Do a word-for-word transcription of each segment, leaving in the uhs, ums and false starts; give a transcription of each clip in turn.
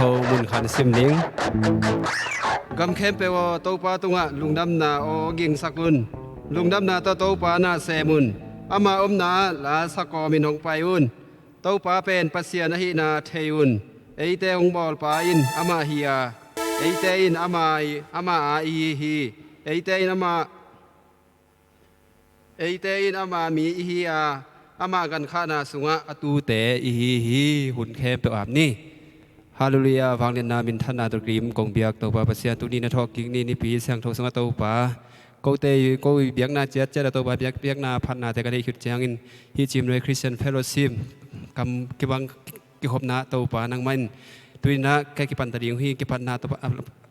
Ko mun khan sim ding. Gam khempeuh aw, Topa tungah lungdamna aw gingsak un. Lungdamna tawh Topa na sem un. Ama omna ah la sakawmin hong pai un. Topa pen Pasian ahihna thei un. Eite hong bawlpa in amah hi a, eite in ama, ama a i hi hi. Eite in ama, eite in ama mi i hi a, ama gankhahna sungah a tute i hi hi. Hun khempeuh ap ni. Halleluiah, vangliatna minthanna tawh kim kong biak Topa Pasian, tuni na thawhkik ni, Nipi siangtho sungah Topa, kote, ko biakna ciatciat a Topa, biak, biakna phatnate ka neih khit ciangin hih Cimnuai Christian Fellowship kam kibang kikhopna Topa nangmah in tuinah ka kipan ta ding uh hi. Kipatna Topa,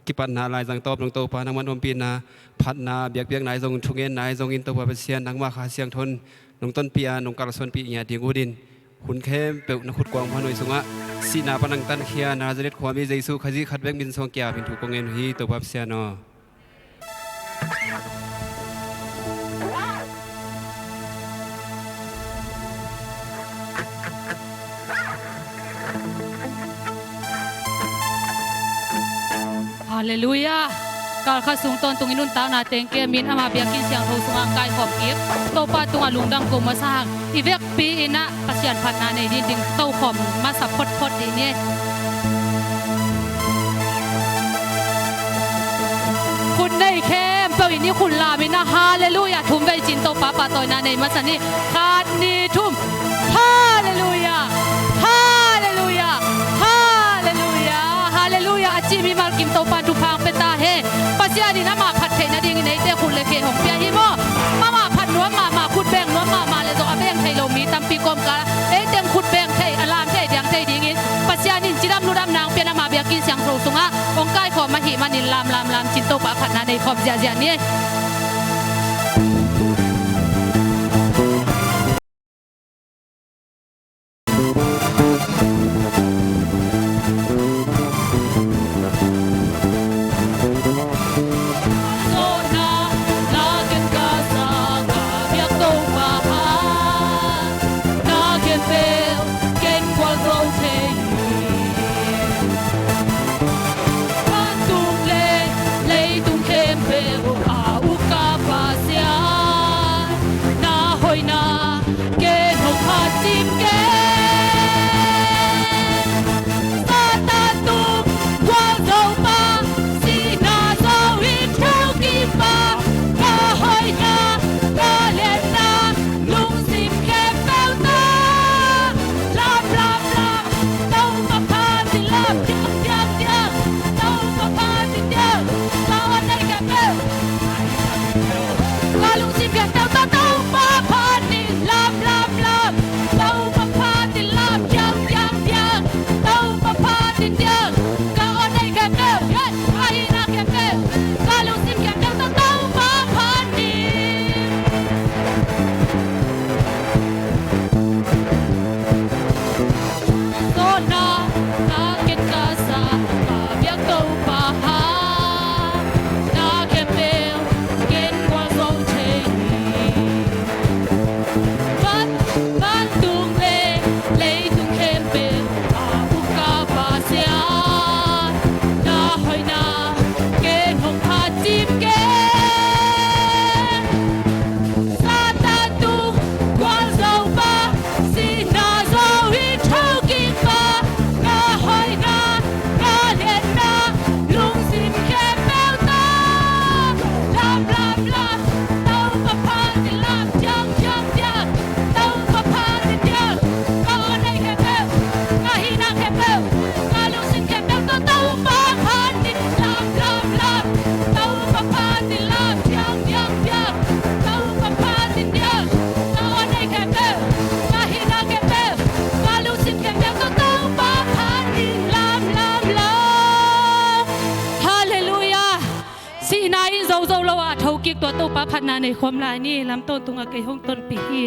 kipatna laizang tawp dong Topa nangmah in ompihna, phatna, biakpiakna ahi zong, thungenna ahi zongin Topa Pasian nangmah Kha Siangtho in nong tonpih a, nong kalsuanpih ngiat ding uh din, hun khempeuh na khutkuang phanuai sungah sihna pan nang tankhia Nazareth khuami Jesu Khazih khat bek min suang kiapin thu kong ngen uh hi, Topa Pasian aw. Halleluiah. Kalkhat sung tawntungin nuntakna teng kemin ama biakinn siangtho sungah ang kaikhawm kik Topa tungah lungdam ko masa hang, i vekpi inah Pasian phatna nei din ding tokhawm masa photphot dih ni. Khut nei khempeuh in i khut lam inah halleluiah thum vei cin Topa pahtawina nei masa ni. Khat, ni, thum. Halleluiah. Halleluiah. Halleluiah. Halleluiah. A cih mimal kim Topa in thupha pia ta hen. Pasian in amah phat theih nadingin eite khut le khe hong pia hi maw? Amah phat nuam mahmah, khut beng nuam mahmah le zong a beng thei lo mi tampi kawmkal ah ei teng khut beng thei, a lam thei, diang thei dingin Pasian in cidam ludam nang pian ama biakinn siangtho sungah hong kaikhawm ahih manin lam lam lam cin Topa phatna nei khawm ziahziah ni. Vantung le leitung khempeuh a uk ka Pasian, na hoihna ken hong phat cim kei. Satan tung gualzopa, sihna zo in thokikpa, ka hoihna, ka lianna, lungsim khempeuh tawh lam lam lam. Topa phat in lam diang diang diang. Topa phat in diang. Ka aw nei khempeuh, ka lungsim khempeuh tawh Topa phat in lam lam lam. Topa phat in lam diang diang diang. Topa phat in diang. Ka aw nei khempeuh, ka hihna khempeuh, ka lungsim khempeuh tawh Topa phat in. Sona, na ken ka sa, ka biak Topa ha, na khempeuh ken gualzo thei hi. Van, vantung le leitung khempeuh a uk ka Pasian, na hoihna ken hong phat cim kei. Satan tung gualzopa, sihna zo in thokikpa, na hoihna, na lianna, lungsim khempeuh tawh lam lam lam. Topa phat in lam diang diang diang. Topa phat in diang. Ka aw nei khempeuh, ka hihna khempeuh, ka lungsim khempeuh tawh Topa phat in lam lam lam. Topa phat in lam diang diang diang. Topa phat in diang. Ka aw nei khempeuh, ka hihna khempeuh, ka lungsim khempeuh tawh Topa phat in lam lam lam. Halleluiah. Sihna in zo zo lo a thokik tua Topa phatna nei khawm lai ni. Lam tawntungah kei hong tonpih hi.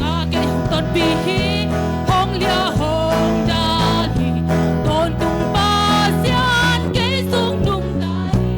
Nga kei hong tonpih hi, hong lia hong dal hi, tawntung Pasian kei sung nungta hi.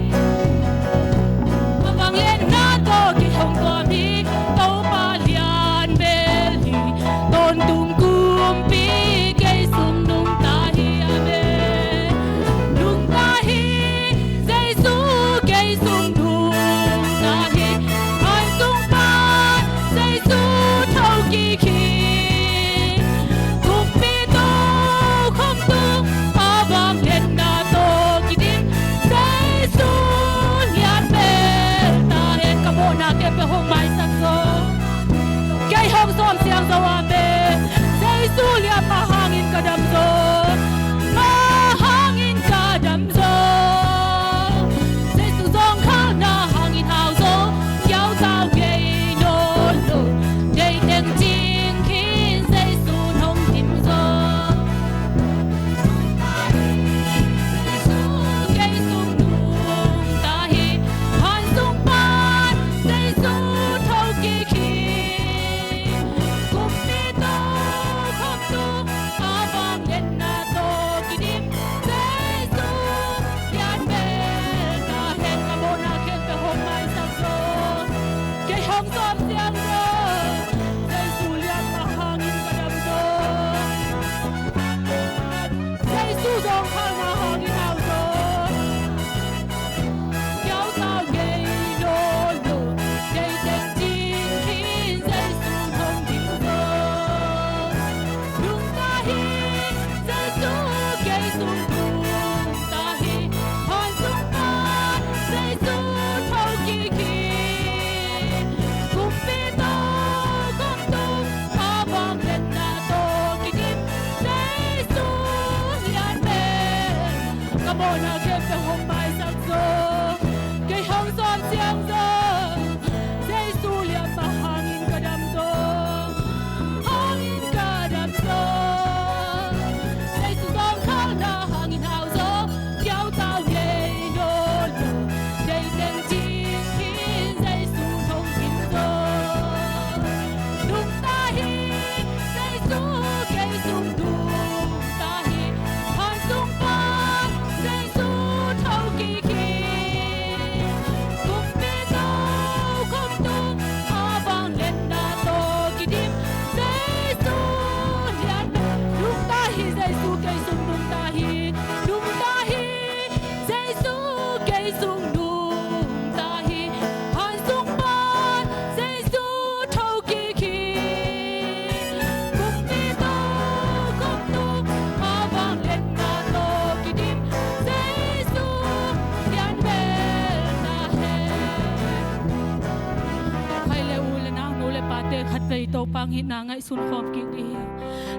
Topa hong itna ngaihsun khawm kik dih hi.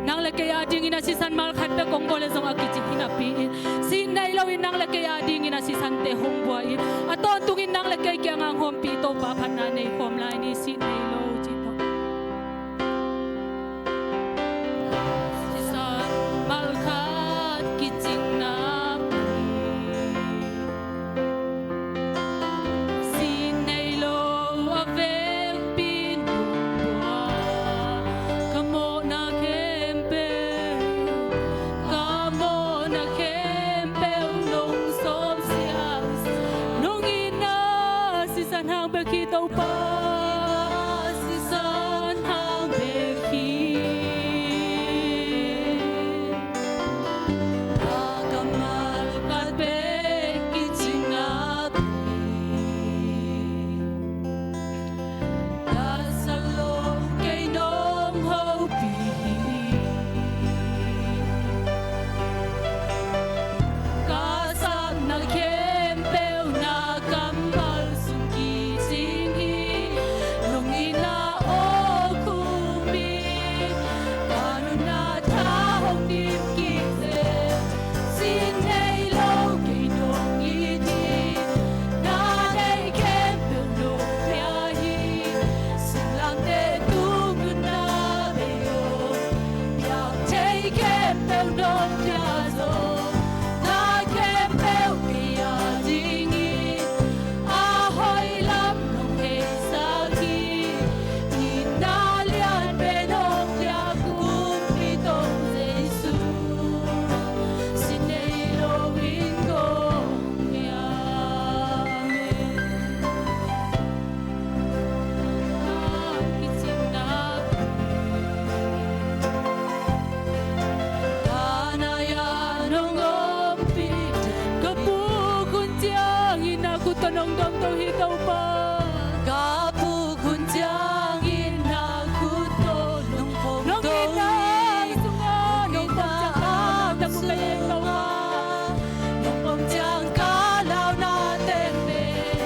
Nang le kei a dingin a sisan mal khat bek hong bawl leh zong a kici hi napi in, sin nei loin nang le kei a dingin a sisante hong buai in, a tawntungin nang le kei kiangah hong ompih Topa phatna nei khawm lai ni, sin nei lo ci tawh. Sisan mal khat kicingna, sin nei lo a vekpi nong buak, ka mawhna khempeuh, ka mawhna khempeuh nong sawm siang, nong itna sisan hang bek hi Topa, sisan hang bek hi. A ka mal khat bek kicingna pi, dasal lo kei nong hopih hi. Ka sapna khempeuh na kammal sung kicing hi. Nong itna aw khum hi. Ka nunna tha hong dim kik leh, sin nei lo kei nong it hi. Na nei khempeuh nong pia hi. Singlamteh tung nunna bei aw, piak thei khempeuh nong pia zaw. Na khempeuh kei a dingin a hoih lam nong heisak hi. Itna lian pen hong piak Kumpi Topa Jesu, sin nei lo in kong hi. Amen. Ka nai-ah nong ompih den, ka puk hun ciangin na khut tawh nong dawmto hi Topa. Ka puk hun ciangin na khut tawh nong phawngto hi. Nong itna sungah nong pom ciang ka launa teng Topa, nong pom ciang ka launa teng pen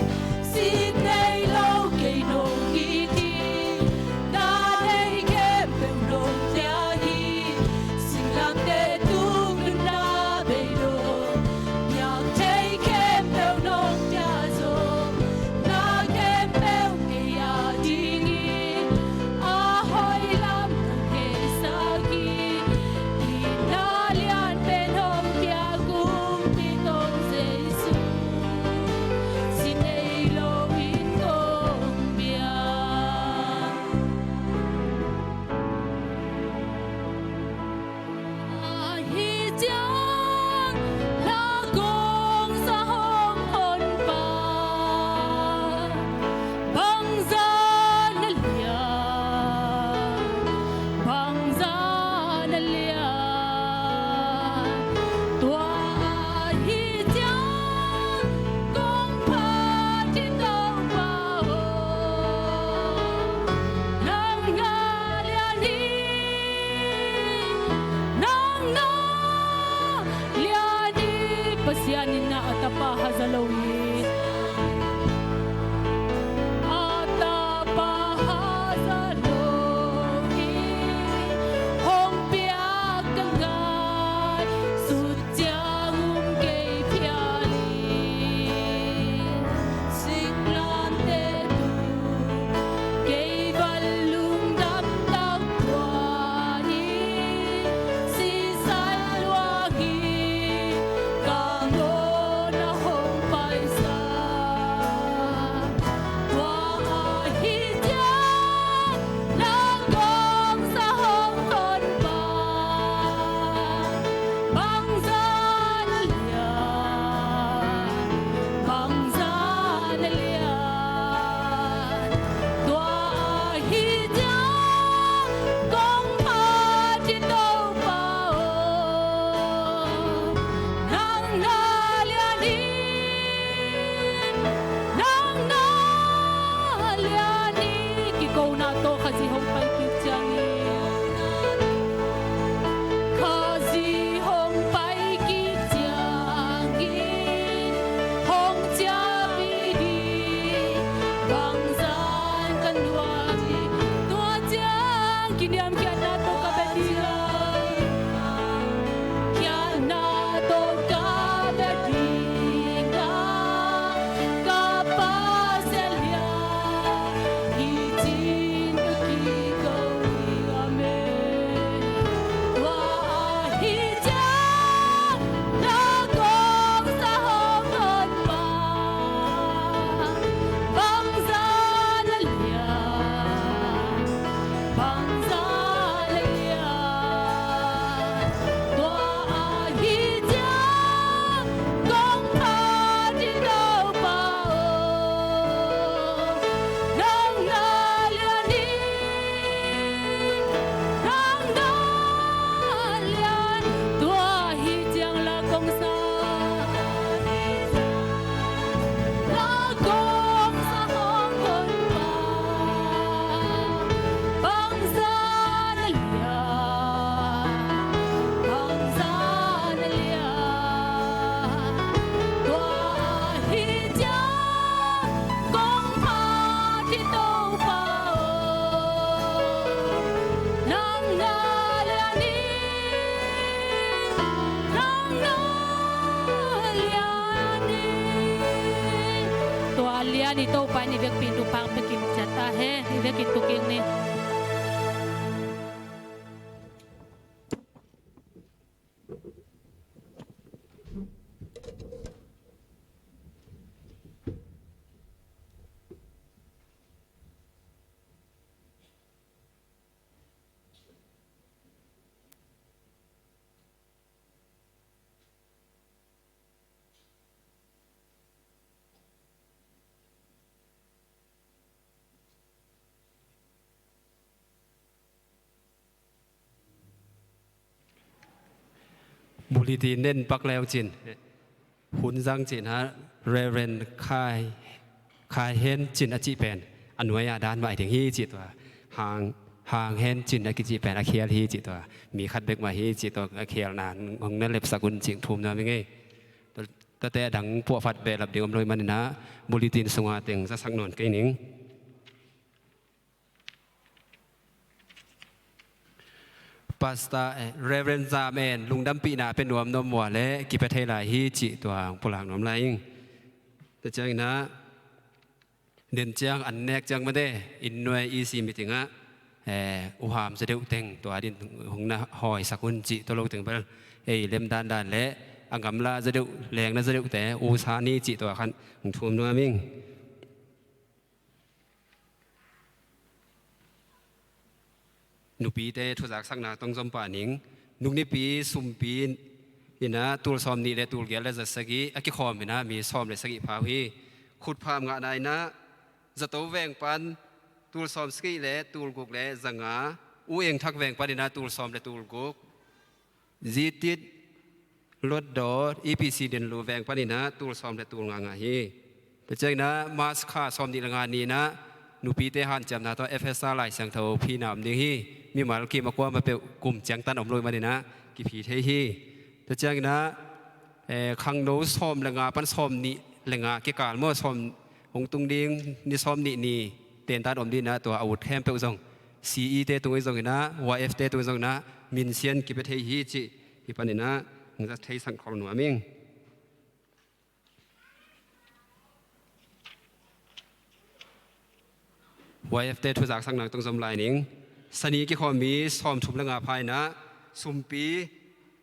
Ani Topa in i vekpi in thupha pia kim ciat ta hen, i vekin tu kik ni. Bulletin nen pak leu cin, hun zang cin ah Reverend Khai, Khai Hen Cin a cih pen a nuai ah dan mah hi ding hi cih tua. Hang, Hang Hen Cin a kicih pen a khial hi cih tua. Mi khat bek mah hi cih tua, a khialna hong na lepsak un cih thum nuam hi ngei. Tua, tuate a dang puahphat behlap ding om lo hi manin ah bulletin sungah teng zasak nawn kei ning. Pastor, eh, Reverend Zam En, lungdampihna pia nuam nuam ua le kipia thei lai hi cih tua hong pulak nuam lai ing. Tua ciangin ah, den ciang an nek ciang mate, inn nuai E C meeting ah, eh, U Ham za deuh teng tua din hong na hawisak un cih tua lo teng bel, ei, lemdan dan le a gamla za deuh, lengna za deuhte, U Sa ni cih tua khan hong thum nuam ing. Nupite thuzaksakna tong zom pah ning. Nung Nipi sumpi in ah tul sawm nih le tul giat le za sagih a kikhawm in ah mi sawm le sagih pha uh hi. Khutpham ngahna in ah zato veng pan tul sawm sagih le tul guk le za nga, U Eng Thak veng pan in ah tul sawm le tul guk, Zitit Lotdaw, E P C Dinlu veng pan in ah tul sawm le tul nga ngah hi. Tua ciangin ah March kha sawm nih le nga ni in ah nupite hanciamna tawh F S R Lai Siangtho phina om ding hi. Mimal kim a kuamah peuh kum ciangtan om lo hi manin ah kiphi thei hi. Tua ciangin ah, eh, khangno sawm le nga pan sawm nih le nga kikal maw, sawm hong tung ding ni sawm nih ni tentan om ding in ah tua a ut khempeuh zong C E te tung hi zongin ah, Y F te tung hi zongin ah, minsian kipia thei hi cih hih panin ah hong za theisak khol nuam ing. Y F te thuzaksakna tong zom lai ning. Sani kikhawm mi sawmthum le nga pha in ah sumpi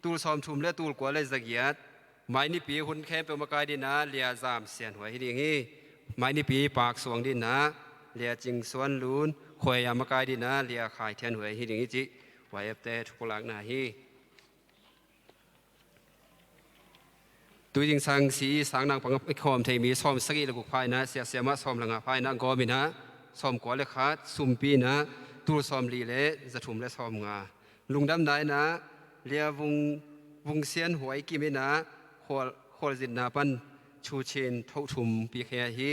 tul sawmthum le tul kua le za giat, Mai Nipi hun khempeuh makai ding in ah Lia Zam Sian Huai hi ding hi. Mai Nipi Pak Suang ding in ah Lia Cing Suan Lun, Khuai a makai ding in ah Lia Khai Thian Huai hi ding hi cih Y F te thupulakna hi. Tui zingsang C E sang nang pang a khawm thei mi sawm sagih le guk pha in ah Siasia mah sawm le nga pha in ah gawm in ah sawm kua le khat, sumpi in ah tul sawm li le za thum le sawm nga. Lungdamna in ah Lia Vung, Vung Sian Huai Kim in ah khual, khualzinna pan Chu Chin Thoh Thum pi khe hi.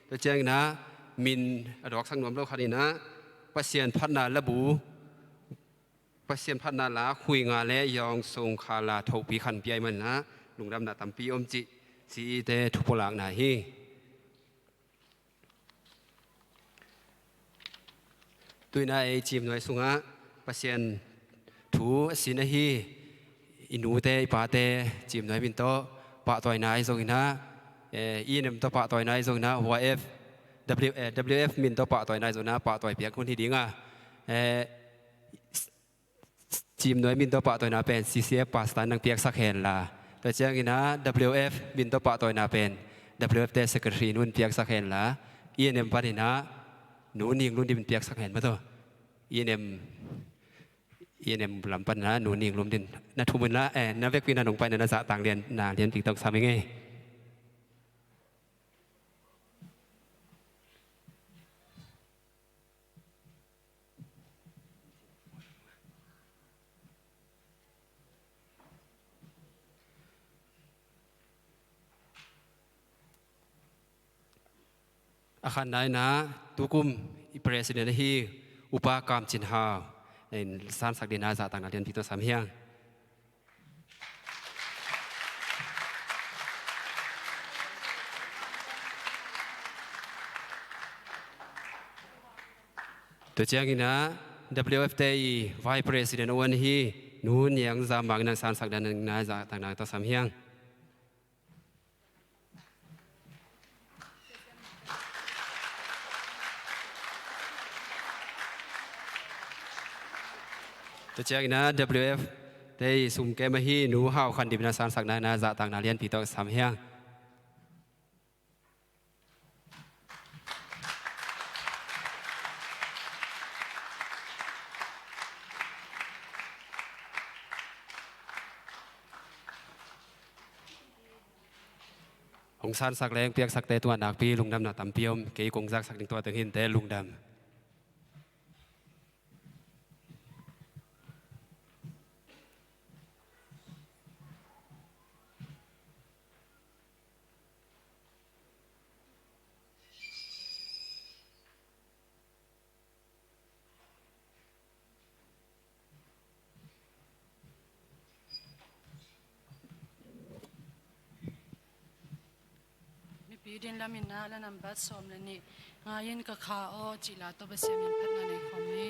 Tua ciangin ah min a dawksak nuam lo khat in ah Pasian phatna labu, Pasian phatna la khui nga le Yawng Sung Kha La Thoh pi khan pia hi manin ah lungdamna tampi om cih C E te thupulakna hi. Tuina ei Cimnuai sungah Pasian thu a sin ahi i nute i pate Cimnuai min tawh pahtawina ahi zongin ah, eh, E N M tawh pahtawina ahi zongin ah, Y F, W, eh, W F min tawh pahtawina ahi zongin ah, pahtawi piak hun hi ding a, eh, Cimnuai min tawh pahtawina pen C C F pastor in nang piaksak hen la. Tua ciangin ah W F min tawh pahtawina pen W F te secretary in hong piaksak hen la. E N M panin ah Nu Ning Lun Din piaksak hen maw tawh. E N M, E N M lam panin ah Nu Ning Lun Din. Na thum un la, eh, na vekpi in ah nong pai in ah na zahtang lian, na lianpi tawh sam hi ngei. A khatna in ah tukum i president ahi Upa Kam Cin Hau in sansak dingin ah zahtang na lianpi tawh sam hi hang. Tua ciangin ah W F te i Vice President a uan hi Nu Niang Za Mang in ah sansak dingin ah zahtang na tawh sam hi hang. Tua ciangin ah W F te i sumkem ahi Nu Hau Khan Dim in ah sangsakna in ah zahtakna lianpi tawh sam hi hang. Hong sansak leng piaksakte tungah nakpi lungdamna tampi om, kei kong zaksak ding tua teng hi inteh, lungdam. Mipi din lamin ah la nambat sawm le nih ngai-in Ka Kha Aw cih la tawh Pasian min phatna nei khawm ni.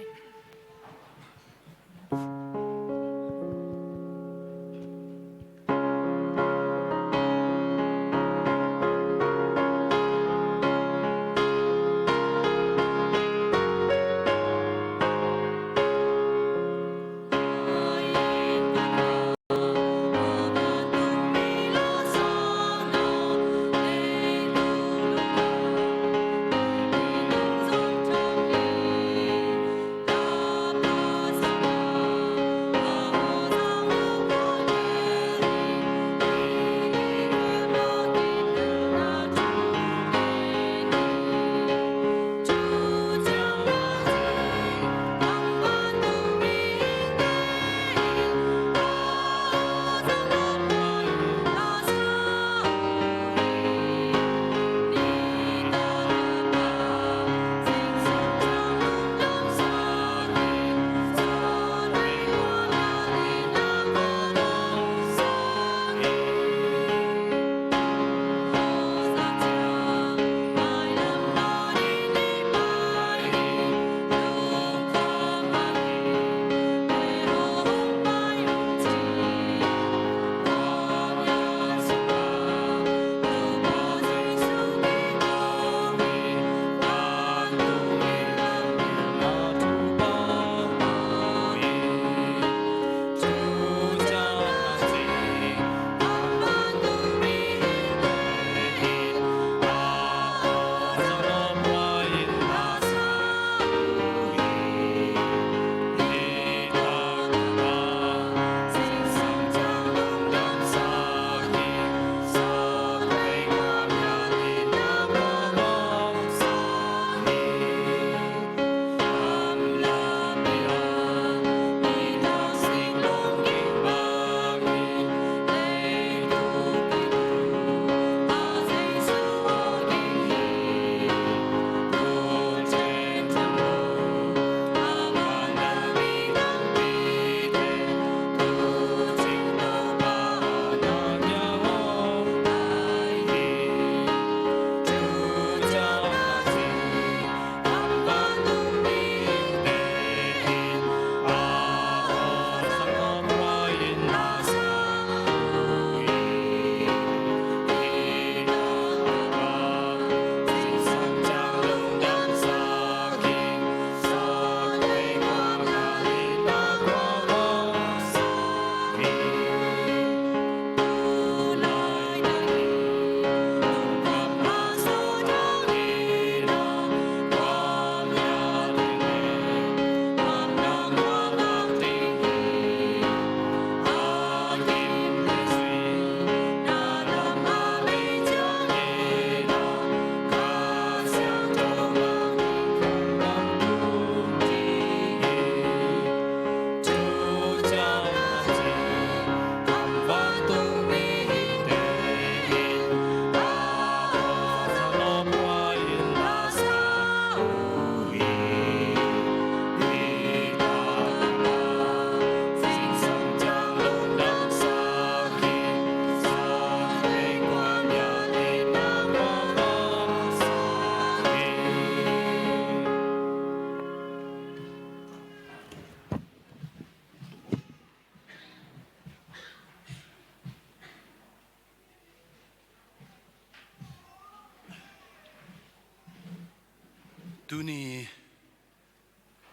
Tuni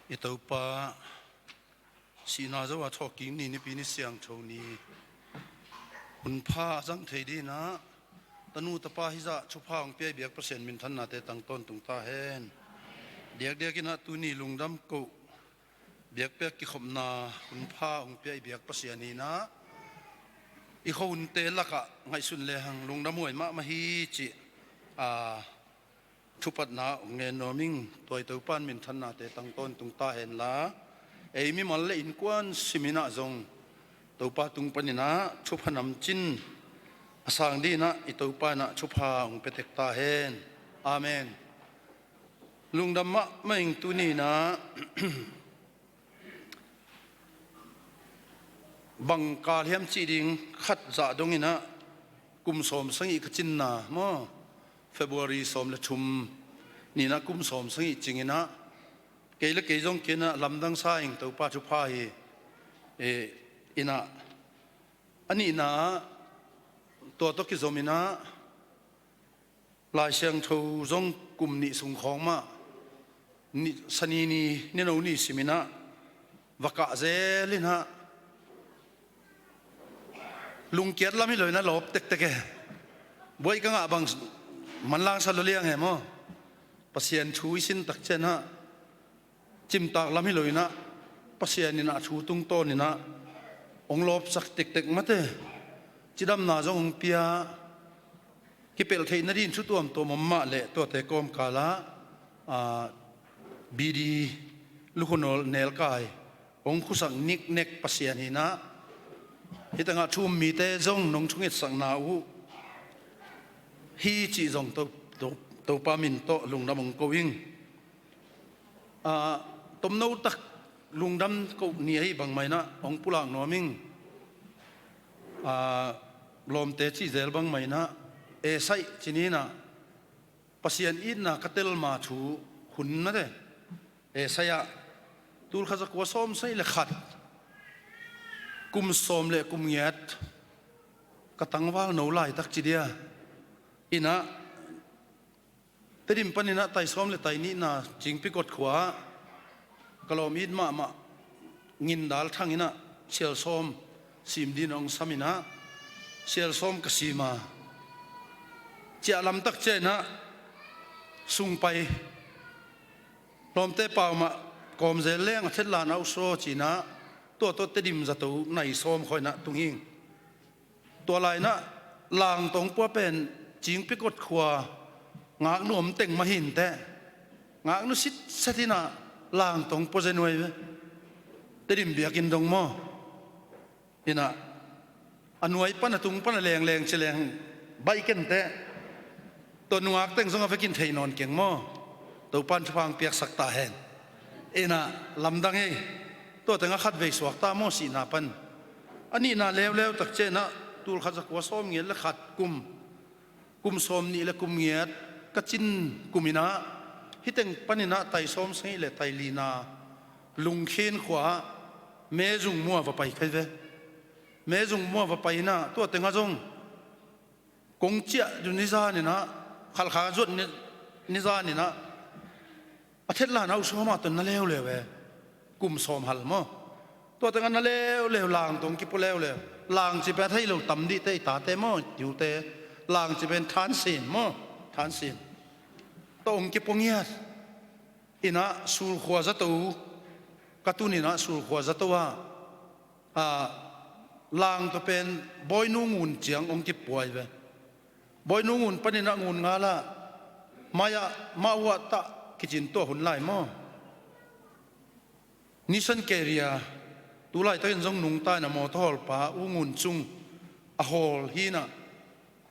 i Topa Sihna zo a thawhkik ni, Nipi ni siangtho ni, hunpha a zang thei dinah tanu tapa hizah thupha hong piai biak Pasian minthanna te tang tawntung ta hen. Diakdiakinah tuni lungdam koh biakpiak kikhopna hunpha hong piai biak Pasian hinah i khuahunte lakah ngaihsun lehang lungdam huai mahmah hi cih a thupatna hong ngen nuam ing. Tua i Topan minthanna te tang tawntung ta henla, ei mimal le innkuan siminah zong Topa tung paninah thupha namcin a sang dinah i Topa inah thupha hong pia tek ta hen. Amen. Lungdam mahmah ing. Tuninah bang kal hiam cih ding khat zah donginah kum sawm sagih ka cinna maw, February sawm le thum ninah kum sawm sagih cinginah kei le kei zong kinah lamdang sa ing. Topa thupha hi. E, inah a nihna ah tua tawh kizominah Lai Siangtho zong kum nih sung khawng mah ni, Sani ni, nino ni siminah va kah zel inah lungkiat lam hi lo inah lawp tektek e. Buaih ka ngah bang manlang sa lo liang e maw? Pasian thu i sin takcianah cimtak lam hi lo inah Pasian inah thu tungtawn inah hong lawpsak tektek mate. Cidamna zong hong pia, kipelh theih nadin thu tuamtuam om mah leh tuate kawmkalah a, B D lukhu nelkai hong khusak niknek Pasian hinah hih tengah thu um mite zong nong thungetsakna uh hi cih zong To, To, Topa min tawh lungdam hong ko ing. A, tomno tak lungdam koh ni ahi bangmah inah hong pulak nuam ing. A, lawmte cihzel bangmah inah Esai cininah Pasian itna ka telma thu hun mate. Esai ah tulkhat zakua sawm sagih le khat, kum sawm le kum ngiat ka tangval no laitak ci dia. Inah Tedim paninah tai sawm le tai nihna Cingpikot khua-ah ka lawm it mahmah Ngindal Thang inah sial sawm sim dinah hong saminah sial sawm ka sima, ciah lamtak ciah inah sung pai, lawmte pau mah kawmzel leng a thetlan a usaw cinah tua tawh Tedim zato nai sawm khaw inah tung hing. Tua lai inah Langtong pua pen Cingpikot khua ngaknu om teng mah hinteh, ngaknu sitset inah Langtong pua ze nuai ve. Tedim biakinn dong maw? Inah a nuai pan a tung pan a lengleng ci leng baih kenteh. Tua nungak teng zong a vekin thei nawn keng maw? Topan thupha hong piaksak ta hen. Inah lamdang ei. Tua tengah khat vei suak ta maw sihna pan. A nihna leuleu tak ciah inah tulkhat zakua sawm ngiat le khat kum, kum sawm nih le kum ngiat ka cin kum inah hih teng paninah tai sawm sagih le tai lina Lungkhin khua-ah Mezung mua va pai khai ve. Mezung mua va pai inah tua tengah zong kong ciah du nizan inah, khalkha zuat ni, nizan inah a thetlan a usaw mah tawh na leuleu e. Kum sawm hal maw? Tua tengah na leuleu, Langtong kipua leuleu. Lang ci pen a thei lo tam dihte i tate maw, i ute. Lang ci pen thansin maw, thansin tawh hong kipua ngiat. Inah sulkhua zato ka tun inah sulkhua zato ah, a, Langtong pen Bawinu ngun ciang hong kipuai ve. Bawinu ngun paninah ngun ngalah mai-ah mah uah tah kicin tua hun lai maw? Nissan Carrier tulaitakin zong nungta inah mawtaw hawlpa U Ngun Cung a hawl hinah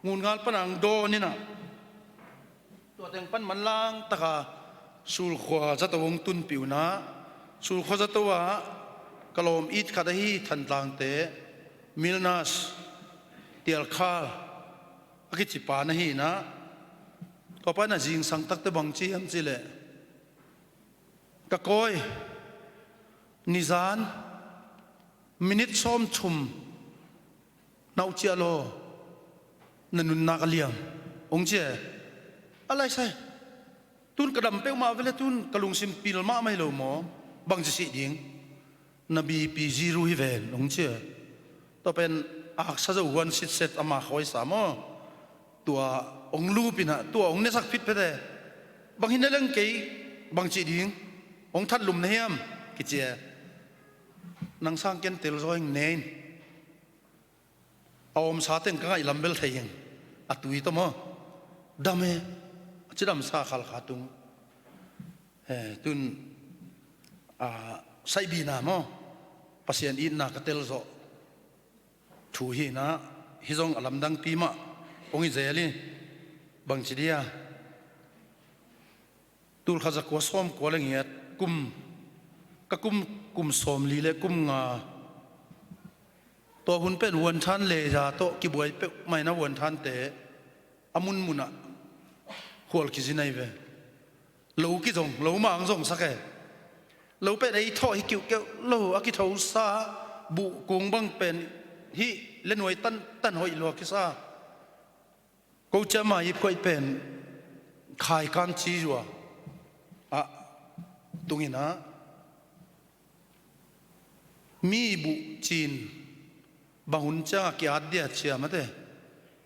ngun ngal pana ang dawn inah tua teng pan manlang taka sulkhua zato hong tunpih unah sulkhua zato ah ka lawm it khat ahi Thantlangte Milnas Tialkhal a kicipa na hinah tua panah zingsang takte bang ci hiam cileh ka kawi nizan minit sawmthum na uh ciah law na nunnak a liam hong ci e. A laisai tun ka dam peuhmah vele tun ka lungsim pil mahmah hi lo maw? Bang ci sih ding? Na B P zero hi ven, hong ci a. Tua pen aksa zo huan sitset ama khawisa maw. Tua hong lupina, tua hong nesak phitphite. Bang hi ne leng kei, bang cih ding, hong that lum na hiam, kici e. Nang sang ken telzaw ing ne in. A omsa teng ka ngaih lam bel thei ing. A tui tawh maw. Dam e. A cidamsa Khalkha tung. Eh, tun, a, saibina maw. Pasian itna ka telzawh. Thu hi na, hi zong a lamdangpi mah. Hong hi zel hi. Bang ci dia. Tulkhat zakua sawmkua le ngiat kum, ka kum, kum sawmli le kum nga. Tua hun pen vuanthan leja tawh kibuai peuhmah in a vuanthante a munmunah khual kizi nai ve. Lo kizong, lo mang zongsak e. Lo pen ei thawh hi kiuhkeuh lo a kithosa buh kung bang pen hih le nuai tantan hoih lua kisa. Ko ciama ip khuaih pen khaikan ci zua ah tunginah mi buh cin bang hun ciangah ki-at dia cia mate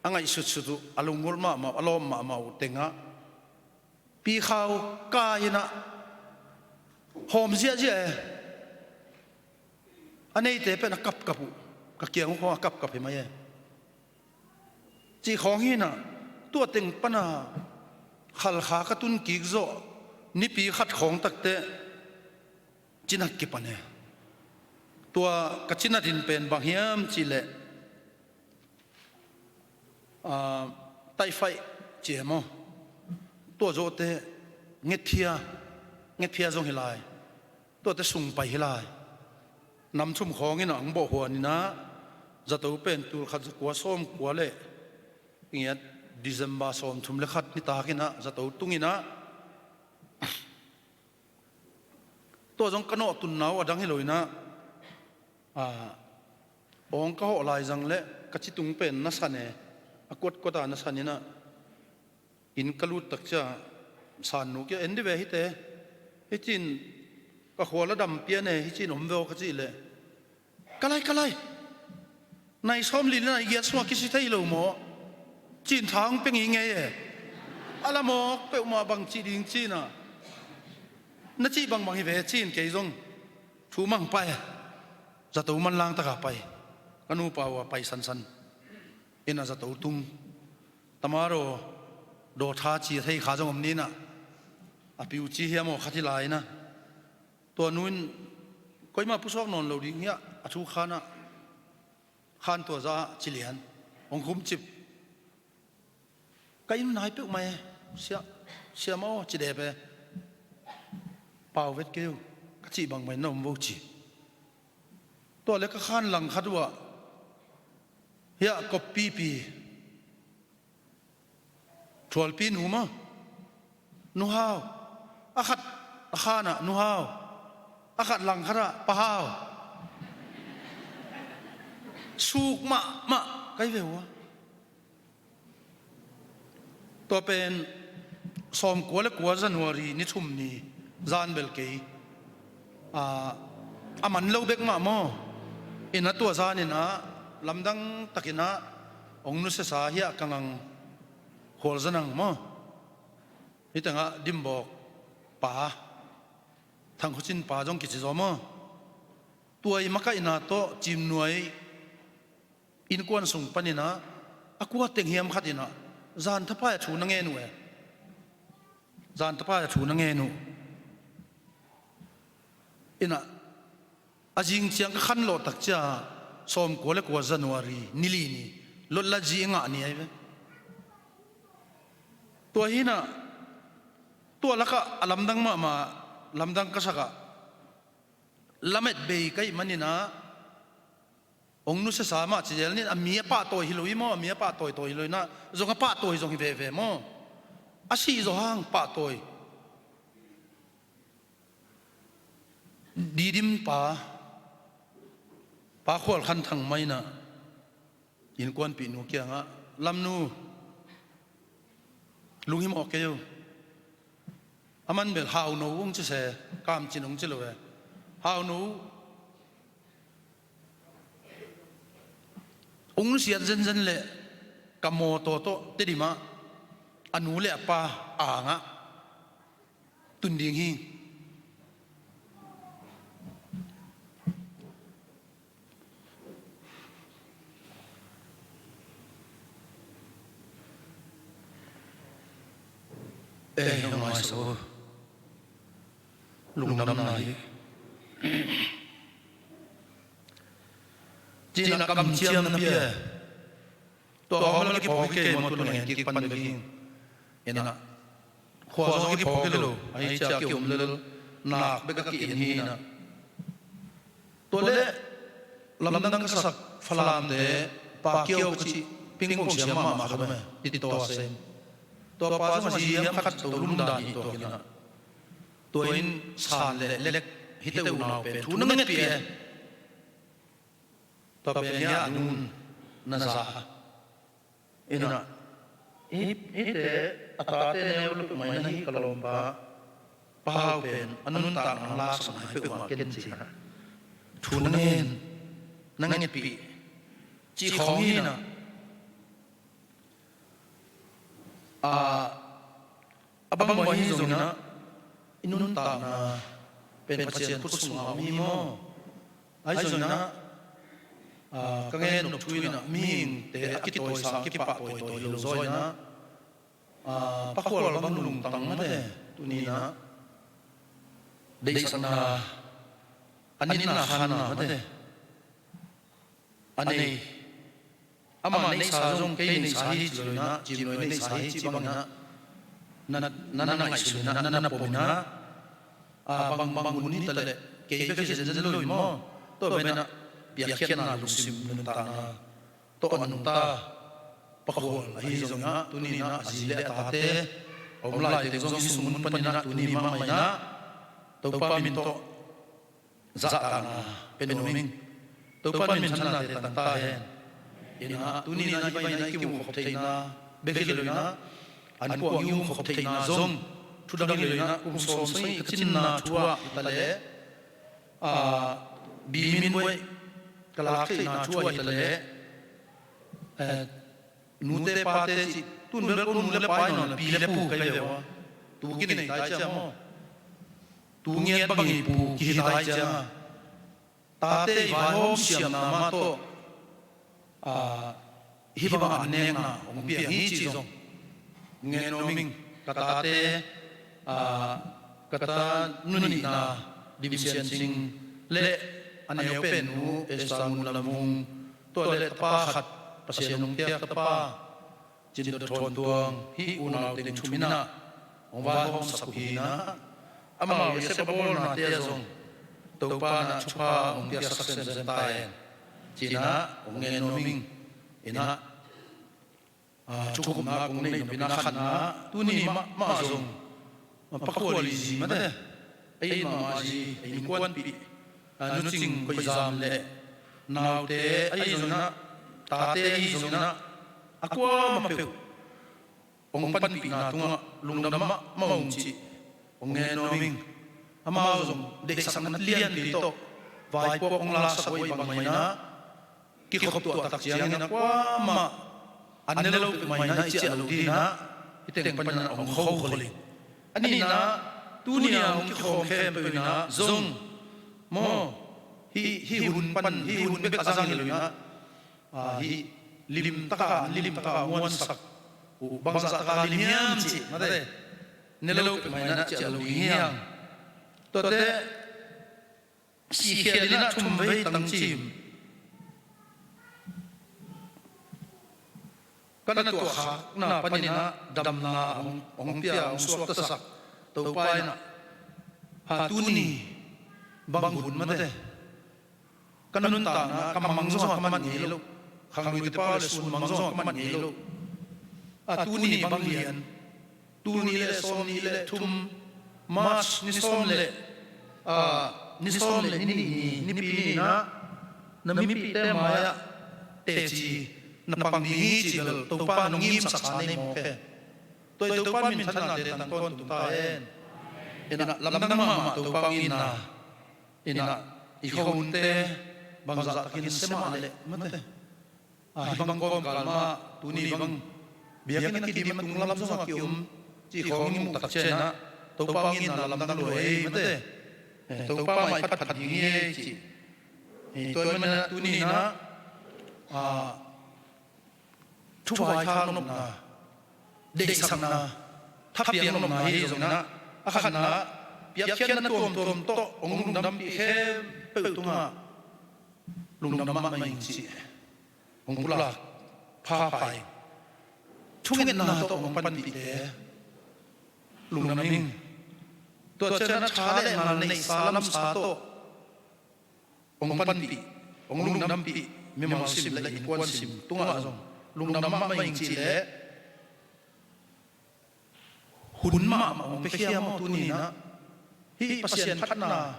a ngaihsutsut uh a lunggulh mahmah uh a lawm mahmah uh tengah pikhau ka inah hawm ziahziah e. A neite pen a kapkap uh, ka kiang uh khawng a kapkap hi mai e. Cih khawng hinah tua teng pana Khalkha ka tun kik zawh nipi khat khawng takte cinat kipan e. Tua ka cinat in pen bang hiam cihleh a, taifai ci e maw. Tua zawhte ngetphia, ngetphia zong hi lai. Tuate sung pai hi lai. Nam thum khawng inah hong bawh huan inah zato pen tulkhat zakua sawmkua le ngiat December sawmthum le khat nitakinah zato tunginah tua zong ka nawh tunna uh a dang hi lo inah, a, awng ka hawh laizang le ka citung pen na san e, a kuatkuata na san inah inn ka lut takcia sannu kia en di ve hite, hicin ka khual a dam pian e, hicin om ve aw ka cih leh ka lai, ka lai. Nai sawmli le nai giat sungah kisi thei lo maw? Cin tha hong pia ngei ngei e. A la mawk peuhmah bang cih ding cina. Na cih bangbang hi ve cin kei zong thu mang pai. Zato manlang taka pai. Ka nupa uh a pai sansan. Ina zato tung. Tamaro daw tha ci a thei kha zong om ninah. A piu ci hiam aw khat hi lai inah. Tua nu in koimah pusuak nawn lo ding hiah a thu khanah khan tua za ah ci lian hong khumcip. Ka inn nai peuhmah e, sia, siamah aw ci dep e. Pau vet kei uh, ka cih bangbang na om vo ci. Tua le ka khan langkhat uhah hiah koppipi Thualpi nu maw? Nu Hau. A khat a khanah Nu Hau. A khat langkhatah Pa Hau. Suk mahmah kai ve uh a. Tua pen sawmkua le kua January ni thum ni zan bel kei. A, a man lo bek mah maw? Ina tua zaninah lamdang takinah hong nusiasa hiah ka ngang Khualzanang maw? Hih tengah Dimbawk pa, Thangkhuacin pa zong kici zaw maw? Tua i makaihna tawh Cimnuai innkuan sung paninah a kua teng hiam khatinah zanthapai a thu na ngen uh e. Zanthapai a thu na ngen uh. Inah a zing ciang ka khanlawh takcia sawmkua le kua January ni li ni lotla zi i ngah ni ahi ve. Tua hinah tua lakah a lamdang mahmah lamdang ka sakah lamet bei ka ih maninah hong nusiasa mah ci zel nin a mi a pahtawi hi lo hi maw, a mi a pahtawi tawi hi lo inah zong a pahtawi zong hi veve maw? A sih zaw hang pahtawi. Didim pa, Pa Khual Khan Thang mah inah innkuanpihnu kiangah, Lamnu, lunghimawh kei uh. A man bel Hauno hong ci se, Kamcin hong ci lo ve. Hauno Ung siat zenzen le ka mawtaw tawh Tedim ah a nu le a pa angah tun ding hi. Ei, hong ngaihsun. Lungdamna hi. Cina kamciam na pia. Tua hong la kiphawk hi kei maw, tu na ngen kik pan bek hi. Ina khua zong kiphawk hi lo. Ahi cia kiom lel nak bek a ki-en hi ina. Tua le lamdang ka sak Falamte Pa Kiau ka cih pingkong siam mahmah khat om e, Tito a sem. Tua pa zong a zi hiam khat to lum dan hi tua kina. Tua in san le lek hite unau pen thu na ngetpih e. Tua pen hi a nun na za. Ina, hite a tate neu lupuk mai na hi ka lawmpa, Pa Hau pen a nuntakna laksak nai peuhmah ken ci a. Thu na ngen, na ngetpih cih khawng hi ina. A, a bang bang hi zong ina, i nuntakna pen Pasian khut sungah om hi maw? Ahi zong ina, a, ka ngen nop thu ina, mihingte a kitawisang, a kipahtawi tawi lo zaw ina, a, pakhual bang lungtang mate, tuni ina, deihsakna, a nitna khanna mate a nei. Amah neihsa zong kei neihsa hi ci lo ina, Cimnuai neihsa hi ci bang ina, na, na, na ngaihsun ina, na, na pom ina, a, bang, bang hun hi ta leh kei bek hi zenzen lo in maw? Tua bek ina piakkhiatna lungsim nuntakna tawh a nungta pakhual ahi zong ina, tuni ina a zi le a tate a om laite zong hi sung mun pan ina, tuni mahmah ina Topa min tawh zahtakna pe nuam ing. Topa minthanna te tang ta hen. Ina, tuni ina i baina i kimuh khop theihna bek hi lo ina, an kuang i um khop theihna zong thu dang hi lo ina, kum sawm sung i ka cinna thu ah hi ta leh, a, bi min buai ka lak theihna thu ah hi ta leh, eh, nute pate cih, tun bel ko nu le pa hi nawn lo, pi le pu ka hi ve ua. Tu kinei tai cia maw? Tu ngiat bang hi pu kihi tai cia. Tate i vaihawm siamna mah tawh, a, hih bang a nekna hong piang hi cih zong ngen nuam ing. Ka tate, a, ka ta nu nihna Dim Sian Cing le a neu pen nu Esther Ngun Lam Vung, tua le tapa khat, Pasian nungpiak tapa Cin Dot Thawn Tuang, hih unau teng thum ina hong vaihawmsak uh hi ina, amau i a sep a bawlnate ah zong Topa na thupha hong piaksak semsem ta hen ci ina hong ngen nuam ing. Ina, a, thukhupna kong neih nop ina khatna, tuni mahmah zong, a, pakhual i zi mate, ei mahmah zi, ei innkuanpih, a, Nu Cing Koih Zam le naute ahi zong ina, tate ahi zong ina, a kuamah peuh hong panpihna tungah lungdam mahmah ung cih hong ngen nuam ing. Amau zong deihsakna lianpi tawh vaipuak hong laksak uh ahi bang mah ina, kikhop tuah tak ciangin a kuamah an ne lo peuh mah ina i ciah lo ding ina, i teng pan ina hong khokhol ing. A nihna, tuni a hong kikhawm khempeuh ina zong maw, hih, hih hun pan, hih hun bek a zang hi lo ina, a, hih limtaka, limtaka muansak uh, bangzah taka lim hiam cih mate, ne lo peuh mah ina ciah lo ding hi hang. Tuate sihkhial ina thum vei tangcim ka na tuahkhakna pan ina damna hong, hong pia, hong suaktasak Topa ina, a, tuni bang hun mate, ka nuntakna, ka mang zong a ka man ngei lo. Khangluite pau le sun mang zong a ka man ngei lo. A, tuni bang lian, tul nih le sawm nih le thum, March ni sawm le, a, ni sawm le ni nih ni, Nipi ni ina, na mipihte mai-ah teci na pang ding hi cih bel Topa nong ngimsak sa nei mawk e. Tua i Topa minthanna te tang tawntung ta hen. Ina, lamdang mahmah Topa hong itna. Ina, i khuahunte bangzah takin sia mah leh mate, Ah, hih bang kawmkal mah tuni bang biakinn a kidim a tunglam zong a ki-om cih khawng i muh tak ciangin ah, Topa nginna lamdang lua ei mate. Eh, Topa mah i phatphat ding hi ei cih. Eh, tua ahih manin ah tuni in ah, ah, thupha i khak nopna, deihsakna, thapiak nopna hi zongin ah, a khatna ah piakkhiatna tuamtuam tawh hong lungdampih khempeuh tungah lungdam mahmah ing cih hong pulak phapha ing. Thungetna tawh hong panpihte lungdam ing. Tua ciangin ah tha le ngal neihsa lamsa tawh hong panpih, hong lungdampih mimal sim le innkuan sim tungah zong lungdam mahmah ing cih leh, hun mahmah hong piakhia maw tuni in ah, hih Pasian phatna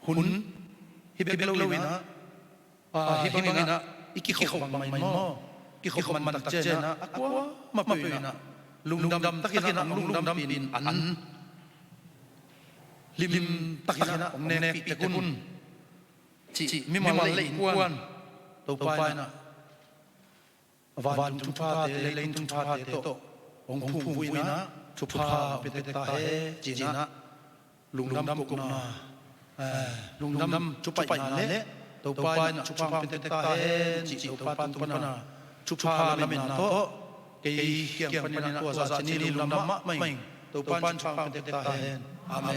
hun hi bek lo in ah, ah, hih bangin ah i kikhop bangmah in maw, kikhop man tak ciangin ah a kuamah peuh in ah lungdam takin ah hong lungdampih in an, lim takin ah hong nekpih tek un cih mimal le innkuan Topa in ah vantung thuphate, leitung thuphate tawh hong phungvuh in ah thupha hong pia tek ta hen ci-in ah lungdam kohna, eh, lungdam thupaihna le Topa in ah thupha hong pia tek ta hen cih Topa tung pana thupha lametna tawh kei kiang panin ah tua zah ciangin lungdam mahmah ing. Topa in thupha hong pia tek ta hen. Amen.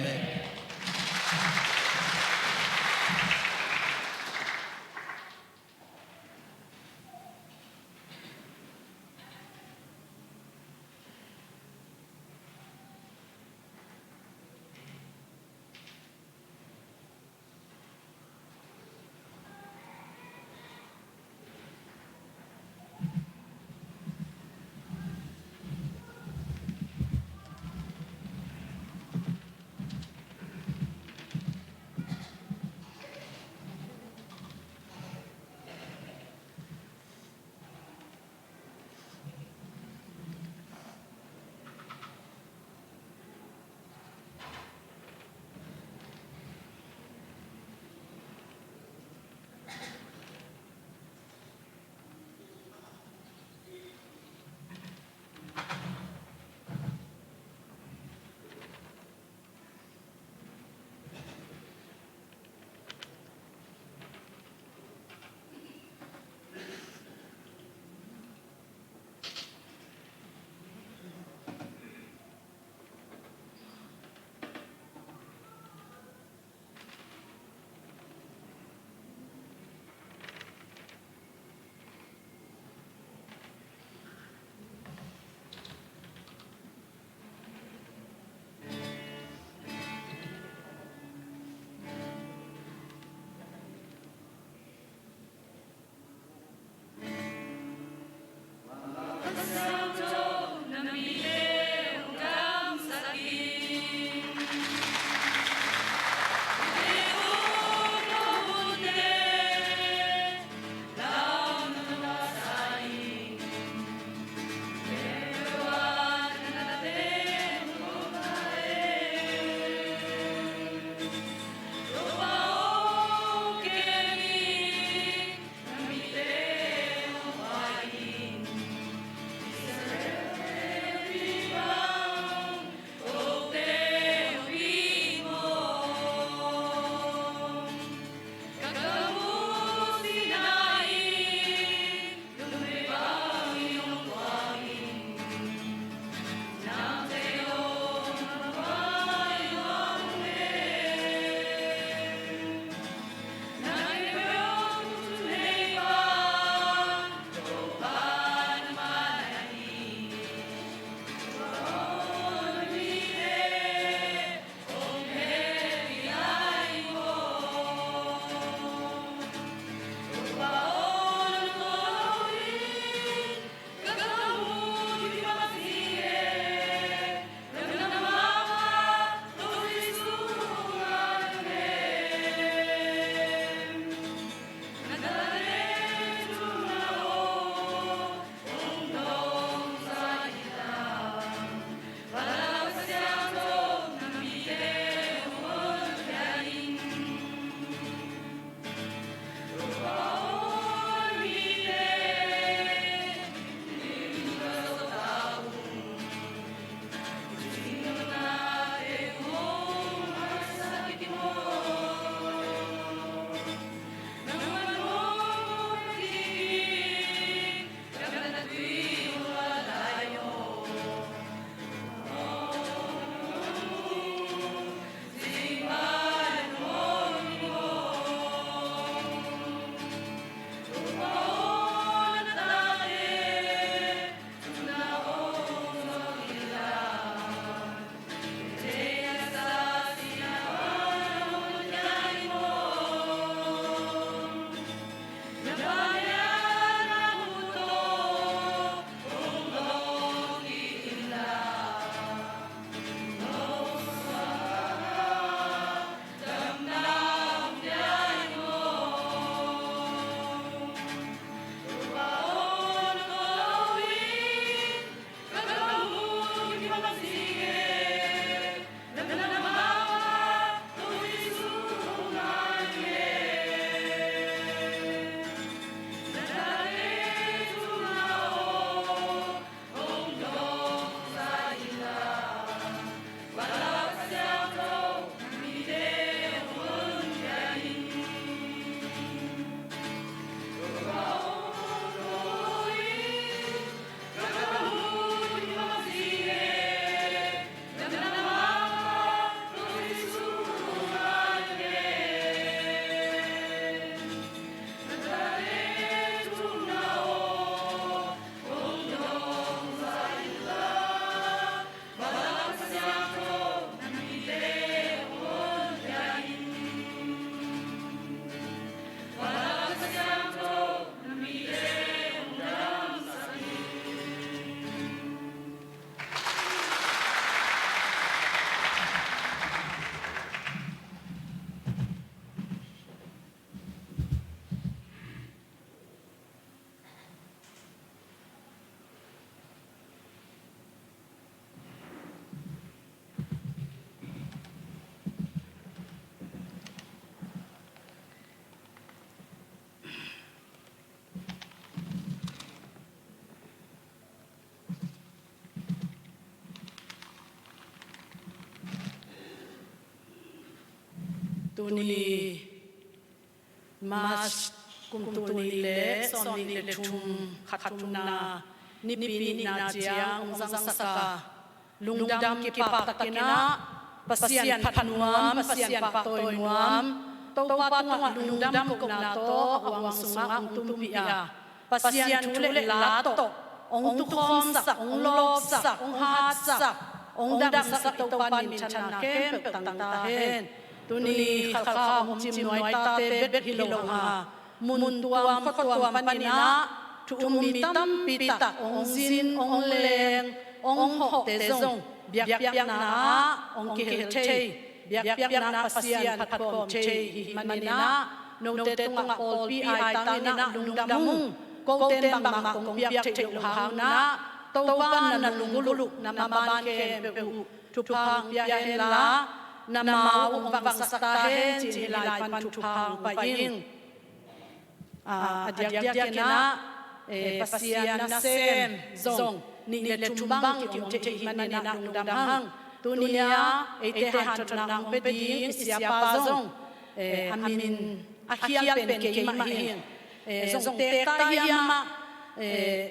Tuni March kum tul nih le sawmnih le thum, khat thumna nipi nihna ciang hong zangsak a, lungdam kipaktakin ah Pasian phat nuam, Pasian pahtawi nuam, Topa tungah lungdam kohna tawh a huang sungah hong tumpih a, Pasian thu le la tawh hong tukhawmsak, hong lawpsak, hong hatsak, hong damsak i Topa minthanna khempeuh tang ta hen. Tuni Khalkha hong cim nuai tate bek hi lo hang a, mun tuam khua tuam panin ah thu um mi tampi tak hong zin, hong leng, hong hawhte zong biakpiakna ah hong kihel thei, biakpiakna ah Pasian phat kawm thei i hih manin ah, note tungah pawlpi aitangin ah lungdam ung. Kote in bangmah kong piak theih loh hang un ah, Topa na lunggulh uh, na maban khempeuh uh thupha hong pia hen la, na ma uh hong vangsak ta hen, ci-in hih lai pan thupha hong pai ing. A, a diakdiakin ah, eh, Pasian nasem zong nih le thum bang kiom thei i hih manin ah lungdam hang. Tuni a eite hanthotna hong pia ding i siapa zong, eh, a min a khial pen keimah hi ing. Eh, zong teek ta hiam ah, eh,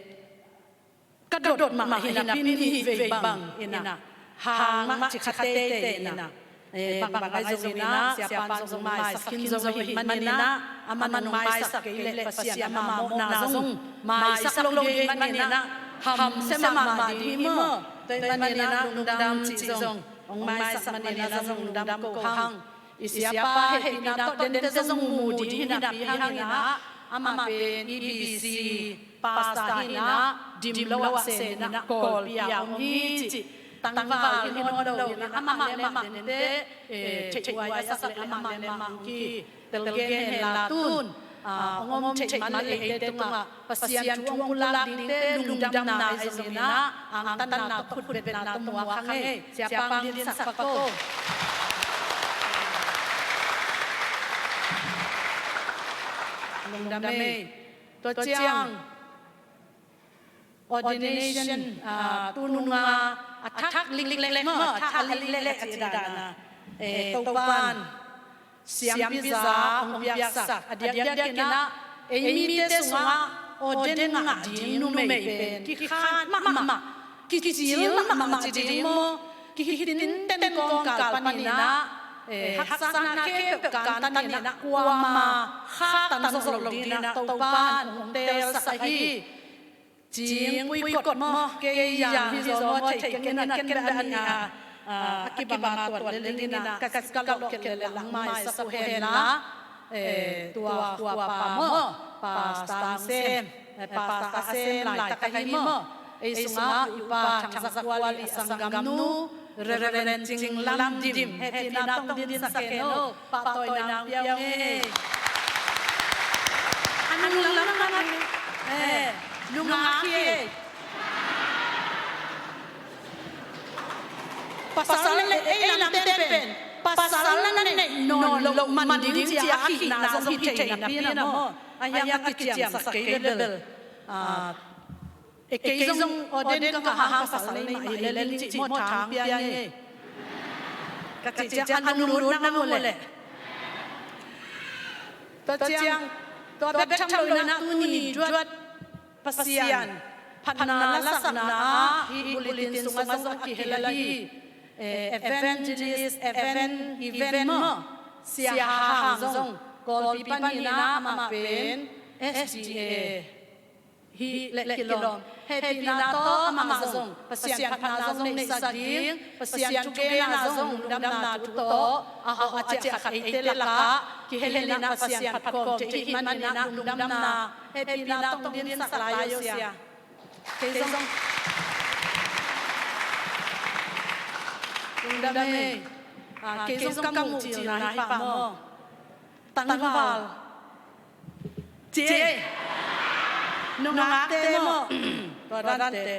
ka dot mah hi napi in hih vei bang in ah, hang mah ci kha teitei in ah, eh, bangbang ahi zongin ah, siapa in zong hong maisak khin zo hi manin ah, amah in hong maisak kei leh Pasian ama mawhna zong maisak lo ding hi manin ah, hamsia mahmah ding hi maw. Tua ahih manin ah lungdam cih zong hong maisak manin ah zong lungdam ko hang. I siapa hehpihna tawh dente zong mumu ding hi napi hangin ah, amah pen EBC pastor hi in ah, dim lo ah sem in ah, Kawlpi ah om hi cih tangval hi nawn lo in ah, amah le amah dente, eh, theih huai a sak leh amah le amah hong kitel gen hen la, tun, ah, hong om theih man leh eite tungah Pasian thu hong pulak dingte lungdamna ahi zongin ah, angtanna tawh khutbetna tawh muak hang ei. Siapa hong dinsak pak o. Lungdam ei. Tua ciang ordination, ah, tu nunga a thak liklek maw, a thak a liklek a cih dan a, eh, Topan siampi za hong piaksak a diakdiakin ah, ei mite sungah ordain ngah ding numei pen kikhat mahmah, kicil mahmah ci ding maw, kihitinten kawmkal panin ah, eh, haksatna khempeuh kantan in ah, kuama khaktan zawh loh dingin ah Topan hong teelsak ahi. Cingpui kot maw, kei yan hi zaw maw, thei keng in ah, ken beh a nih a, a kibang a tuat lel dingin ah ka, ka lawhkhiat leh hong maisak uh hen la, eh, tua, tua pa maw, Pastor Sem, eh, Pastor a sem laitak ahi maw, ei sungah i upa Thang Za Kua Li a sanggamnu, Reverend Cing Lam Dim, hehpihna tawh hong dinsak hen aw, pahtawina hong pia ung ei. A nunglam, a nunglam, eh, nungak hi ei. Pasal le ei lamten pen pasal na neih nawn loh man ding ci a khihna zong hi thei napi in ah maw, a hiang a kiciamsak kei bel, ah, e, kei zong ordain ka ngah hang pasal nei mah hi lel ing cih maw, tha hong pia ing ei. Ka cih ciang a lunglutna ngah uh leh. Tua ciang, tua bek tham loin ah tuni duat Pasian phatna lasakna ah hih bulletin sungah zong a kihel ahi, eh, Evangelist Evan Even maw, Sia Hang zong Kawlpi panin ah amah pen SDA hi leh kilawm. Hehpihna tawh amah zong Pasian phatna zong neihsak ding, Pasian thugenna zong lungdamna thu tawh a hawh a ciah khat eite lakah kihel in ah Pasian phat kawm thei i hih manin ah lungdamna, hehpihna tawh hong dinsak lai o sia. Kei zong lungdam ei. Ah, kei zong ka muh cilna hi pah maw. Tangval. Ci ei. Nungakte maw. Tua dante.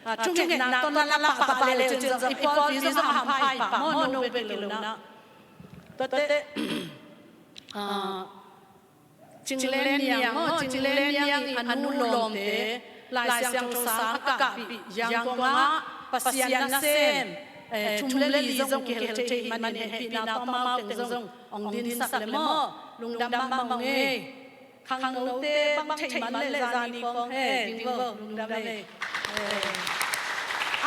Ah, thungetna tawh na la pahpah leh cin zong i pawlpi zong a hampha hi pah maw, no bek hi lo na. Tuate, ah, Cinglen Niang maw, Cinglen Niang i a nu lawmte Lai Siangtho sang a kahpih Yangon ah Pasian nasem Eh, thum le li zong kihel thei hi manin hehpihna tawh amau teng zong hong dinsak le maw, lungdam mahmah ung ei. Khangnote bang thei man le zani kong he ding lo, lungdam ei. Eh.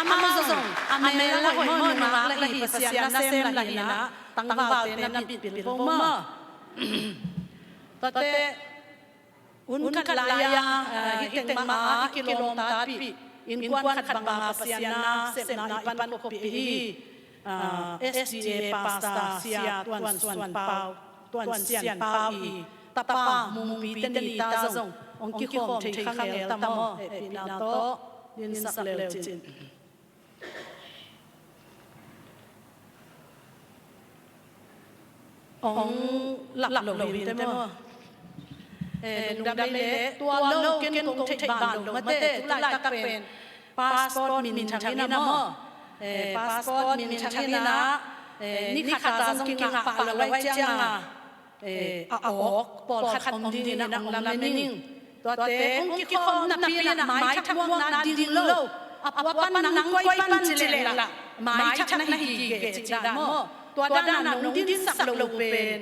Amau zong a mel a hoih maw, nungak la hi, Pasian nasem la hi na, tangvalte na bitpil vo maw. Tuate hun khat lai-a, eh, hih teng mah a i kilawm tatpih, innkuan khat banga Pasian nasepna i pan khopih hi. Ah, S D A Pastor Sia Tuan Suan Pau, Tuan Sian Pau i tapa Mungpi teni ta zong hong kikhawm thei kha ngel ta maw, hehpihna tawh dinsak leu cin. Hong lak lo in te maw. Eh, lungdam ei leh, tua lo ken kong theih ban lo mate, tu laitak pen passport minthang in a maw. Eh, passport minthang in a, eh, ni khat a zong kingah pah lo ahih ciangin a, eh, a awk pawlkhat om dingin a hong lamen ing. Tuate hong kikhawm napi in a maithak muakna ding lo. A pua pan nang koi pan ci leh lah maithak na hi gige cih dan maw. Tua dan a nong dinsak lo pen,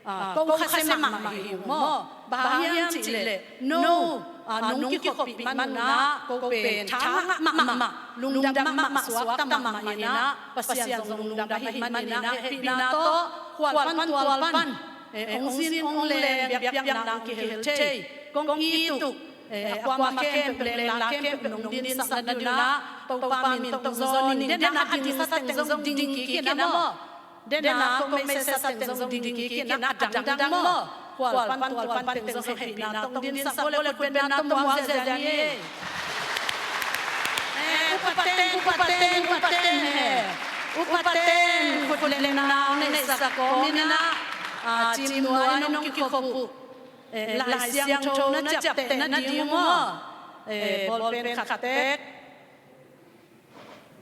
ah, ko khasia mahmah hi ung maw. Bang hang hiam cih leh no, ah, nong kikhoppih man un a ko pen tha ngah mahmah, lungdam mahmah, suakta mahmah in a, Pasian zong lungdam ahih manin a, hehpihna tawh khual pan tual pan, eh, hong zin hong leng biakpiakna hong kihel thei kong it uh. Eh, a kuamah khempeuh, lengla khempeuh nong dinsak nading un a Topa min tawh hong zon ing. Den a a dingsa teng zong ding kik in a maw. Den a ko meisa sa teng zong ding kik in a, a dangdang maw. Khual pan tual pan teng zong hehpihna tawh hong dinsak bo le khut bengna tawh muak ziahziah ni. Eh, upa teng, upa teng, upa teng he. Upa teng khut le nau neihsak kawm in a, ah, cimnuai nong kikhop uh, eh, Lai Siangtho na ciaptehna ding uh maw. Eh, bawlpen khat tek.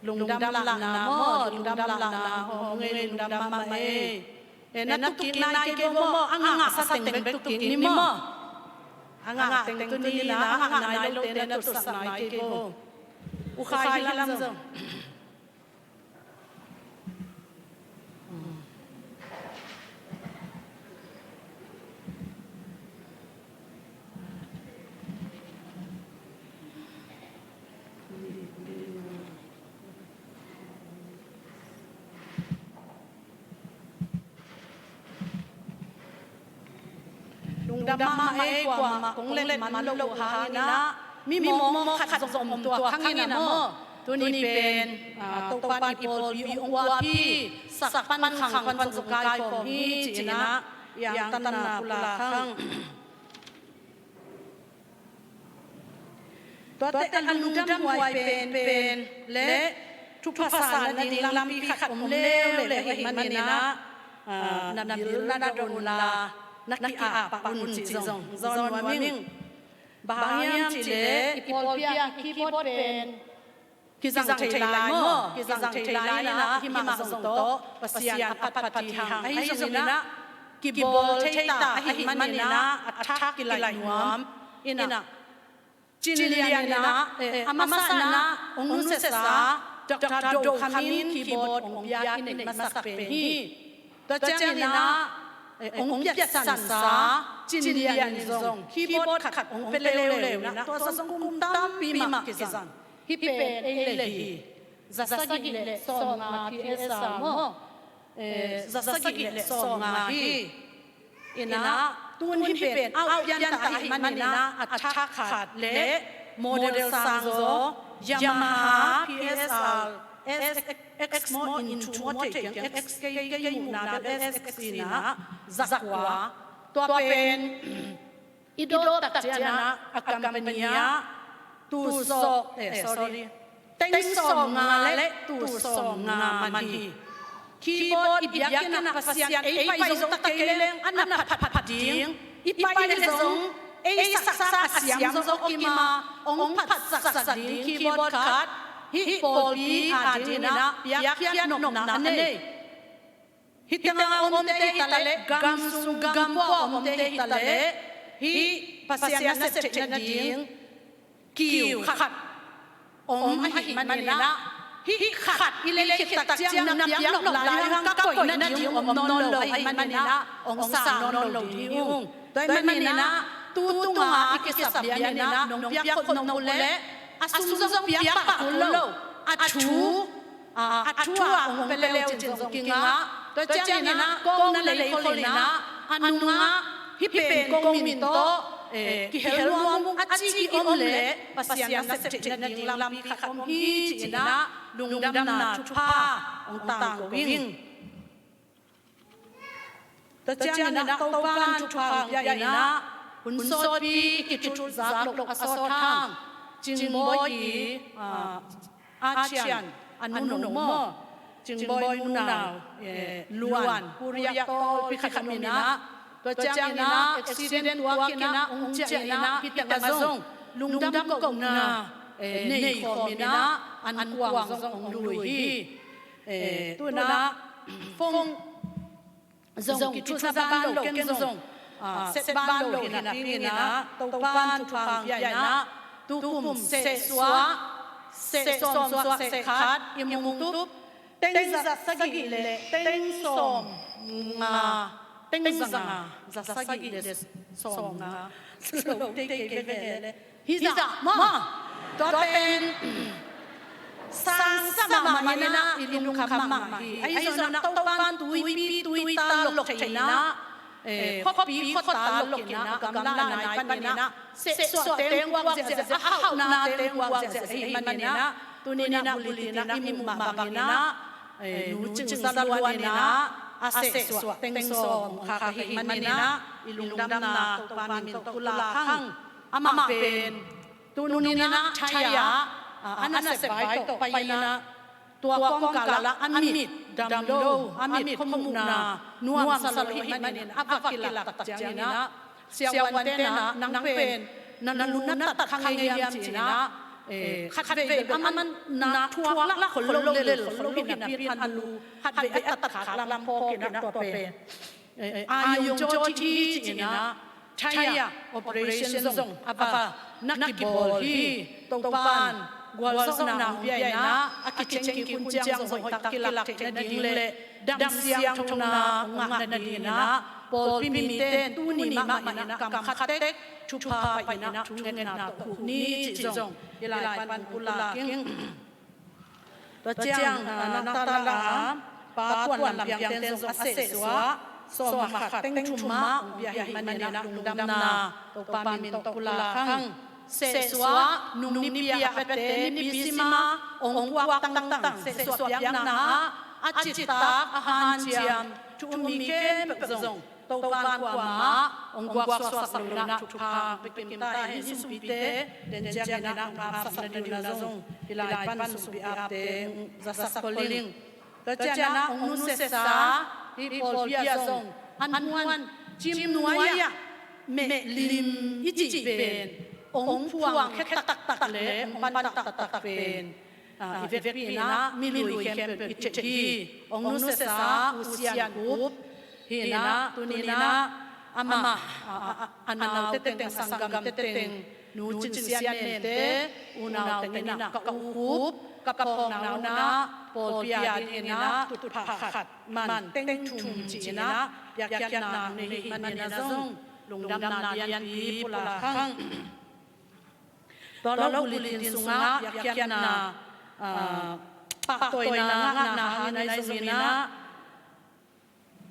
Lungdam lahna maw, lungdam lahna hawm ung ei, lungdam mahmah ei. Eh, na tukik nai kei vo maw, a ngahsa teng bek tukik ni maw. A ngah teng tuni in a, a ngah nai lote na tutsak nai kei vo. U Khai hi lam zong. Lungdam mahmah ei, kuamah kong let man lo uh hangin a, mi mawkmawk khat zong om tuak hangin a maw. Tuni pen, ah, Topa'n i pawlpi hong kuapih, sak pan khang pan zong kaikhawm hi ci-in a, i angtanna pulak hang. Tuate a lungdam huai penpen le thupha sa nading lampi khat om leuleu ahih manin a, ah, na bil na dawn un la, na ki-ap pah un cih zong zawn nuam ing. Bang hang hiam cih leh i pawlpi ah keyboard pen kizang thei lai maw, kizang thei lai in a, hih mah zong tawh Pasian a phatphat hi hang. Ahi zongin a, kibawl thei ta ahih manin a, a thak kilaih nuam in a, Cin Lian in a, eh, a masa in a hong nusiasa Doctor Do Kham in keyboard hong pia i neih masak pen hi. Tua ciangin a, eh, hong piatsansa Cin Lian in zong keyboard khat hong pia leuleu in a, tua zong kum tampi mah kizang. Hih pen ei leh hi. Za sagih le sawmnga P S R maw. Eh, za sagih le sawmnga hi. In a, tun hih pen au pian ta ahih manin a, a thak khat le model sang zaw, Yamaha P S R S X maw, in thu maw thei kiang, X kei, kei muhna bel S X in a, za kua. Tua pen i dawp tak ciangin a, a company ah tul sawm, eh, sorry, teng sawmnga le tul sawmnga man hi. Keyboard i biakinn ah Pasian ei pai zo ta kei leng a na phatphat ding, i pai leh zong ei saksa a siam zo kim a, hong phatsaksak ding keyboard khat hih pawlpi adingin a piakkhiat nopna a nei. Hih tengah a omte hi ta leh, gam sung gam pua a omte hi ta leh, hih Pasian nasep theihna ding kiu khat om ahih manin ah, Hih khat i lei khit tak ciang na piak nop lai hang ka koih nading om nawn lo ahih manin ah hong sang nawn lo ding ung. Tua ahih manin ah tu tungah i kisap lianin ah nong piak khop nop uh leh a sum zong piak pah kul lo, a thu, a thu a hong pia le uh cin zong kingah. Tua ciangin ah kong na lei kholin ah a nungah hih pen kong min tawh kihel nuam ung a ci i om leh Pasian nasep theih nading lampi khat om hi ci-in ah lungdamna thupha hong tangko ing. Tua ciangin ah Topa'n thupha hong pia in ah hun sawtpi i kithutzak loh a sawt hang Cingbawi i, ah, a thian a nu no maw, Cingbawi nunau, eh, Luan, Korea tawlpi khat om in ah, tua ciangin ah accident tuak in ah hong ciah in ah hih tengah zong lungdam kohna, eh, nei khawm in ah an kuang zong hong lui hi. Eh, tu-in ah phone zong kithuza ban lo, ken zong, ah, set ban lo hi napi-in ah Topa'n thupha hong pia in ah tu kum seh suah, seh sawm suah, seh khat i mung tup teng za sagih le teng sawm nga, teng za nga, za sagih le sawm nga. Lo thei kei veve le. Hi zah maw? Tua pen sang sa mahmah in ah i lungkham mahmah hi. Ahi zongin ah Topa'n tuipi tuita lok thei in ah, eh, khuapi khuata lok in ah, gamla nai pan in ah, seh suah teng guak ziahziah, a hauhna teng guak ziahziah ahih manin ah, tuni-in ah bulletin ah i muh mah bangin ah, eh, Nu Cing Za Luan in ah a seh suah teng sawm khak ahih manin ah i lungdamna Topa min tawh pulak hang. Amah pen tuni-in ah Thai ah, ah, a nasep vai tawh pai in ah, tua kawmkal ah a mit dam lo, a mit khuamuhna nuamsa lo ahih manin a va kilak tak ciangin ah siavuante in ah, nang pen na lu na tat kha ngei hiam ci-in ah, eh, khatveivei bel amah na thuak lah khol lo, lel khol lo hi napi-in a lu khatveivei a tat khak lam phawk in ah tua pen, eh, aa yong caw thih hi ci-in ah Thai ah operation zong a va na kibawl hi. Topa'n gualzawhna hong pia in ah a kiciangkik hun ciang zong hoihtak kilak theih nading le dam siangthona hong ngah nadingin ah pawlpi mite in tuni mahmah in ah kam khat tek thupha pai in ah thungetna tawh huh ni cih zong i lai pan pulak ing. Tua ciang, ah, nangta la-a Pa Kuan Lam Piang ten zong a seh suah sawm a khat teng thum mah hong pia ahih manin ah lungdamna Topa min tawh pulak hang. Seh suah nung nipi a piate, nipi sim a hong kuak tangtang seh suah piakna ah a citak, a hanciam, thu um mi khempeuh zong Topa'n kuamah hong guaksuaksak loh in ah thupha hong pia kim ta hen. Hih sumpite den ciangin ah hong apsak nading un ah zong i lai pan sumpi apte hong zasak kol ing. Tua ciangin ah hong nusiasa, hih pawlpi ah zong an huan, cim nuai ah meh lim i cih pen hong phuang khia taktak le hong pan taktak pen, ah, i vekpi in ah mi lui khempeuh i theih hi. Hong nusiasa U Sian Kup hi in ah, tuni in ah amah, ah, ah, ah, a nau teteng, a sanggam teteng, Nu Cin Sian Mente, unau teng in ah ka u Kup, ka phawkna un ah pawlpi a dingin ah tutphah khat man teng thum ci-in ah piakkhiatna nei ahih manin ah zong lungdamna lianpi pulak hang. Tua lo bulletin sungah piakkhiatna, ah, pahtawina ngahna hangin ahi zongin ah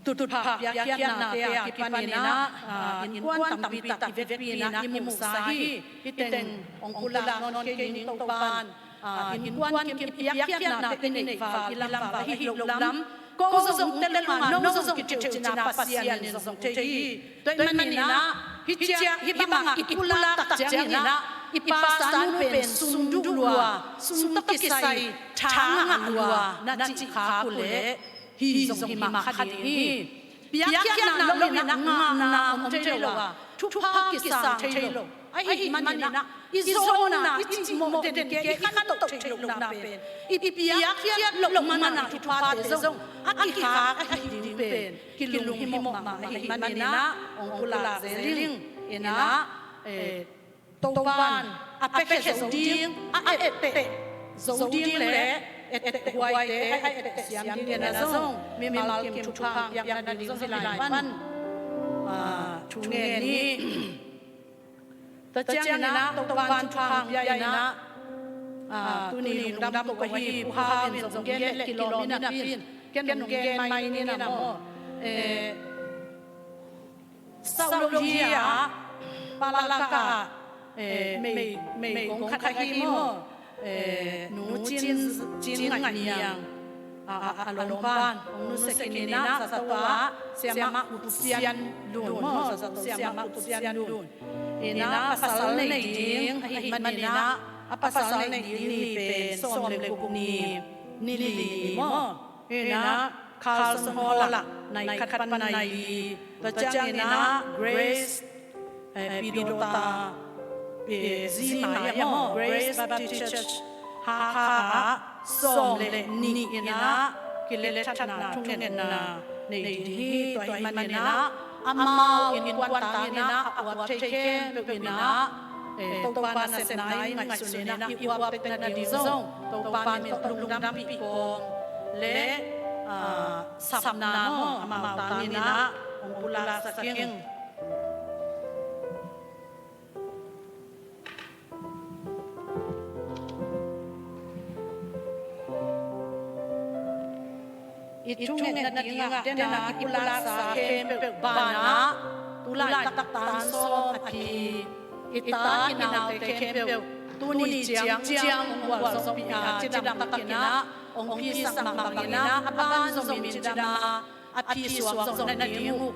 tutphah piakkhiatnate a kipanin ah, ah, innkuan tampi tak i vekpi in ah i muhsa hi. Hih teng hong pulak nawn kei ning. Topa'n, ah, innkuan kim i piakkhiatnate i neih val i lam val ahi loh lam, ko zong tel ung a, no zong kitheih uh cin ah Pasian in zong thei hi. Tua ahih manin ah hih ciang, hih bangah i pulak tak ciangin ah i pastor nu pen sum duh lua, sum tawh kisai tha ngah lua na cih khak uh leh hi zong hi mah kha ding hi. Piakkhiatna lo in ah ngahna om thei lo a, thupha kisang thei lo. Ahih manin ah i zawhna, i cihmawh den kei, i khantoh theih lohna pen i piakkhiat loh man a i thuphate zong a kikhak ahi ding pen kilunghimawh mahmah ahih manin ah hong pulak zel ing. In ah, eh, Topa'n a piakhia zo ding, a etteh zo ding le etteh huaite a etteh siam dingin a zong mimal kim thupha piakna ding zong hi lai pan thu ngen ni. Tua ciangin ah Topa'n thupha pia in ah tuni lungdam ko ka hi, Pu Hau in zong gen le kilawm in a pi in ken hong gen mai ni na maw. Sauh lo hi a, Palaka ah mei, mei kong khat ahi maw, Nu Cin, Cin Ngaih Niang a lawmpan hong nusia khin in ah zato ah Siamah Ut Sian Lun maw, zato Siamah Ut Sian Lun in ah pasal nei ding ahih manin ah a pasal nei ding ni pen sawm le guk ni, ni li maw. Inah Carlson Hall ah nai khat pan nai li. Tua ciang inah Grace, eh, Pidota, eh, Zima ia maw, Grace Baptist Church Hakha ah sawm le nih inah kilet thatna thungetna nei ding hi. Tua ahih manin ah amau innkuan tang inah a uap thei khempeuh inah, eh, Topa nasepna i ngaihsun inah i uap pekna ding zong Topa min tawh lungdampih kawm le, ah, sapna maw amau tang inah hong pulaksak ing. I thungetna dingah dena i pulaksa khempeuh banah tulaitak tan sawm a phi i ta i naute khempeuh tuni ciangciang hong gualzawhpih a cidam takinah hong phisak mah banginah a ban zong min cidam a a phisuak zawh nading uh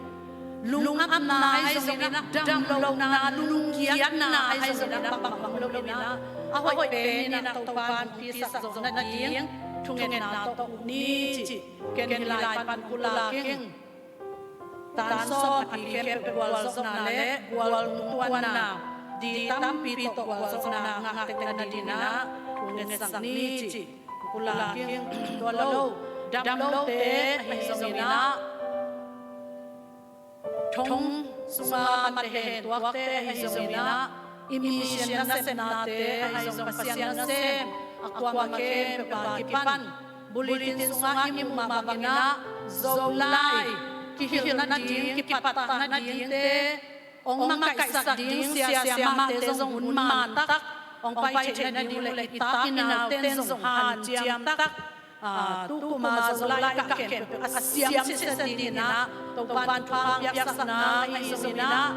lungapna ahi zonginah damlohna lungkiatna ahi zonginah bang om loinah a hoih peninah Topa hong phisak zawh nading thungetna tawh uh ni cih ken hih lai pan pulak ing. Tan sawm a phi khempeuh gualzawhna le gualtung tuanna di tampi tawh gualzawhna ngahtek nadinginah thungetsak ni cih pulak ing. Tua lo damlote ahi zonginah thong sunga mate hen tuakte ahi zonginah i mission nasepnate ahi zong Pasian nasem a kuama khempeuh a kipan bulletin sungah i muh mah banginah Zolai kihilh nading kipattah nadingte hong makaihsak ding sia siamahte zong hun mantak hong pai theih nading uh le i ta i nauten zong hanciam tak, ah, tukuma Zolai kah khempeuh a siam sitset dinginah Topan thupha piaksakna ahi zonginah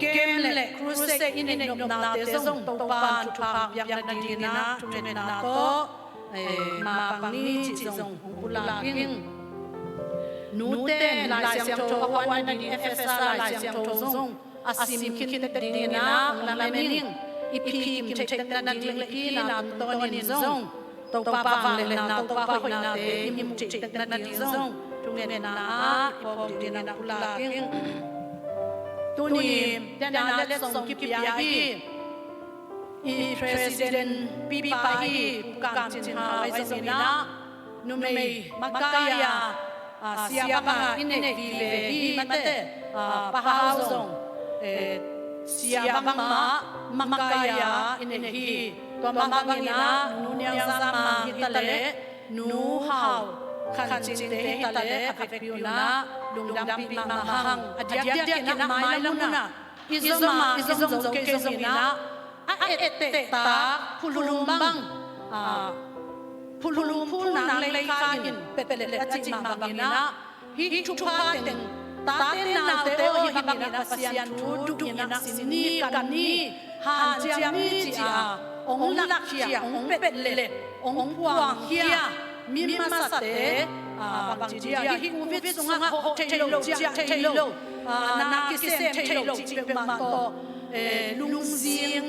camp le crusade i neih nopnate zong Topan thupha piakna dinginah thungetna tawh, eh, mapang ni cih zong hong pulak ing. Nuten Lai Siangtho a huan nading Efesa Lai Siangtho zong a sim khin tek dinginah hong lamen ing. I phi kim theih tek nading le i phi na tungtawnin zong Topa vangliatna Topa hoihnate i muh theih tek nading zong thungetna ah i phawk dinginah pulak ing. Tuni tena letsong kipia hi. I President pipa hi Pu Kam Cin Hau ahi zonginah numei makai a, ah, sia banga i neih vive hi mate, ah, Pa Hau zong, eh, sia bangmah makai a i neih hi. Tua mah banginah Nu Niang Zam Mang hi taleh Nu Hau Khan Cingte hi taleh a vekpi unah lungdampih mahmah hang. A diakdiakinah mailam unah i zom a i zom zo kei zonginah a etteh tak phulum bang, ah, phulum phul nang lei kha in petpet le a cih mah banginah hih thupha teng tate naute aw hih banginah Pasian thu duh inah sin ni kan ni hanciam ni ci-a hong lakkhia hong petpet le hong phuangkhia mi masate, ah, bangci dia hih Covid sungah hawh thei lo, ciah thei lo, ah, na kisem thei lo cih peuhmah tawh, eh, lungzing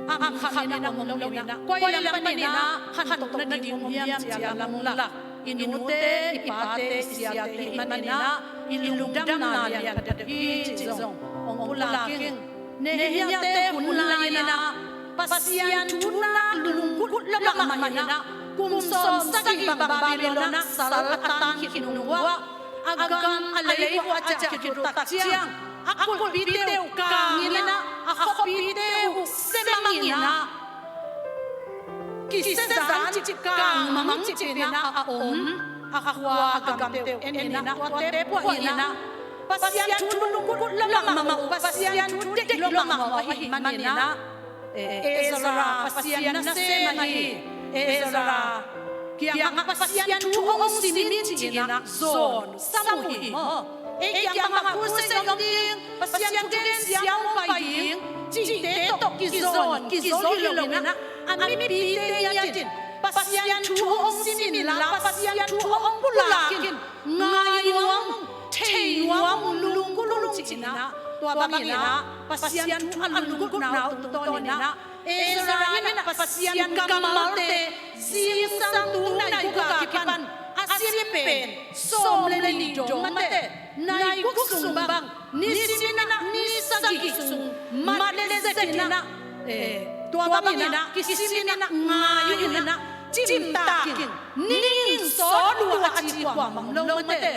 a khamin a om loinah koi lam paninah khantoh nading om hiam ci-a lamlak i nute i pate i siate hih maninah i lungdamna lian pha deuh hi cih zong hong pulak ing. Nehemiah-te hun lai-inah Pasian thu nak lunggulh lamah inah kum sawm sagih bang Babylon ah sal a tan khit nung uah a gam a lei uah a ciah khit uh tak ciang a kulhpite uh kang inah a khuapite uh semang inah Kisiazan cih, kangmang cih pen ah a om, a khua a gam peuh en in ah, tuate puah in ah, Pasian thu lungkut lamah mah uh, Pasian thu deih lamah mah uh ahih manin ah, eh, Ezra Pasian nasem ahi, Ezra kiangah Pasian thu hong sim in ci-in ah zawn sam uh hi maw. Ei kiangah khusia om ding, Pasian thu gen siang hong pai ding cihte tawh kizawn, kizawn hi lo in ah, a mipite ngiat in Pasian thu hong sim inla, Pasian thu hong pulak in, ngai nuam ung, thei nuam ung, lungkul ung ci-in ah, tua bangin ah Pasian thu a lungkutna uh tungtawn in ah, Ezra in ah Pasian kammalte zingsang tu nai guk a kipan a sim pen sawm le nih dong mate, nai guk sung bang, ni sim in ah ni sagih sung mat le zet in ah, eh, tua bangin ah kisim in ah ngai uh in ah, cimtak in, ning sawt uh a ci kuamah om lo mate.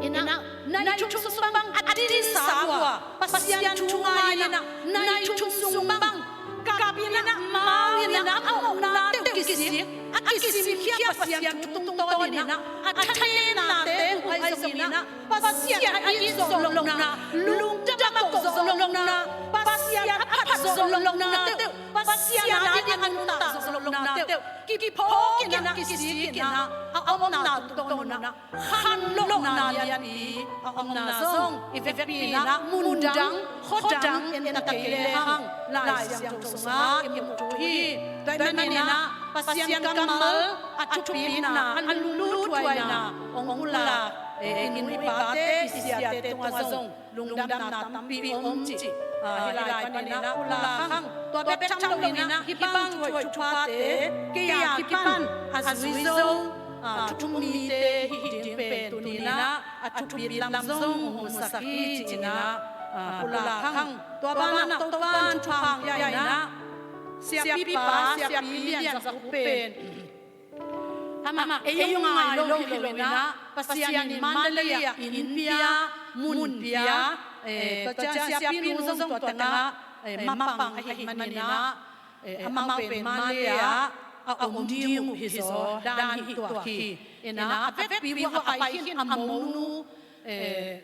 In ah, nai thum sung bang a dinsa uh a, Pasian thu ngai in ah, nai thum sung bang kap in ah, mau in ah, a mawhna teuh kisik, a kisimkhia Pasian thu tungtawn in ah, a thanemnate uh ahi zongin ah, Pasian a it zawh lohna, lungdam a koh zawh lohna, Pasian a phat zawh lohna teuh, Pasian a ding a nuntak zawh lohna teuh kiphawk in ah, kisik in ah, a omna tungtawn un ah khanlawhna lianpi a omna zong i vekpi in ah, mundang khuadang en ta kei lehang Lai Siangtho sungah i muh thu hi. Tua ahih manin ah Pasian kammal a thupitna, a lunglut huaina hong pulak, eh, i nu i pate, i siate tungah zong lungdamna tampi om cih, ah, hih lai panin ah pulak hang. Tua bek tham loin ah hih bang thuhoih thuphate kei a kipan a zui zo, ah, thu um mite hih ding pen tuni in ah a thupit lam zong hong musak hi ci-in ah, ah, pulak hang. Tua banah Topa'n thupha hong pia in ah, siapipa, siapi Lian Za Khup pen amah ei hong ngai lo hi lo in ah, Pasian in Mandalay ah inn pia, mun pia, eh, tua ciang siapi nu zong tua tengah, eh, mapang ahih manin ah, eh, amau pen Mandalay ah a om ding uh hi zaw dan hi tuak hi. In ah a vekpi uh a pai khin a monu, eh,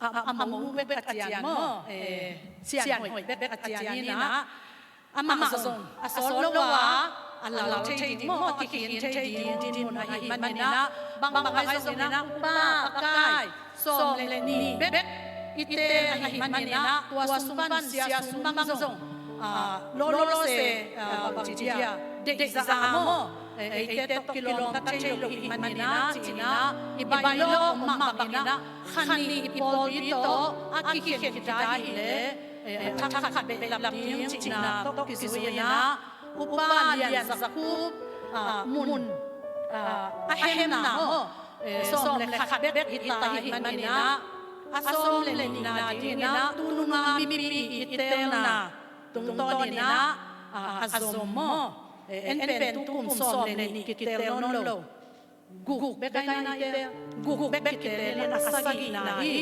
a, a, a monu bek a cian maw, eh, Sian Hoih bek a cian in ah, amah zong a sawt lo a, a lal thei ding maw, a kikhin thei ding dinmun ahih manin ah, bangbang ahi zongin ah, upa, pakai, sawm le nih bek i teel ahih manin ah, tua sung pan sia sung bang zong, ah, lawlaw se, ah, bangci dia, deihzah a maw, eh, eite tawh kilawm ta thei lo ahih manin ah, ci-in ah, i bailo om mah bangin ah, khan nih i pawlpi tawh a kikhen khit a hih leh, eh, a thakhat behlap ding cihna tawh kizui in ah, Upa Lian Za Khup, ah, mun, ah, a hemna maw, eh, sawm le khat bek hi ta ahih manin ah, a sawm le nihna dingin ah, tu nung a mipi i teelna tungtawn in ah, ah, a zom maw, eh, en pen tu kum sawm le nih kiteel nawn lo. Guk bek ahi na i teel, guk bek kiteel in a sagihna hi.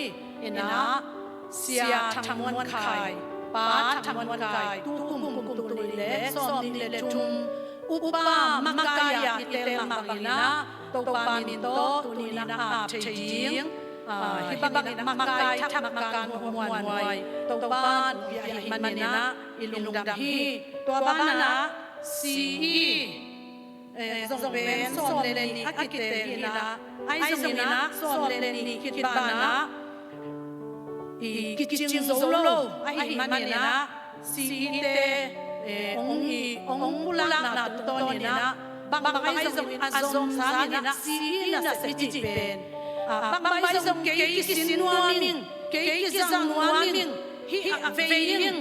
In ah, Sia Thang Muan Khai, Pa Thang Muan Khai, tu kum, kum tul nih le sawmnih le thum, upa makai a i teel mah bangin ah, Topa min tawh tuni in ah ap thei ding, ah, hih bangin ah makai thak, makai muanhuai Topa in hong pia ahih manin ah i lungdam hi. Tua banah C E, eh, zong pen sawm le nih a kiteel in ah, ahi zongin ah sawm le nih khit banah i kicing zo lo ahih manin ah, C E te, eh, hong i, hong pulakna tungtawn in ah, bangbang ahi zongin a zom sangin ah C E na sep i cih pen, ah, bangbang ahi zong kei kisin nuam ing, kei kizang nuam ing, hih a vei ing,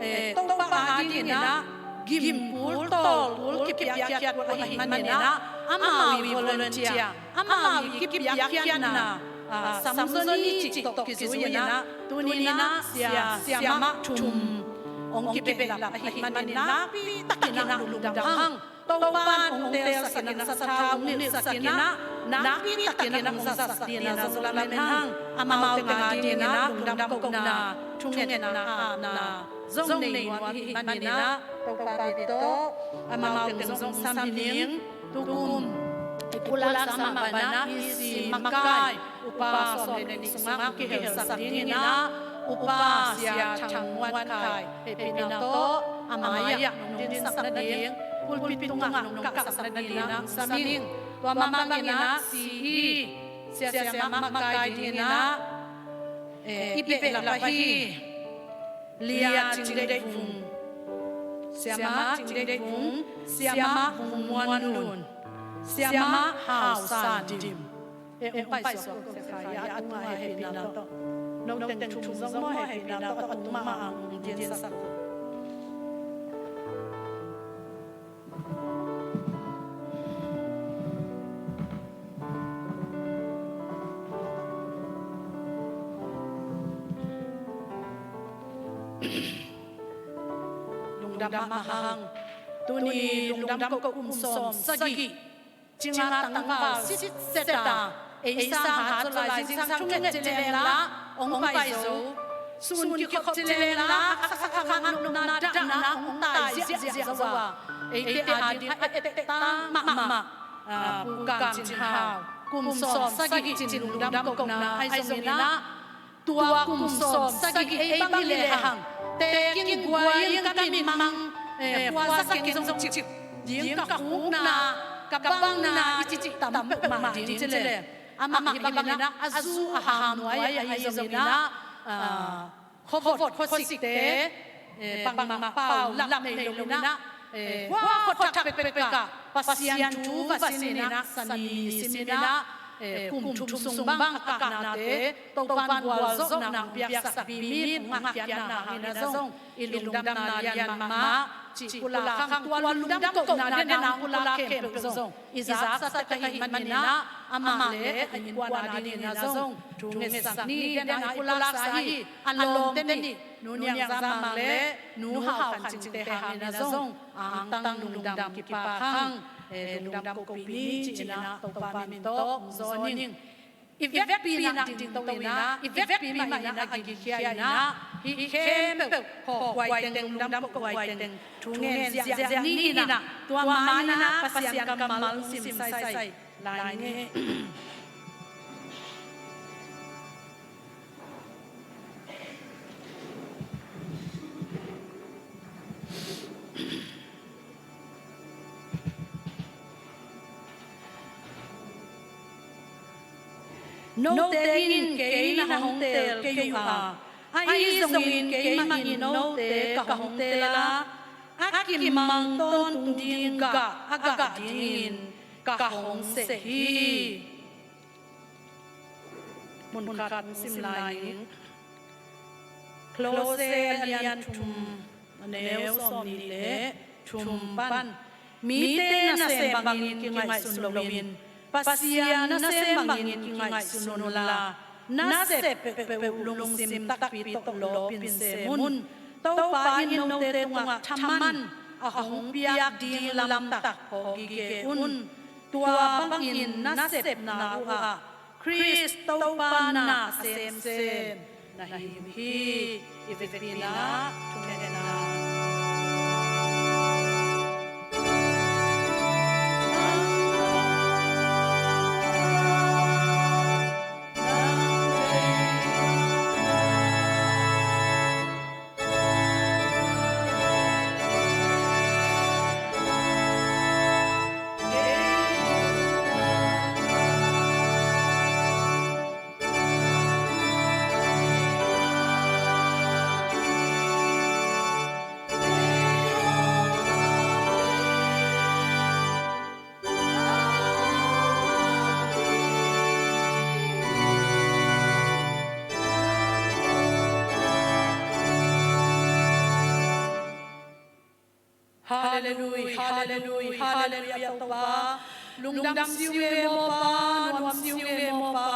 eh, Topa adingin ah gimpul tawlkul kipiakkhiat kul ahih manin ah, amau i volunteer, amau i kipiakkhiatna, ah, samzon i cih tawh kizui in ah, tuni in ah sia, siamah thum hong kibehlap ahih manin ah, nakpi takin ah lungdam hang. Topa'n hong teelsak in ah, sathau hong nilhsak in ah, nakpi takin ah hong zatsak dingin ah zong lamen hang. Amau teng a dingin ah lungdam kohna thungetna apna zong nei nuam i hih manin ah, Topa min tawh amau teng zong sam hi ning. Tukum i pulaksa mah bang ah EC makai upa sawm le nih sungah hong kihelsak dingin ah, Upa Sia Thang Muan Khai hehpihna tawh a mai-ah nong dinsak nading, pulpit tungah nong kaksak nadingin ah hong sam ing. Tua mah bangin ah CE Sia Siamah makai dingin ah, eh, i behlap ahi Lia Cing Deih Vung, Siamah Cing Deih Vung, Siamah Vung Muan Lun, Siamah Hau San Dim. Eh, hong paisuak kei kha, a tungah hehpihna tawh. Nong teng thum zong maw, hehpihna tawh a tung mah hong dinsak. Lungdam mahmah hang. Tuni lungdam ko kum sawm sagih cinga tangval sitset a, ei sanghat zaw lai, zingsang thunget ci leng la hong pai zo, sun kikhop ci leng la a khakkhak nopna dahna hong tai ziahziah zo a, eite a ding a etektek mahmah, ah, Pu Kam Cin Hau, kum sawm sagih cin lungdam kohna ahi zongin ah, tua kum sawm sagih ei bang hi lehang, tekin guai in ka min mang, eh, puansak keng zong cip ding, ka khukna, ka bangna i cih tam peuhmah ding ci leh, amah hih bangin ah a zu a ham nuai ahi zongin ah, ah, khuavot khuasikte, eh, bangmah paulap nei loin ah, eh, hua khuathak pekpek ah Pasian thu va sin in ah, Sani simin ah, eh, kum thum sung bang a kahnate Topa'n gualzawhna hong piaksak, bimi hong ngahpiakna hangin ah zong i lungdamna lian mahmah. Cih pulak hang, tua lungdam kohna den a hong pulak khempeuh zong i zaksa tek ahih manin ah, amah le a innkuan a dingin ah zong thu ngetsak ni den a i pulaksa hi. A lawmte nih, Nu Niang Za Mang le Nu Hau Khan Cingte hangin ah zong angtang lungdam kipak hang, eh, lungdam kohpih ni ci-in ah Topa min tawh hong zawn ing. I vekpi nak dingto in ah, i vekpi mah in ah, a gigkhia in ah, hih khempeuh phawk guai teng, lungdam kohguai teng thu ngen ziahziah ni in ah, tua ma in ah Pasian kammal sim saisai lai ni. Note in kei na hong teel kei uh a, ahi zongin keimah in note ka hong teel a, a kimang tawntung ding gah a gah dingin ka hong seh hi. Mun khat hong sim lai ning. Kolose a lian thum, a neu sawmnih le thum pan, mite nasem bangin kingaihsun loin, Pasian nasem bangin kingaihsun unla, nasep peuhpeuh lungsim takpi tawh lawpin sem un. Topa in note tungah thaman a hong piak ding lamtak phawk gige un. Tua bangin nasepna uhah Khrist Topa na semsem na hi uh hi. I vekpi in ah thungetna. Halleluia, halleluia, halleluia, Topa. Lungdam si ung e mawpa, nuam si ung e mawpa.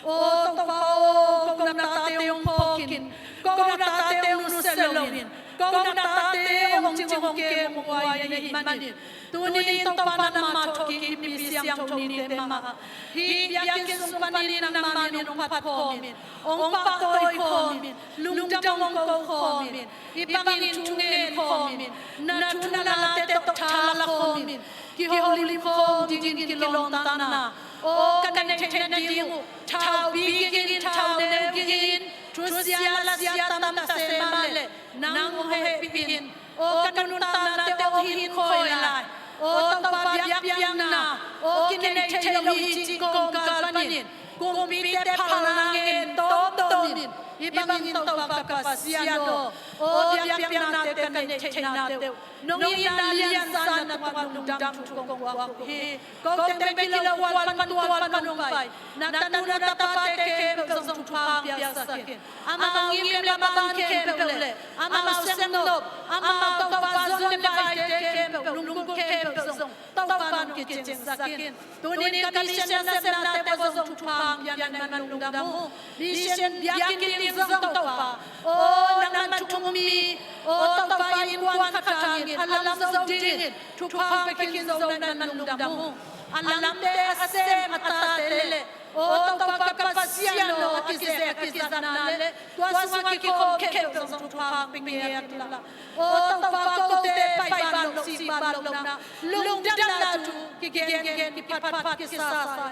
O Topa o, ko na tate hong phawkin, ko na tate hong nusia loin, ko na tate hong cing hong kem hong huai na hih manin, tuni-in Topa nangmah thawhkik Mipi Siangtho Nite mah ah hih biakinn sung panin nangmah min hong phat khawmin, hong pahtawi khawmin, lungdam hong ko khawmin, hih bangin thu ngen khawmin, na thu na late tawh tha la khawmin, kiholim khawm dingin kilawmtatna, aw ka neih theih nading uh, thaupi gigin, thauneu gigin, thusia lasia tamta se mah leh nang hong hehpih in. Aw ka nuntaknate hong hinkhawi lai, aw Topa biakpiakna, aw kinei thei lo hi cih kawmkal panin kumpite phalna ngen tawmtawmin, hih bangin Topa ka Pasian aw, aw biakpiaknate ka neih theihnate uh nong itna liansa na tungah lungdam thu kong guak uh hi. Ko teng bek hi lo, kual pan tual pan hong pai na tanu na tapate khempeuh zong thupha hong piaksak in. Amau ngim le maban khempeuh le amau semnop, amau Topa zuan le vaite khempeuh, lunggulh khempeuh zong Topa nong kiciansak in. Tuni-in ka mission nasepnate uah zong thupha hong piak in, nang lungdam uh. Mission biakinn ding zong Topa, aw nangman thu hong mi, aw Topa innkuan khat hangin a lam zo dingin thupha hong pia khin Zo na, nang lungdam uh. A lamte a sem a tate le, aw Topa ka Pasian aw, a kizek a kizatna le tua sungah kikhawm khempeuh zong thupha hong pia ngiat inla, aw Topa kote pai ban loh sik ban lohna, lungdamna thu kigengen, kiphatphat, kisasa,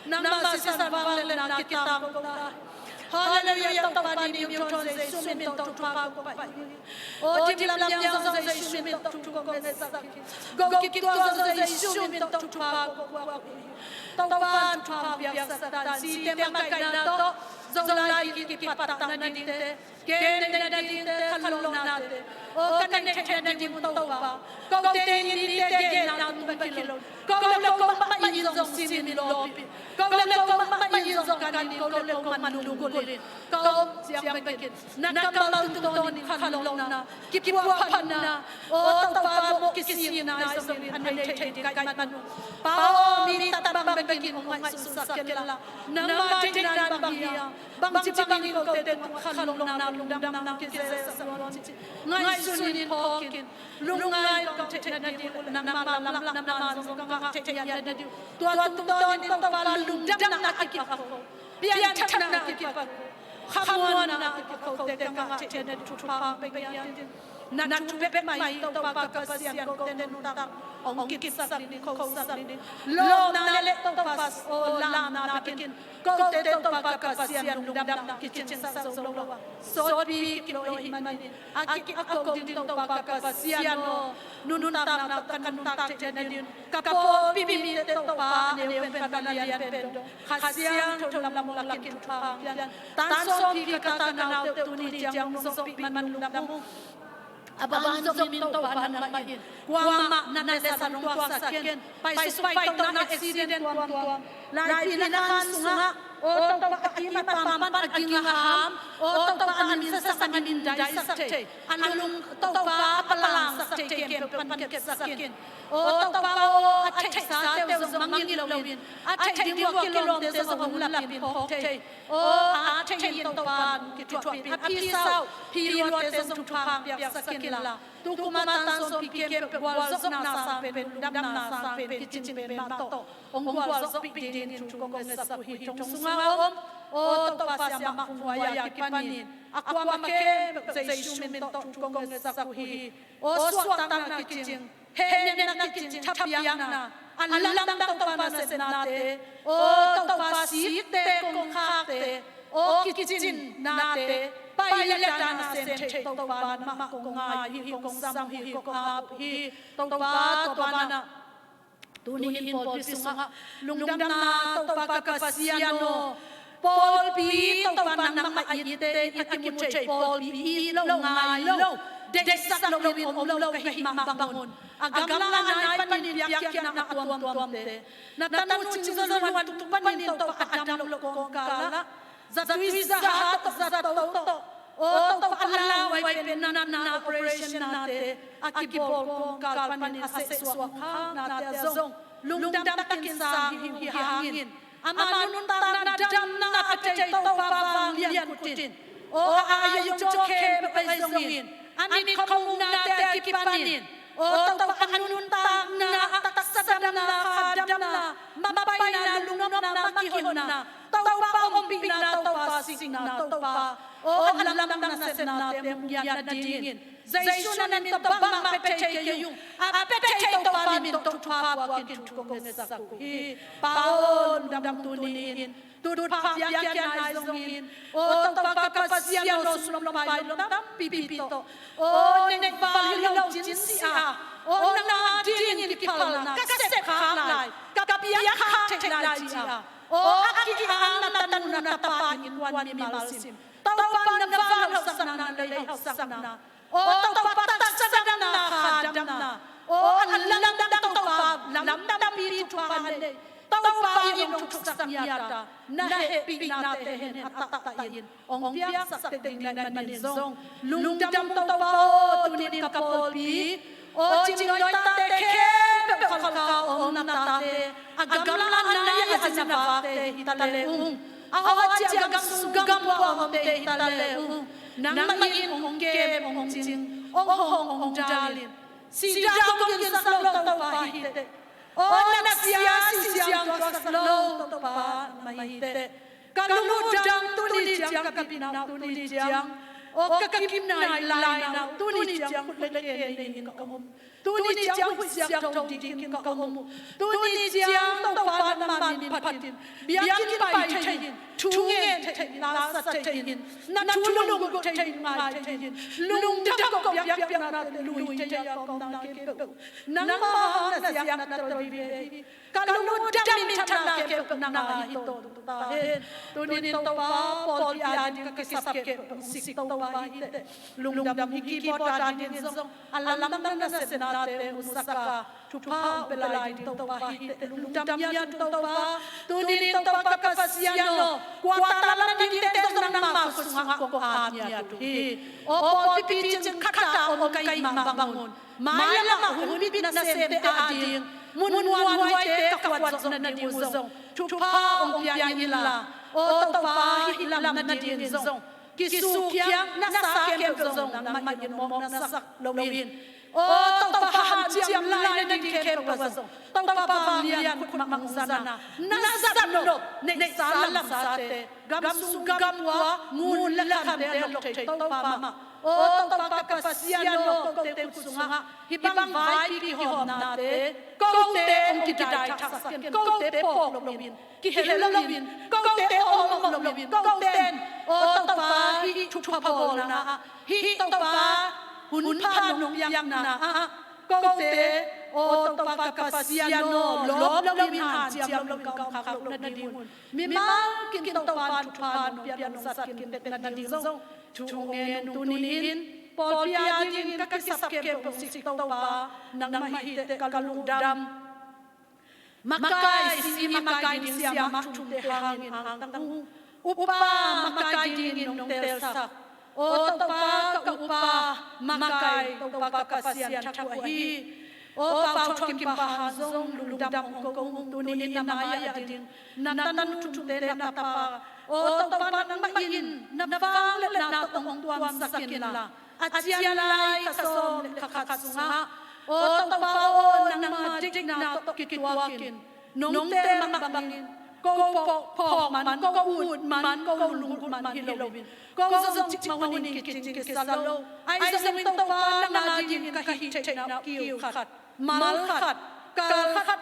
nangmah sisan vangliatna kitangko lai. Halleluiah. Topa ni uh thawn Jesu min tawh thupha kong pia hi. Aw dim lam niang zong Jesu min tawh thu kong ngetsak hi. Go kik tua zong Jesu min tawh thupha kong guak hi. Topa thupha hong piaksak ta in, site makaihna tawh Zolai gik kipattah nadingte, ken neih nadingte, khanlawhnate, aw ka neih theih nading uh Topa, kote in nite genna tung bek hi lo, ko le ko mahmah in zong simin lawpin, ko le ko mahmah in zong kanin, ko le ko man lunggulhin, ka om ciang bekin na kammal tungtawnin khanlawhna, kipuahphatna, aw Topa, mawh kisikna zong in a nei thei ding ka hih man un, Pa aw mi tat bang bekin hong ngaihsunsak kenla, nangma deihna in bang hiam, bangci bangin kote tungah khanlawhna, lungdamna hong kizelsak nuam cih ngaihsunin phawkin, lungngai kong theih nading uh, nangma lamlahna man zong ka ngah theih nading uh, tua tungtawnin Topa lungdamna a kipak uh, pianthakna a kipak uh, khamuanna a kipak uh, kote ka ngah theih nading uh thupha hong pia ngiat in. Na thu bek mah hi Topa ka Pasian, kote nuntak hong kitsak ding, khosak ding, lawpna le Topa aw lamna bekin kote Topa ka Pasian lungdamna kiciansak zo lo a, sawtpi kik lo ahih manin, a ki, a ko ding Topa ka Pasian aw, nuntakna ka nuntak theih nading, ka pawlpi mite Topa, a neu pen pan a lian pen dong Kha Siangtho lam lakin thupha hong pia in. Tan sawmpi ka ta ka naute uh tuni ciang hong zawhpih man lungdam uh. A ban zom in Topa nangmah in kuamah na nesan hong tuaksak ken. Paisuk paitawhna accident tuamtuam, laipi na khan sungah, aw Topa a kim a tam pan a ging a ham, aw Topa a min sasang a min daisak thei, a lung Topa a palangsak thei khempeuh pan kepsak in. Aw Topa aw, a theihsate uh zong mangngilh loin, a theih ding uh a kilawmte zong a hun lapin phawk thei, aw a theih in Topa nong kithuahpih in, a phi sau phi luate zong thupha hong piaksak inla, tu kum a tan sawmpi khempeuh gualzawhna sang pen, lungdamna sang pen, kicing pen mah tawh hong gualzawhpih dingin thu kong ngetsak uh hi. Thong sungah om, aw Topa, siamah Khuaia kipanin a kuamah khempeuh Jesu min tawh thu kong ngetsak uh hi. Aw suahtakna kicing, hehnemna kicing, thapiakna, a lamdang Topa nasepnate, aw Topa sikte kongkhakte, aw kicinnate, pai le dan a sem thei Topa nangmah kong ngai uh hi, kong sam uh hi, kong ap uh hi. Topa tua banah tuni in pawlpi sungah lungdamna Topa ka Pasian aw, pawlpi Topa nangmah a itte in a kimu thei pawlpi, it lo ngai lo, deihsak loin om lo ka hih mah bangun, a gamla a nai panin piakkhiatna a tuamtuamte, na tanu Cing Za Nuan tung panin Topa a dam loh kawmkalah, zatui zahat tawh, zato tawh, aw Topa, a lauhuai pen natna operation nate a kibawl kawmkal panin a sehsuak haknate ah zong lungdam takin sang hi uh hi hangin, ama nuntakna damna a thei Topa vanglian khutin, Aw a ayong jaw khempeuh ahi zongin, a mit khuamuknate a kipanin, aw Topa, a nuntakna, a taksa damna, kha damna, mapaina, lungnopna, makihonna, Topa ompihna, Topa sikna, Topa aw a lamdang nasepnate hong ngiat nadingin, Jesu na min tawh bangmah pia thei kei ung. A pia thei Topa min tawh thupha puakin thu kong ngetsak uh hi. Pa aw, lungdam, tuni-in tutphah piakhia nai zongin, aw Topa ka Pasian aw, sum lom pai lom tampipi tawh, aw neihval hi lo cin si a, aw nang adingin kiphalna ka sep khak lai, ka piak khak theih lai ci a, aw a ki-ang na tanu na tapa innkuan mimal sim, Topa na vanghawhsakna, na leihawhsakna, aw Topa taksa damna, kha damna, aw a lamdang Topa, lamdangpi thupha nei, Topa in hong thuksak ngiat a, na hehpihnate henhen a taktak in hong piaksak tek ding na hih manin zong lungdam ung Topa aw. Tuni-in ka pawlpi aw Cingnawi tate khempeuh, Khalkha om na tate, a gamla a nai a zin a vakte hi ta le ung, a hawh ciah gam sung gam pua omte hi ta le ung, nangmah in hong kem, hong cing, hong hong, hong dal in, sida kong ginsak lo Topa hi teh. Aw na sia si siang tuaksak lo Topa nangmah hi teh. Ka lungdam, tuni ciang ka bitna uh, tuni ciang aw ka kipnai laina uh, tuni ciang khut le khe nei in ka om. Tuni ciang huih siangtho dingin ka om uh. Tuni ciang Topa nangmah min phatin, biakinn pai thei in, thu ngen thei in, la sa thei in, na thu lunggulh thei in, ngai thei in, lungdam kong piakpiaknate lui thei a, ka omna khempeuh nangmah hang na ziak na tawh vive hi. Ka lungdam, minthanna khempeuh nang a hi tawntung ta hen. Tuni-in Topa, pawlpi ading ka kisap khempeuh hong sik Topa hi teh. Lungdam, hih keyboard adingin zong a lamdang nasepnate hong musak a, thupha hong pia lai ding Topa hi teh. Lungdam ngiat ung Topa. Tuni-in Topa ka Pasian aw, quarter lam na dingte zong nangma khut sungah kong at ngiat uh hi. Aw pawlpi cing khat ah om ka hih mah bangun, mailamah hunbit nasemte ading mun muanhuaite ka khuat zawh nading uh zong thupha hong pia inla, aw Topa, hih lam nadingin zong kisukhiat nasa khempeuh zong nangmah in mawk na sak loin, aw Topa, hanciam lai nading khempeuh ah zong Topa vanglian khut mah hong zan a, na zat nop, neihsa lamsate, gam sung gam pua, ngun le khamte a lok thei Topa mah. Aw Topa ka Pasian aw, kote khut sungah hih bang vaipi kihawmnate, kote hong kidai thaksak in, kote phawk loin, kihel loin, kote awlmawh loin, kote in, aw Topa, hih thupha bawlna ah, hih Topa hunpha nong piakna ah, kote, aw Topa ka Pasian aw, lawp loin, hanciam loin ka om khak loh nadingun, mimal kin Topa thupha nong pia, nong zat kin pek nading zong thu hong ngen ung. Tuni-in pawlpi adingin ka kisap khempeuh hong sik Topa nangmah hi teh. Ka lungdam. Makai, C E makai ding siamah thumte hangin hangtang ung. Upa makai dingin nong teelsak, aw Topa, ka upa makai Topa ka Pasian thakhuah hi. Aw Pau Thuak Kim pa hang zong lungdam hong ko ung. Tuni-in na mai-ah ding na tanu thumte, na tapa, aw Topa, nangmah in na vangliatna tawh hong tuamsak inla, a cian lai kha sawm le kha khat sungah, aw Topa aw, nangma deihna tawh kituakin, nong teel mah bangin, ko phawk man, ko ut man, ko lunggulh man hi loin, ko zong cimawh hunin kicing kisa lo, ahi zongin Topa, nang adingin ka hih theihna uh kiu khat, mal khat, kal khat,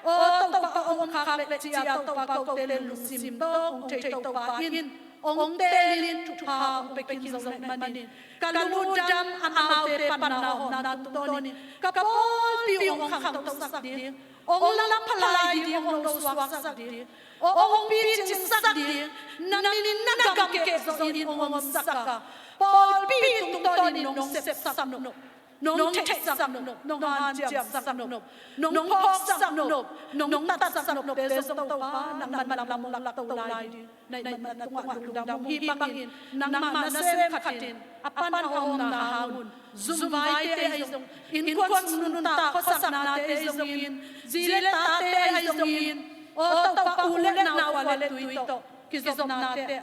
aw Topa, om khak leh ci-a Topa, kote lungsim tawh hong thei Topa in hong teelin thupha hong pia khin zong ahih manin, ka lungdam. Amaute panna hawmna tungtawnin ka pawlpi uh hong khangtosak ding, hong lam phalai ding, hong nosuaksak ding, hong picingsak ding, na min na gamkeh zawhin hong omsak a, pawlpi tungtawnin nong sepsak nop, nong theihsak nop, nong hanciamsak nop, nong phawksak nop, nong tatsak nopte zong Topa, nangman lam hong lak to lai ding, na ihmut na tungah lungdam ung. Hih bangin nangmah nasem khatin a pan a omna hangun, zumvaite ahi zong, innkuan sung nuntak khuasaknate ahi zongin, zi le tate ahi zongin, aw Topa, u le nau, khua le tui tawh kizopnate,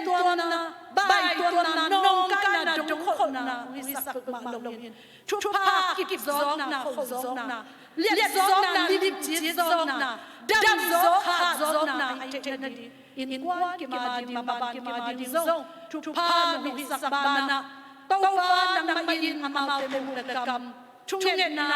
tuanna, baituanna, nawngkaina, dongkholhna hong hisak peuhmah loin, thupha kipzawkna, khohzawkna, liatzawkna, limcitzawkna, damzawk hatzawkna a hih theihna ding, innkuan kim a ding, maban kim a ding zong thupha nong hisak banah, Topa nangmah in amaute muk le kam, thungetna,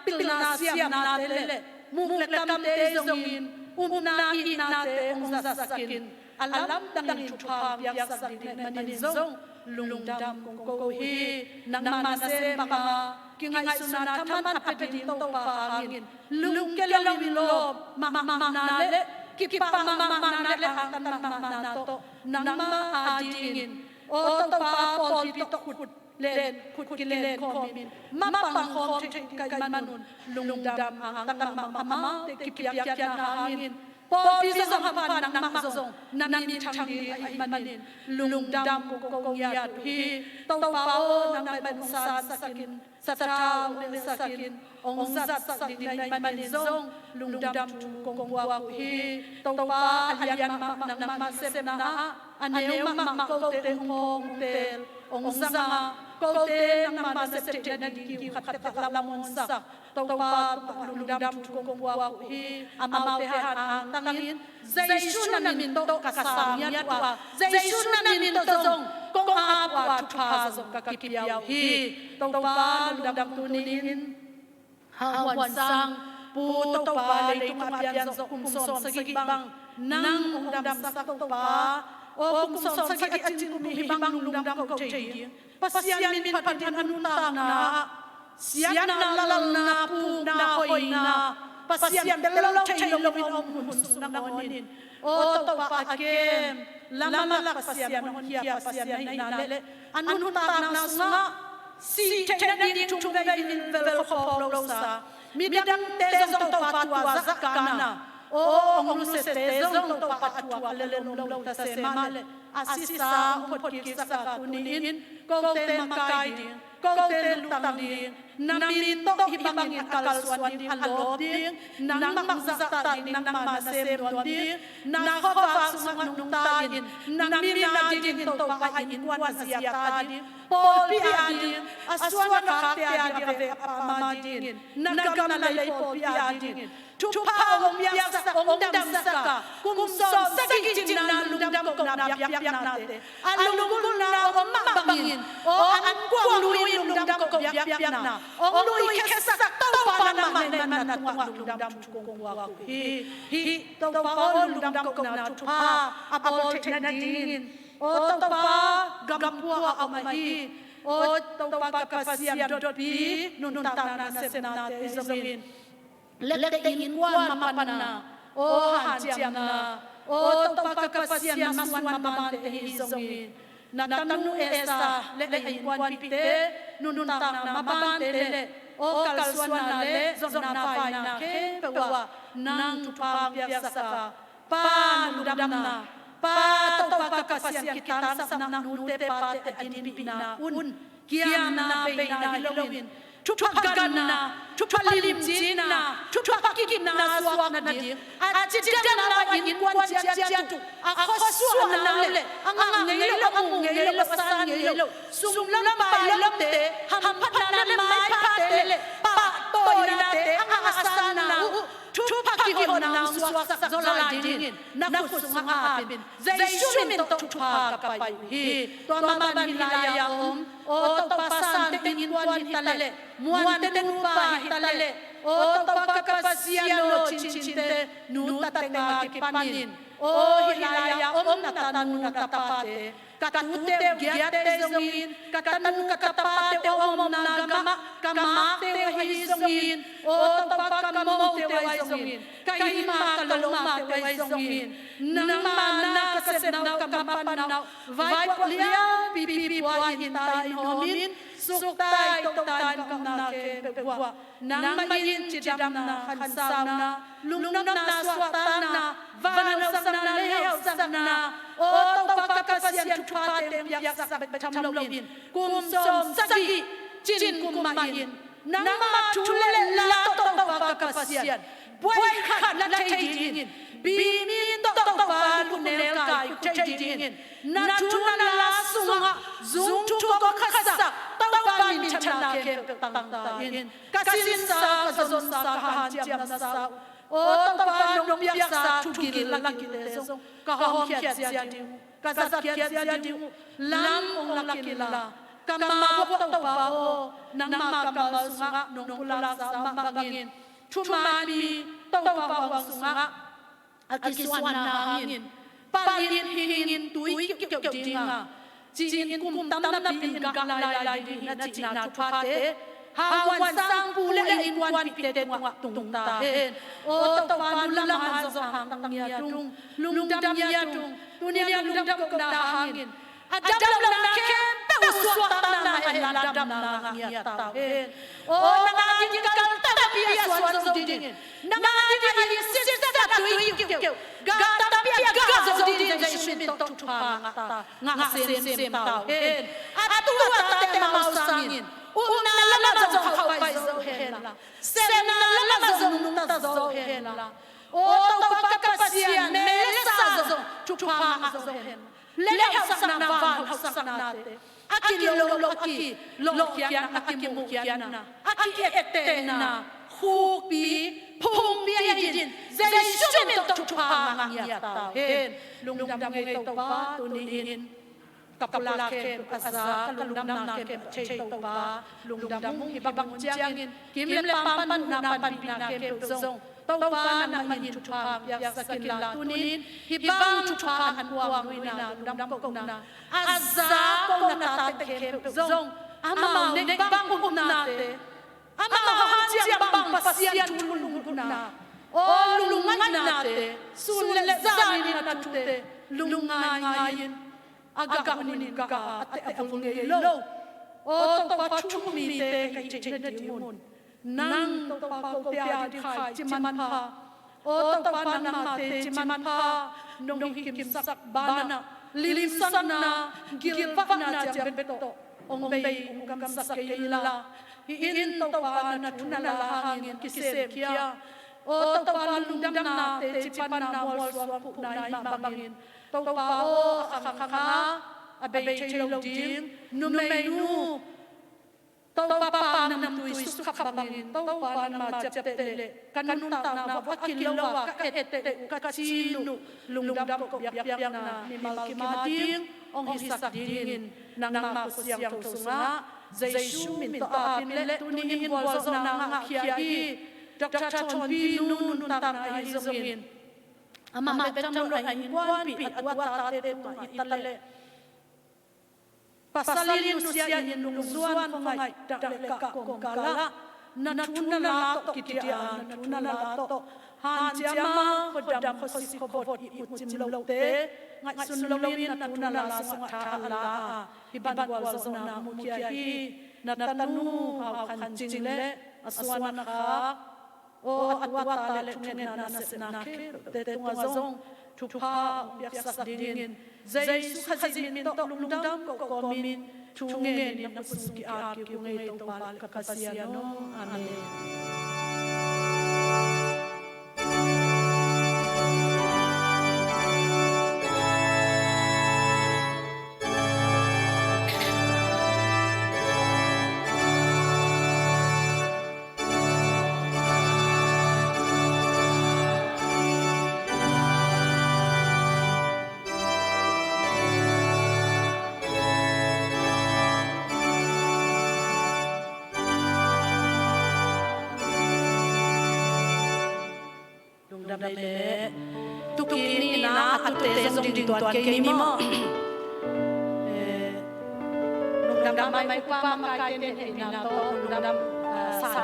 pilna siamnate le muk le kamte zongin upna itnate hong zatsakin, a lamdangin thupha hong piaksak ding ahih manin zong lungdam kong ko uh hi. Nangma nasem banga kingaihsutna thaman a pia ding Topa hangin lungkia loin lawp mahmahna le kipah mahmahna le hangtan mahmahna tawh nangma adingin, aw Topa, pawlpi tawh khut len, khut kilen khawmin mapang khawm thei ka hih manun lungdam, hangtang mahmah, amaute kipiakkhiatna hangin pawlpi zong hampha, nangmah zong na min thang ding ahih manin lungdam kong ko ngiat uh hi. Topa aw, nangmah in hong sansakin, sathau hong nelhsakin, hong zatsak ding na hih manin zong lungdam thu kong puak uh hi. Topa, a lian mahmah nangma sepna ah a neu mahmah kote hong phawng, hong teel, hong zang a, kote nangma nasep theihna ding kiu khat taktak lam hong sak Topa, lungdam thu kong puak uh hi. Amaute hang hangtangin Jesu na min tawh ka sang ngiat uh a, Jesu na min tawh zong kong ap uh a, thupha zong ka kipia uh hi. Topa, lungdam, tuni-in Hau Huan Sang Pu, Topa, leitung a pian zawh kum sawmsagih bang nang hong damsak Topa. Aw, kum sawmsagih a cin kum hi bang lungdam ko thei ding, Pasian min phatin a nuntakna ah siatna, lalna, pukna, hoihna, Pasian tel lo thei loin a om hun sung nangawnin, aw Topa, a kem lamalak Pasian, a honkhia Pasian na hihna le a nuntakna sungah sih theihna ding thong vei in velkhop phawk lo sa, midangte zong Topa tua zah kana, aw hong nusiate zong Topa a tua a lelom lo ta se mah leh, a sisa hong photkiksak a, tuni-in kote makai ding, kote lutang ding, na min tawh hih bangin a kalsuan ding, a lawp ding, nangmah zahtak ding, nangmah nasem nuam ding, na khuavak sungah nungta in, na min a dingin Topa, a innkuan a zia ta ding, pawlpi a ding, a suan a khakte a ding, a vek a pam a dingin, na gam na lei pawlpi a dingin thupha hong piaksak, hong damsak a, kum sawmsagih cinna lungdam kohna biakpiaknate a lunggulhna hong om mah bangin, aw, an kuang lui-in lungdam koh biakpiakna hong lui khiasak Topa, nangmah na hih manin na tungah lungdam thu kong puak uh hi. Hih Topa aw, lungdam kohna thupha a bawl theihna dingin, aw Topa, gam pua a om ahi, aw Topa ka Pasian, dotpi nuntakna nasepnate ahi zongin, lette innkuan mapanna, aw hanciamna, aw Topa ka Pasian, na suan mabante ahi zongin, na tanu Esther le a innkuanpihte nuntakna mabante le, aw kalsuanna le zonna vaina khempeuh ah nang thupha hong piaksak a, Pa, lungdamna, Pa, Topa ka Pasian, kitangsapna, nute pate a dinpihna un, kiamna beina hi loin, thupha ganna, thupha limcinna, thupha kipna suakna ding, a cidamna uh, a innkuan ciatciat uh, a khuasuahna uh le a ngah ngei loh, a mu ngei loh, a san ngei loh sum lom pai lomte hamphatna le maiphate le pahtawinate a ngah a sanna uh thupha kihonna hong suaksak zaw lai dingin na khut sungah apin, Jesu min tawh thupha ka pai uh hi. Tua mah bangin hih lai-a om, aw Topa, Sante innkuan hi ta leh, Muante nupa hi ta leh, aw Topa ka Pasian aw, Chin Chinte nu ta teng a kipanin, aw hih lai-a om na tanu na tapate, ka tute uh giatte zongin, ka tanu ka tapate uh a omna gamah ka makte uh ahi zongin, aw Topa, ka mote uh ahi zongin, ka hih ma ka lo mate uh ahi zongin, nangma na ka sepna uh, ka mapanna uh, vaipuak lianpi pipua in, ta in, hawm in, suktai totai in, ka omna khempeuh ah nangmah in cidamna, khansauna, lungnopna, suahtakna, vanhausakna, leihausakna, aw Topa ka Pasian, thuphate hong piaksak bek tham loin, kum sawmsagih cin kum mahin, nangma thu le la tawh Topa ka Pasian, buai khat la thei dingin, bimin tawh Topa, lungnel kai thei dingin, na thu na la sungah zungthuk hong khaksa Topa minthanna khempeuh tangta in. Ka sinsa, ka zonsa, ka hanciamnasa uh, aw Topa, nong piaksa thugil la gite zong ka hawmkhiat zia ding uh, ka zatkhiat zia ding uh lam hong lak inla, ka mawh uh Topa aw, nangma kammal sungah nong pulaksa mah bangin, thuman mi Topa huang sungah a kisuanna hangin palin hingin tui kiuhkiuh dinga, ci-in kum tamnapi in gah lailai ding hi na cihna thuphate, hauhuan sangpu le a innkuanpihte tungah tungta hen. Aw Topa, nu lam han zong hangtang ngiat ung, lungdam ngiat ung. Tuni-a lungdam kohna hangin a damlohna khempeuh uh suahtakna hen la, damna ngah ngiat ta uh hen. Aw nang ading kal tampi a suan zo dingin, nang ading a hing sitset a tui kiuhkiuh, gal tampi a gah zo dingin Jesu min tawh thupha ngah ta, ngah semsem ta uh hen. A tu a tate amau sangin upna lamah zong khauhpaih zo hen la, sepna lamah zong nungta zo hen la, aw Topa ka Pasian, mel le sa zong thupha ngah zo hen la, lei hauhsakna, van hauhsaknate, a kilolo lo, a kilawhkhiatna, a kimuhkhiatna, a ki-ettehna khukpi, phungpi ahi dingin Jesu min tawh thupha ngah ngiat ta uh hen. Lungdam ung ei Topa, tuni-in ka pulak khempeuh a za, ka lungdamna khempeuh a thei Topa, lungdam ung. Hih bang ciangin kim le pam, panmuhna, panpihna khempeuh zong Topa nangmah in thupha piaksak inla, tuni-in hih bang thupha an kuang nuihna, lungdam kohna a za kohna tate khempeuh zong amau neih bang upnate, amau hanciam bang Pasian thu lunggulhna, aw lungngainate, sun le zan in a thute lungngaingai-in, a gah hunin gah a, a teh a vul ngei lo, aw Topa thu-um mite ka hih theihna ding un, nang Topa ko pia ding khai ci manpha, aw Topa nangmate ci manpha, nong hih kimsak banah limsakna, gilvahna ciang bek tawh hong bei, hong kamsak kei inla, hih in Topa na thu na la hangin kisemkhia, aw Topa lungdamnate ci panna, mualsuang puhna ahih mah bangin Topa aw, a khangkhanga a bei thei lo ding numeinu Topa paknamtui sukkhap bangin Topa nangma ciapteh leh ka nuntakna uah a kilo a ka etteh uh, ka cin uh lungdam koh biakpiakna mimal kim a ding hong hisak dingin nangma khut siangtho sungah Jesu min tawh apin le tuni-in gualzawhna ngahkhia hi Doctor Thawnpi nu nuntakna ahi zongin, amah bek tham lo a innkuanpih, a tu a tate tungah i ta leh pasal in nusia in lungzuan khuangaih dak le kah kawmkal ah na thu na la tawh kidia, na thu na la tawh hanciam a, khuadam khuasit khuavot i ut cim lote ngaihsun loin na thu na la sungah tha a la a, hih bang gualzawhna mukhia hi. Na tanu Hau Khan Cing le a suan a khak, aw a tu a ta le thungetna nasepna khempeuhte tungah zong thupha hong piaksak dingin Jesu Khazih min tawh lungdam koh kawmin thu ngenin na khut sung ki-ap kik ung ei Topa le ka Pasian aw. Amen. Lungdam ei leh. Tukik nihna a tute zong ding tuan kei ni maw? Eh, lungdam mai upa makaite theihna tawh lungdam, ah, sa.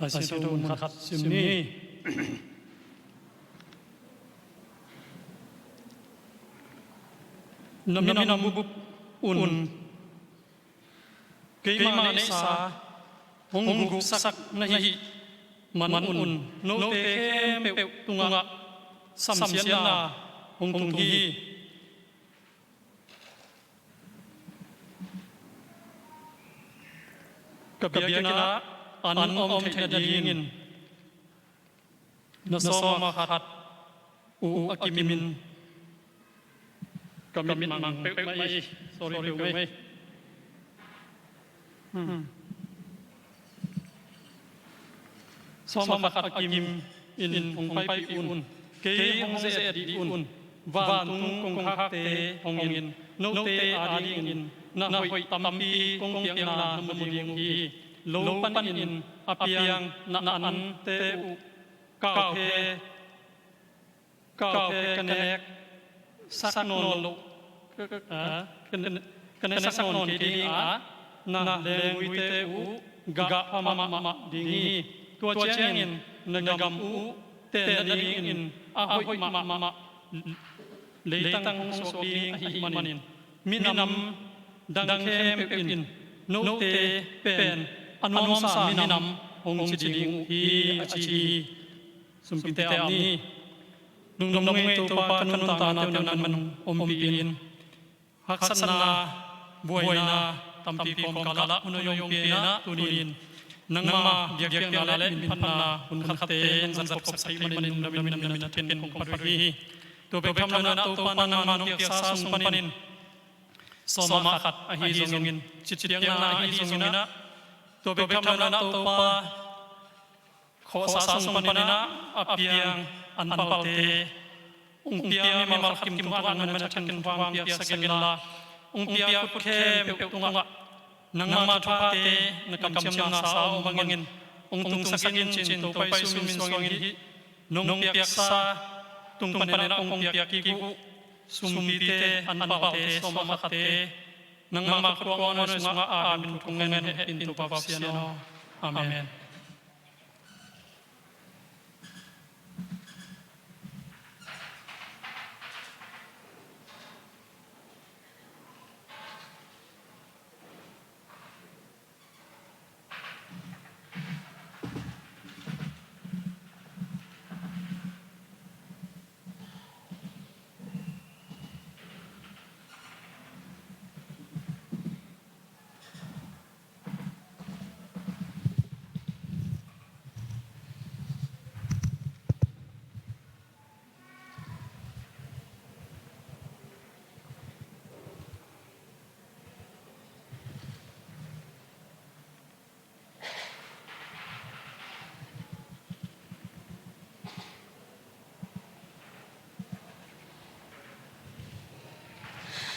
Lai Siangtho mun khat sim ni. Na minam bup un keima neihsa hong guksak na hih manun note khempeuh tungah samsiatna hong tung hi. Ka biakinn ah an om theih nadingin na sawma khat uh a kimin ka mit mang peuhmah hi. Sorry peuhmah hi. Hmm. Sawma khat a kim in hong paipih un. Kei hong ze-et dih un. Vantung kongkhakte hong in, note adingin na hoih tampi kong piakna na mu ding uh hi. Lo panin a piang na ante uh kauphe, kauphe ka nek sak nawn loh, ka, ka, ka, ka nek sak nawn kei ding a, na lengguite uh gah pha mahmah ding hi. Tua ciangin na gam uh tenna dingin a hoih mahmah leitang hong suak ding ahih manin minam dang khempeuh in note pen a nuamsa minam hong ci ding uh hi, a ci hi. Sumpite a om ni. Lungdam ung ei Topa, ka nuntakna teuh nangman ompih in, haksatna, buaina tampi kawmkal ah hun a hong piakna tuni-in nangma biakpiakna le minphatna hun khatte nong zat khopsak ahih manin lungdam in, lungdam in, a ken kong phat uh hi. Tua bek tham loin ah Topa, nangma nong piaksa sung panin sawma khat ahi zongin, citpiakna ahi zongin ah, tua bek tham loin ah Topa, khuasa sung panin ah a piang anpalte, hong pia mimal khat kim tungah nangman a thakin hong piaksak inla, hong pia khut khempeuh tungah nangma thuphate na kamciamna sa a om bangin hong tungsak in ci-in Topa Jesu min suangin hih nong piaksa tung panin ah hong piak kik uh sumpite, anpalte, sawma khatte nangma khut kuang a nuai sungah a min thong ngen heh in Topa va sian aw. Amen.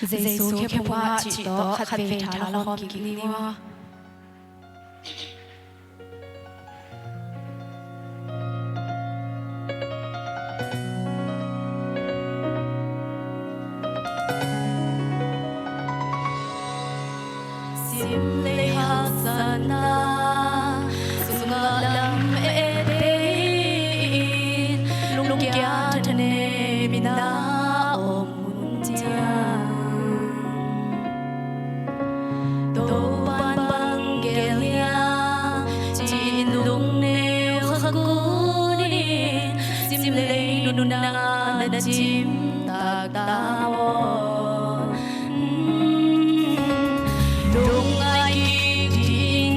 Jesu khe phungah cih tawh khatvei tha la hawm kik ni maw. Sim lei haksatna sungah lam et in, lungkia thanem in a om hun ciang Topa'n bang gel hiam ci-in lungneu khak unin, sim lei nuntakna na cim taktak aw. Lungngai kik dih in,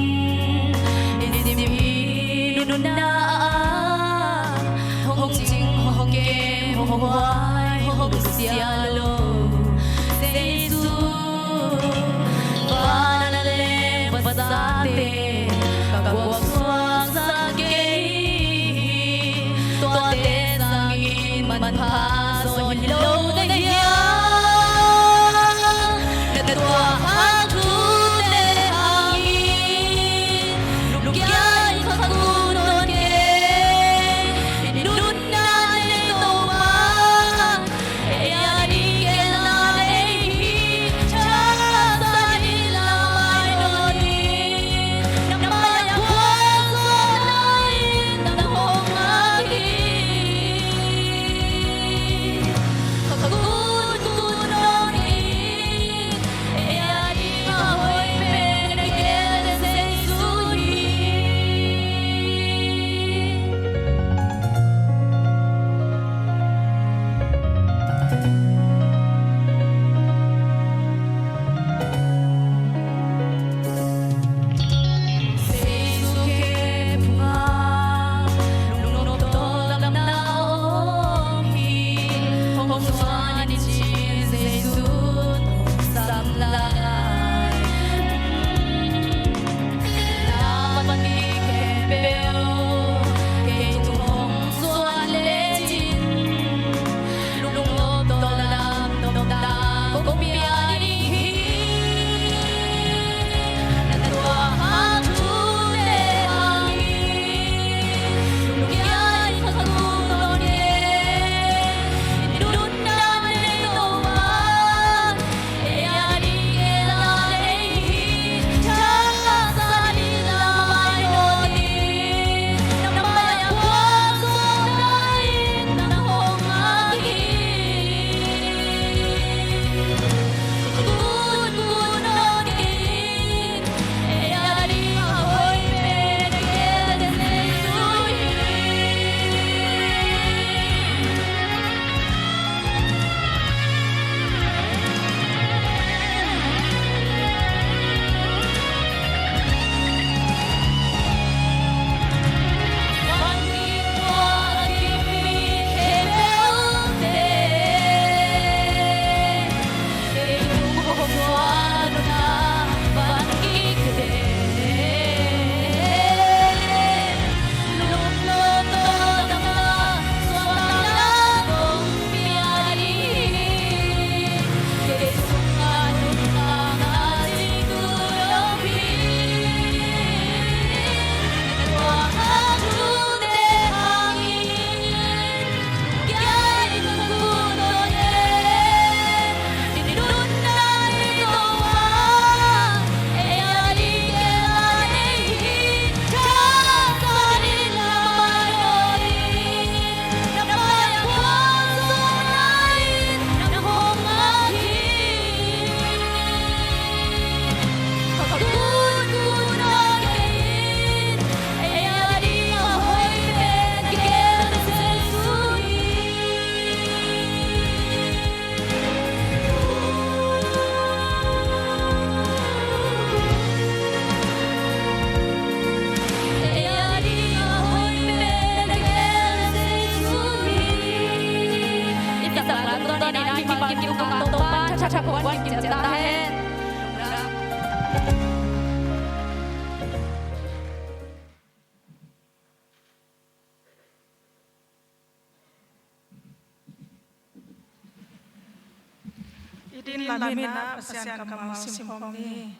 Din lamin ah Pasian kammal simkhawm ni.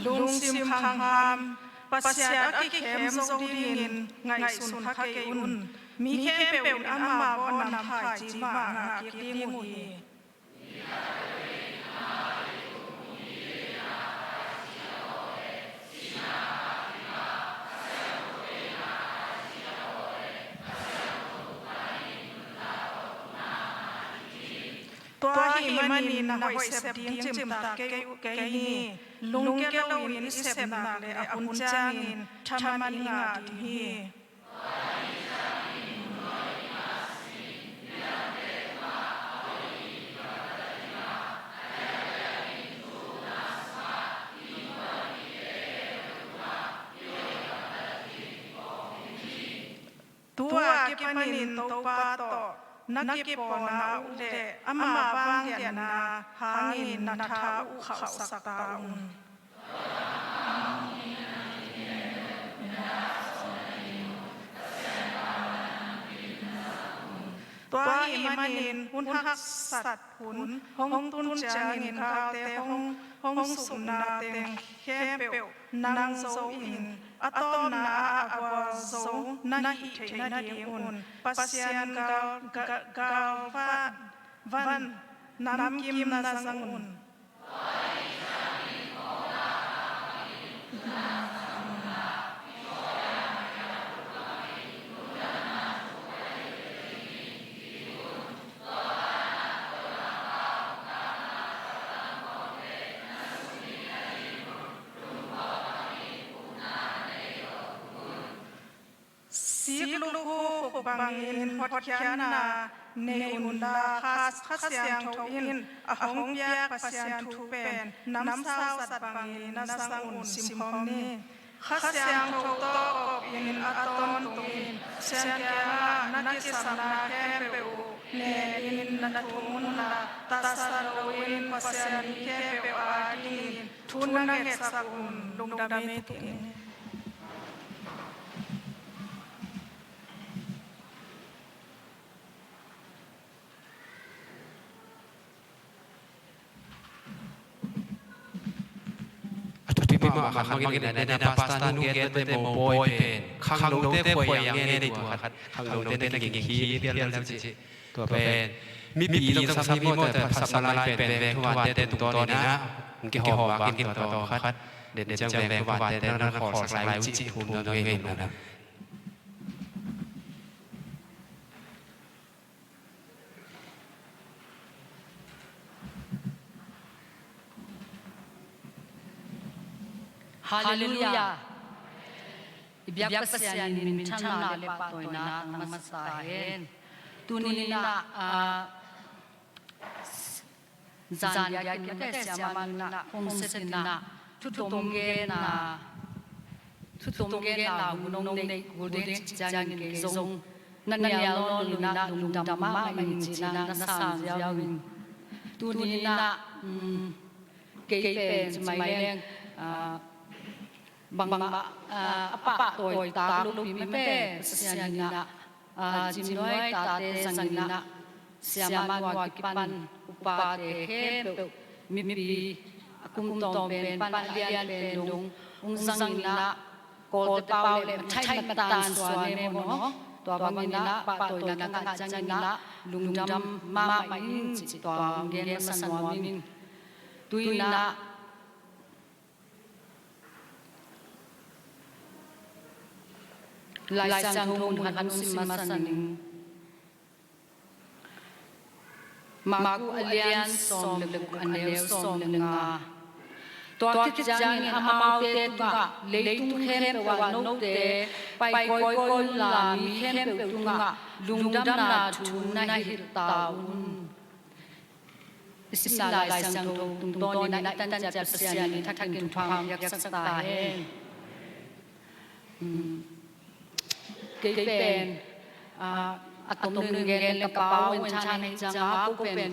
Lungsim khangham, Pasian a kikhem zo dingin ngaihsun kha kei un. Mi khempeuh in ama bawl nam khaici mah ngah kik ding uh hi. Tua ahih manin na hoih sep ding cimtak kei uh kei ni. Lungkia loin i sep nak leh a hun ciangin thaman i ngah ding hi. Tu-a kipanin Topa tawh na kipawlna uh leh ama vangliatna hangin na tha uh khauhsak ta un. Tua ahih manin hun haksat hun hong tun ciangin galte hong, hong sukna teng khempeuh nang zo in, a tawpna ah a gualzo na hih theih nadingun Pasian gal, ga-, galvan namkim na zang un. Sik lukhu khuk bangin hotkhiatna nei unla, Kha, Kha Siangtho in a hong piak Pasian thu pen namsau zat bangin na zang un. Simkhawm ni. Kha Siangtho tawh kop in a tawntungin Pasian kiangah na kisapna khempeuh uh nen in na thum unla, taksa loin Pasian mi khempeuh a dingin thu na ngetsak un. Lungdam ei. A thupi mahmah khat mangin, nena pastor nu gen tawh te mopawi pen khangnote khuai ang nge nei tua khat, khangnote na kiging khi phial lam ci. Tua pen mipi lungsam hi mawh, tua phatsam lai pen veng thuvante tungtawn inah kihawm vakin tua tawh khat den ciang veng thuvante na khawlsak lai uh cih thum dawn ngei nung na. Halleluiah. I biak Pasian in minthanna le pahtawina tang masa ta hen. Tuni inah, ah, zan biakinn mate siamah inah hong set inah thutom genna, thutom genna hun hong neih kul ding cih ciangin kei zong na nial nawn lo inah lungdam mahmah ing ci inah na san ziau ing. Tuni inah, um, kei pen ci mai leng, ah, bangmah, ah, a pahtawi tak lopi mate Pasian inah, ah, Jim Nuai tate zang inah, siamah nu a kipan upate khempeuh, mipi a kum tawng pen pan a lian pen dong hong zang inah, Kawlte pau le mathaih matan suan e maw no. Tua bang inah pahtawina ka ngah ciang inah lungdam mahmah ing cih tua hong gen masa nuam ing. Tu inah Lai Siangtho mun khat hong sim masa ning. Marku a lian sawm le guk, a neu sawm le nga. Tua khit ciangin amaute tungah, leitung khempeuh ah note pai kawikawi unla, mi khempeuh tungah lungdamna thu na hilh ta un. I simna Lai Siangtho tungtawn inah i tan ciat Pasian in thak in thupha hong piaksak ta hen. Um, kei pen, ah, a tom nung gen leng ka pau en than ahi cianga, ko pen,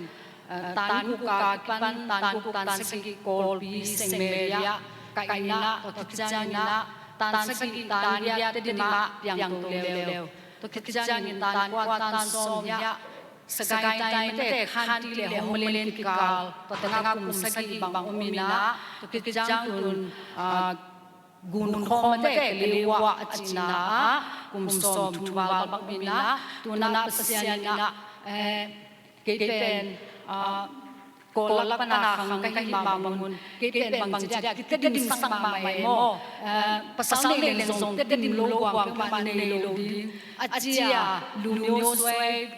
ah, tan guk a kipan, tan guk, tan sagih Kawlpi Saint Mary ah ka inn ah, tua khit ciang inah tan sagih, tan giat Tedim ah piangto leuleu. Tua khit ciangin tan kua tan sawm hiah Sagaing taimate Khanti le Hawmalen kikal tua tengah kum sagih bang om inah, tua khit ciang tun gun khawm mate Kalewa a cihna ah kum sawm thum val bang om inah, tunah Pasian inah kei pen Kawl lak pana khang ka hih mah bangun kei pen bangci dia kitedim sak mahmah e maw? Pasal nei leng zong tedim lo guang peuhmah nei lo ding a ci a, lumyo suai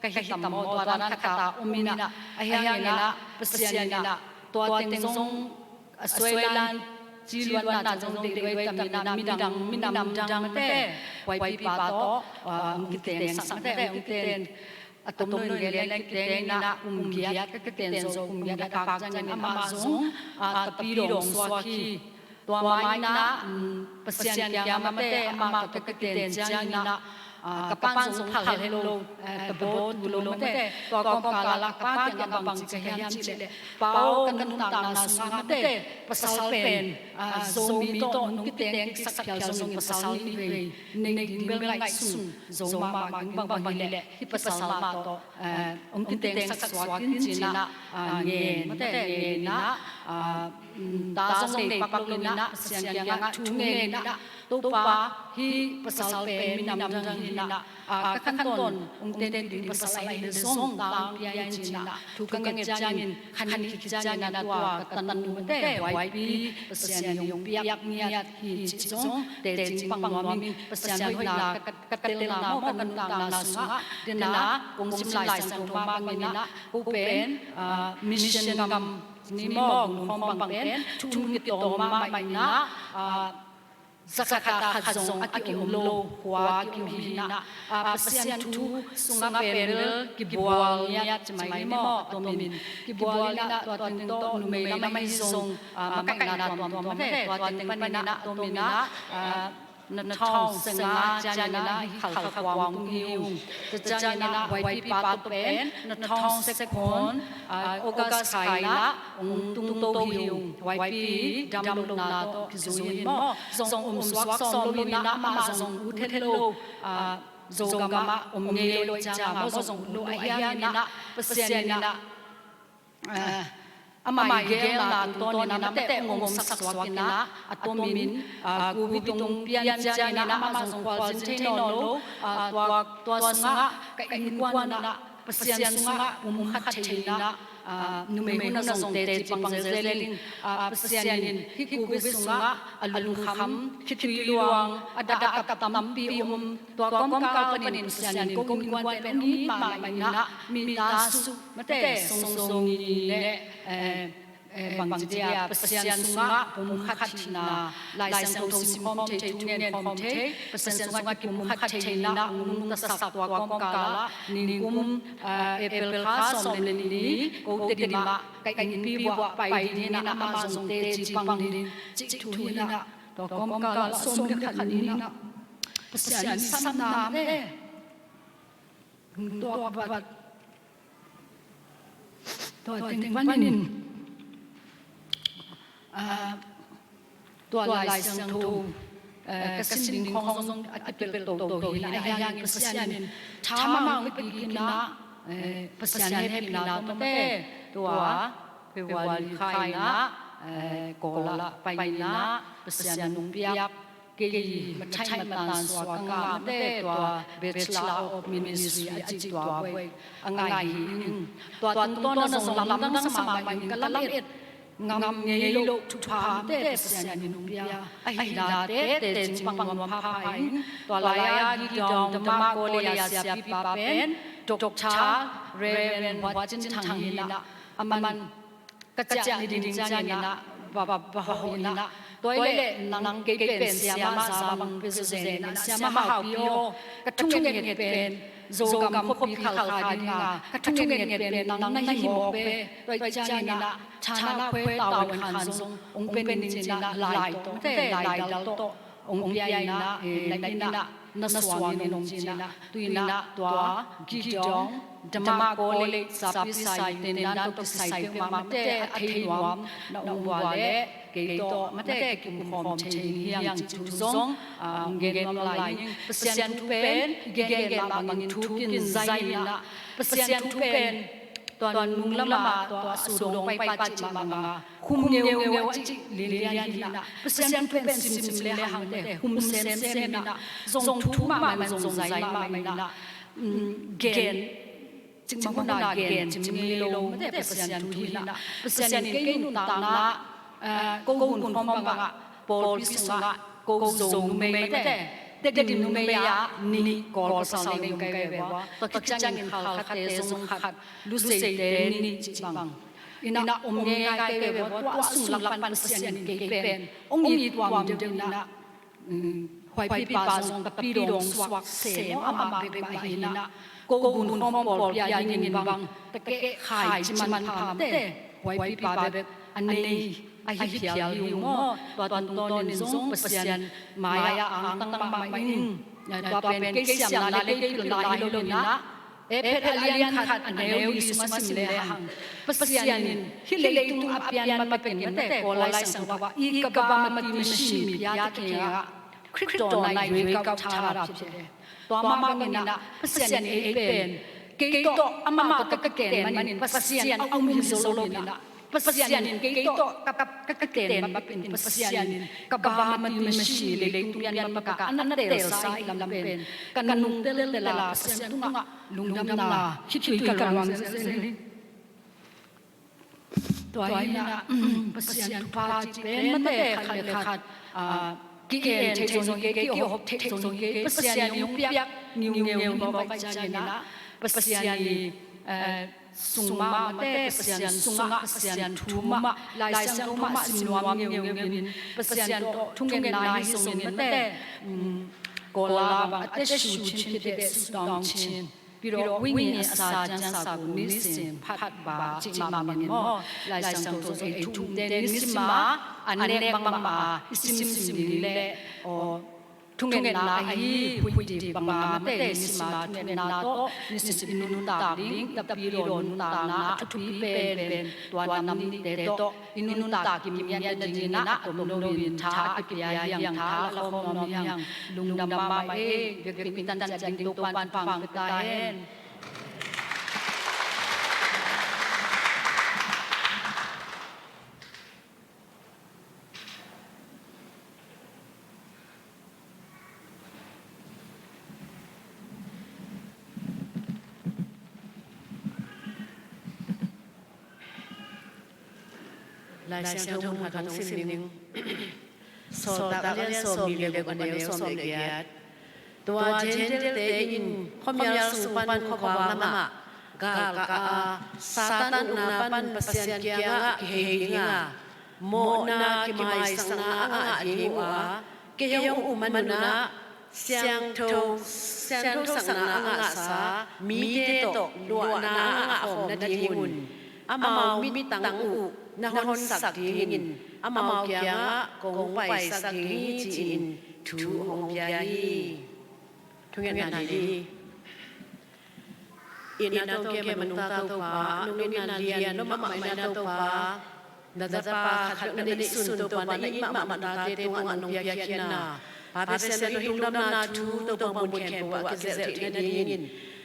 ka hi tam maw? Tua dan khat a om inah, ahi hangin ah Pasian inah tua teng zong a suai lan ci luanna zong deih luai tam inah, midang minam dang mate Huaipi pa tawh hong kiteng sak mate, hong kiteng a tom lo in lianlian kiteng inah kum giat ka kiten zo, kum giat a kak ciangin amah zong tapidaw suak hi. Tua mah inah Pasian kiangah mate amah ka kiten ciangin ah ka pa'n zong phal het lo, tabaw tu lo mate. Tua kawmkal ah ka pa kiangah bangci ka hiam cih leh, Pa aw, ka nuntakna sungah mate pasal pen Zomi tawh nong kiteng kiksak phial zongin pasal nih vei nei ding bel ngaihsun zo mahmah ing, bang bang hileh hih pasal mah tawh hong kiteng sak suak in ci inah ngen mate, ngen inah ta zong nei pak lo inah Pasian kiangah thu ngen inah, Topa, hih pasal pen minam dang hi inah ka khantawn hong teng ding pasal ahi leh zong tang pia in ci inah thu ka nget ciangin, khan khit ciangin ah tua ka tanu mate Huaipi Pasian in hong piak ngiat hi cih zong teci pang nuam ing. Pasian hoihna ka telna maw, ka nuntakna sungah, dena kong sim Lai Siangtho mah bangin ah ko pen mission gam ni maw, gun khawm bang pen thu kitawm mahmah inah, zakhat ah khat zong a kiom lo khua kiom hi inah, Pasian thu sungah pen bel kibual ngiat ci mai ni maw, a tomin kibual inah tua teng tawh numei lam ahi zong makaihna tuamtuam mate, tua teng pan inah a tomin ah na thawng senga ciangin ah hih Khalkha khua hong tung hi ung. Tua ciangin ah Huaipi pa tawh pen na thawng sekhawn August kha inah hong tungto hi ung. Huaipi damlohna tawh kizui in maw, zong om suak sawm lo inah amah zong ut het lo, Zogam ah om ngei lo ahih ciangin maw, zong ut lo. Ahi hangin ah Pasian inah amah i geelna tungtawn inah mate hong omsak suak inah, a tomin covid hong pian ciangin ah amah zong khualzin thei nawn lo. Tua, tua sungah ka innkuan inah Pasian sungah pumkhat thei inah, numei hun ah zong teci pang zelzel ing. Pasian in hih covid sungah a lungkham, khitui luang, a dak a kap tampi om. Tua kawmkal panin Pasian in ko innkuante pen hong it mahmah inah, mita suk mate, song song ni le bangci dia Pasian sungah pumkhat hihna, Lai Siangtho sim khawm thei, thu ngen khawm thei, Pasian sungah kipumkhat thei inah hong nungtasak tua kawmkal ah, ningkum April kha sawm le nih ni ko Tedim ah ka innpi vuah pai ding inah amah zong teci pang ding cih thu inah, tua kawmkal ah sawm le khat ni inah Pasian in samna mate hong tuak vat. Tua teng panin tua Lai Siangtho ka sim ding khawng zong a kipelh toto hi inah, ahi hangin Pasian in tha mah hong pia kik inah, Pasian hehpihna tawh mate tua February kha inah Kawl ah pai inah Pasian in hong piak kei mathaih matan suak a ngah mate, tua Bachelor of Ministry a cih tua buai a ngah hi ing. Tua tungtawn ah zong lamdang sa mahmah ing, ka lamet ngam ngei loh thupha mate Pasian in hong pia. Ahi la tete cing pang nuam phapha ing. Tua lai-ah Gideon Dhamma College ah siapipa pen Doctor Reverend Wat Cin Thang hi inah, aman ka ciah ni ding ciangin ah va, va, va hawh inah, tua hi leh nang kei pen siamah za bang pia zen zen inah, Siamah Hau Pi aw, ka thungetnget pen Zogam khuapi Khalkha ding a, ka thungetnget pen nang na hi mawk ve. Tua hi ciangin ah China Khwe Tawen Khan zong hong pen ning ci inah, lai tawh mate, lai dal tawh hong pia inah, eh, na inn ah na suang in hong ci inah, tu inah tua Gideon Denmark College zapi sai tenden tawh kisai peuhmah mate a thei nuam na ung ua leh kei tawh mate kikum khawm thei ing hiang cih thu zong ong gen nuam lai ing. Pasian thu pen i gen gen mahmah in thu kin zai in ah, Pasian thu pen tua nung lamah tua a sudawng paipa cih mahmah a, khum ngeungeu a cih lianlian hi in ah, Pasian thu pen simsim le hang te khum semsem in ah, zong thu mahmah in zong zai mahmah in ah, gen cik mah hun a gen cim ngei lo mate Pasian thu hi in ah, Pasian in kei nuntakna, ko hun khawm bangah, pawlpi sungah ko zo numei mate, Tedim numei ah nih, Kawl pasal nei kai veve ua, tua khit ciangin Khalkhate zong khat, Luseite nih cih bang in ah om ngeingai kai veve ua, tua sung lak pan Pasian in kei pen ong it tuam deuh in ah, Huaipipa zong ka pidawng suak se maw, amah bek mah hi in ah, ko hun khawm pawlpi a dingin bang takeh khai ci manpha mate, Huaipipa bek a nei ahi phial hi ung maw. Tua tungtawnin zong Pasian mai-ah angtang mahmah ing. Tua pen kei siamna le kei pilna hi lo in ah, Efesa a lian khat a neu li sungah sim le hang, Pasian in hih leitung a pian ma pen mate, Kawl Lai Siangtho ah, "I kabah mati masi mi pia ta kiangah, Khrih tawh na i wake up ṭha ra phi e." Tua mah bangin ah Pasian in ei pen kei tawh amah tawh ka kiten manin Pasian a um hi zo lo in ah, Pasian in kei tawh ka, ka, ka kiten bapin, Pasian in kabah mati masi leitung pian bapin ka a na telsa i lam pen ka nung teltel a, Pasian tungah lungdamna khitui ka luang zelzel hi. Tua hi in ah, Pasian thupha cih pen mate khat le khat ki-en theih zong hi kei, kihawp theih zong hi kei, Pasian in hong piak ngiungeu hi mawk ahih ciangin ah, Pasian i sung mah mate, Pasian sungah, Pasian thu mah, Lai Siangtho mah sim nuam ngeungeu in, Pasian tawh thungetna hi zongin mate, Kawl a bang a te shu chin khit de su tawng chin, ပြီးတော့ ဝိညာဉ်အစာကျမ်းစာကို နေ့စဉ်ဖတ်ပါ ကျင့်မှမငင်မော် Lai Siangtho zong ei thu umte nisim a, a nek bangmah a i simsim ding le, aw, thungetna ahi huih dip bangmah mate nisim a thungetna tawh nisim i nuntak ding, tapi daw nuntakna a thupi penpen tua nam nihte tawh i nuntak kim ngiat nadingin ah a tom loin tha a kipia hi hang, tha a la khawm nuam hi hang. Lungdam mahmah ei. Biakinn i tan ciat ding Topa'n thupha hong pia ta hen. Lai Siangtho mun khat hong sim ning. Sawltak a lian sawmnih le guk, a neu sawm le giat. Tua Gentile-te in khuamial sung pan khuavak lamah galkah a, Satan ukna pan Pasian kiangah kihei ding a, mawhna kimaisakna a ngah ding uh a, kei hong um manun ah siangtho, siangtho sakna a ngahsa mite tawh luahna a ngah khawm nadingun amau mittang uh na honsak dingin amau kiangah kong paisak ding hi, ci-in thu hong pia hi. Thungetna ni. Itna tawh kem a nungta Topa, nong itna lian lua mahmah in ah Topa, na tapa khat bek na neihsun Topa, na it mahmah tate tungah nong piakkhiatna, Pa Pasian, i lungdamna thu Topa, mun khempeuh ah kizelh theih nadingin,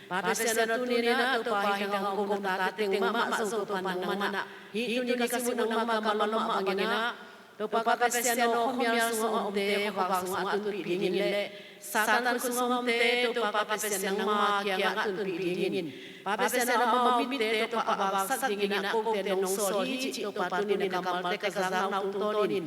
Pa Pasian, tuni-in ah Topa, hih tangkona tate teng mahmah zong Topa, nangmah in ah, hih tuni ka sim uh nangmah kammal lua mah bangin ah, Topa ka Pasian aw, khuamial sungah a omte khuavak sungah a tunpih dingin le Satan khut sungah a omte Topa ka Pasian nangma kiangah tunpih dingin, Pa Pasian aw, amau mitte Topa a vaksak dingin ah kote nong sawl hi cih Topa tuni-in a kammalte ka zak nau tungtawnin,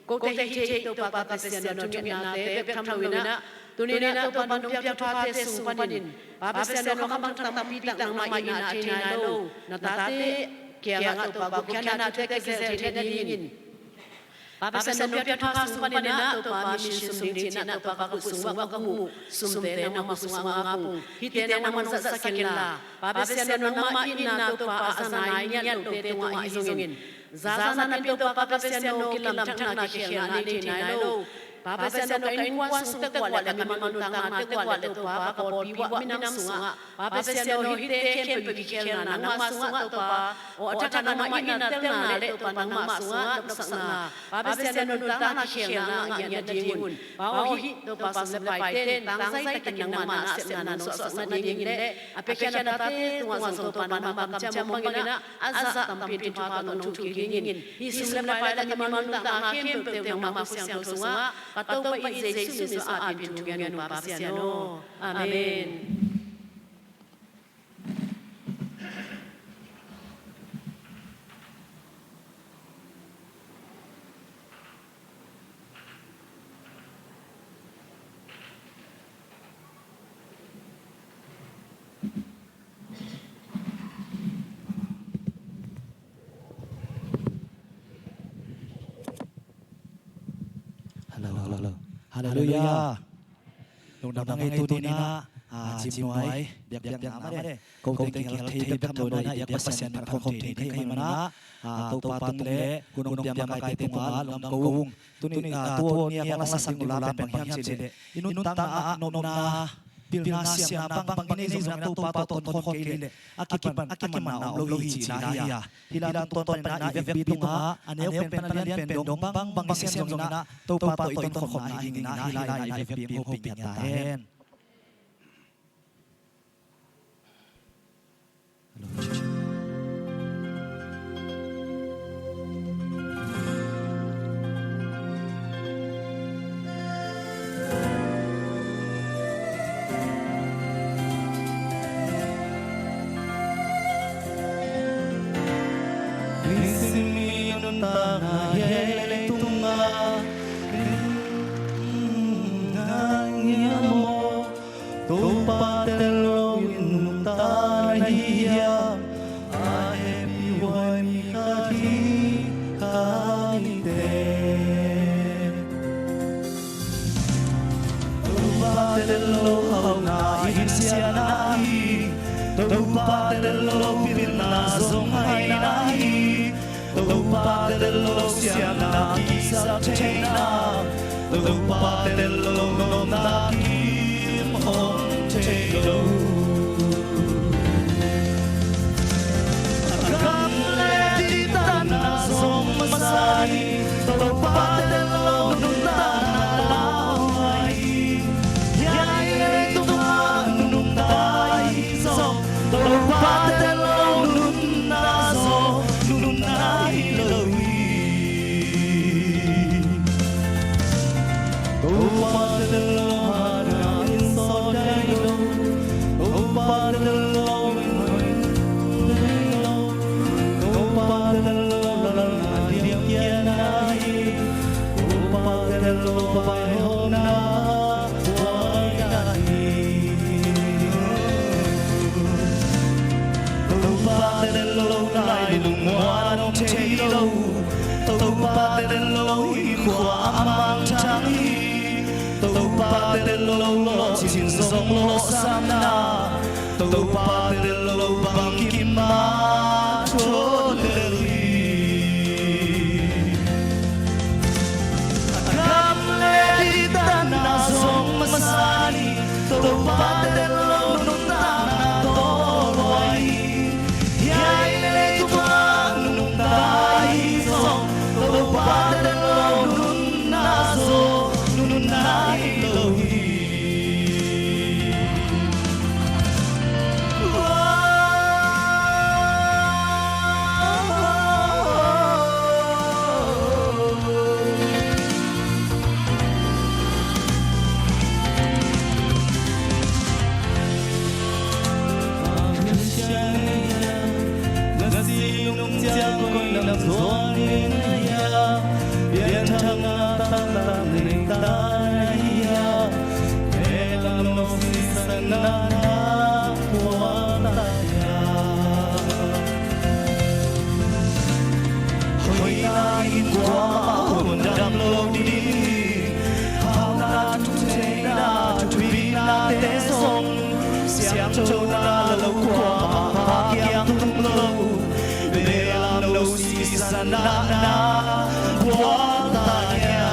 kote hih theih Topa ka Pasian aw, thungetnate bek tham loin ah, tuni-in ah Topa nong piak thuphate sung panin, Pa Pasian aw, khamangthang tampi tak nangmah in ah thei nai lo na tate kiangah Topa gupkhiatna thute ka kizel theih nadingin, Pa Pasian nong piak thupha sung panin ah Topa mission sung ding cih in ah Topa ka khut sung uah ka gum uh sumte nangma khut sungah ngap ung. Hihte nangman zatsak inla, Pa Pasian nangmah itna Topa a za nai ngiat lote tungah ahi zongin, za za napi-in Topa ka Pasian aw, kilamthakna kikhelna nei thei nai lo. Pa Pasian aw, ka innkuan sung tekuan le ka mimal nuntakna tekuan le Topa, ka pawlpi uh ah minam sungah, Pa Pasian aw, hihte khempeuh i kikhelna nangmah sungah Topa aw, a thak a nangmah itna telna le Topa nangmah sungah nopsakna, Pa Pasian aw, nuntakna kikhelna ngah ngiat nadingun, Pa aw, hih Topa sum le paite in tangzai takin nangmah na sepna nong suahsak nadingin le a piakhia na tate tungah zong Topa nangmah kamciam hong bangin ah a zah tampi in thupha tawh nong thukkik dingin, hih sum le pai le ka mimal nuntakna khempeuhte uh nangmah Kha Siangtho sungah ka Topa i Jesu min suang a apin thungen ung, Pa Pasian aw. Amen. Hallo, hallo. Halleluiah. Lungdam mahmah ing. Tuni in ah, ah, Cim Nuai, biakpiakna mah de, ko teng kihel thei bek tham lo in ah, i biak Pasian phat khawm thei ding ka hih manin ah, ah, Topa tung le hun hong piak makaite tungah lungdam ko ung. Tuni, ah, tua ni a kong lasak ding uh la pen bang hiam cih leh, i nuntakna ah nopna, pilna, siamna bang bang i nei zongin ah Topa tawh tonkhawm kei leh a kipan, a kimanna om lo hi cihna hi a. Hih la tungtawn panin ah i vekpi tungah a neu pen pan a lian pen dong bang bang i sem zongin ah Topa tawh i tonkhawmna ahi dingin ah hih lai-in ah i vekpi hong hopih ngiat ta hen. Nisim i nuntakna hiai leitungah nang hiam aw? Topa tel lo in nungta na hi hiam? A hehpihhuai mi khat hi ka hi teh. Topa tel lo hauhna i hilhsiatna hi. Topa tel lo pilna zong haina hi. Topa tel lo siamna kihsak theihna, Topa tel lo nopna kim om thei lo. A gam le diktatna zong masa hi, Topa tel lo nuntakna lauhuai hi. Hiai leitungah nungta i hi zong, Topa tel lo nunna zaw nunna hi lo hi. Topa tel lo hatna in sawt thei lo. Topa tel lo in hoih thei lo. Topa tel lo lalna diangkiatna hi. Topa tel lo vaihawmna buaina hi. Topa tel lo lai lungmuan om thei lo. Topa tel lo i khua a mangthang hi. Topa tel lo lawhcin zong lawhsamna. Topa tel lo bangkim mah thawn lel hi. A gam le diktatna zong masa hi. Topa tel lo nuntakna tawlhuai hi. Hiai leitungah nungta i hi zong, Topa tel lo nunna zaw nunna hi lo hi. Pianthakna taktak nei ta na hi a, vei lam lo sisan na na puak ta hi a. Hoihna in kuamah hun dam lo ding hi. Hauhna, thutheihna, thupihnate zong siangthona lo kuamah pha kiang tung lo. Vei lam lo sisan na na puak ta hi a.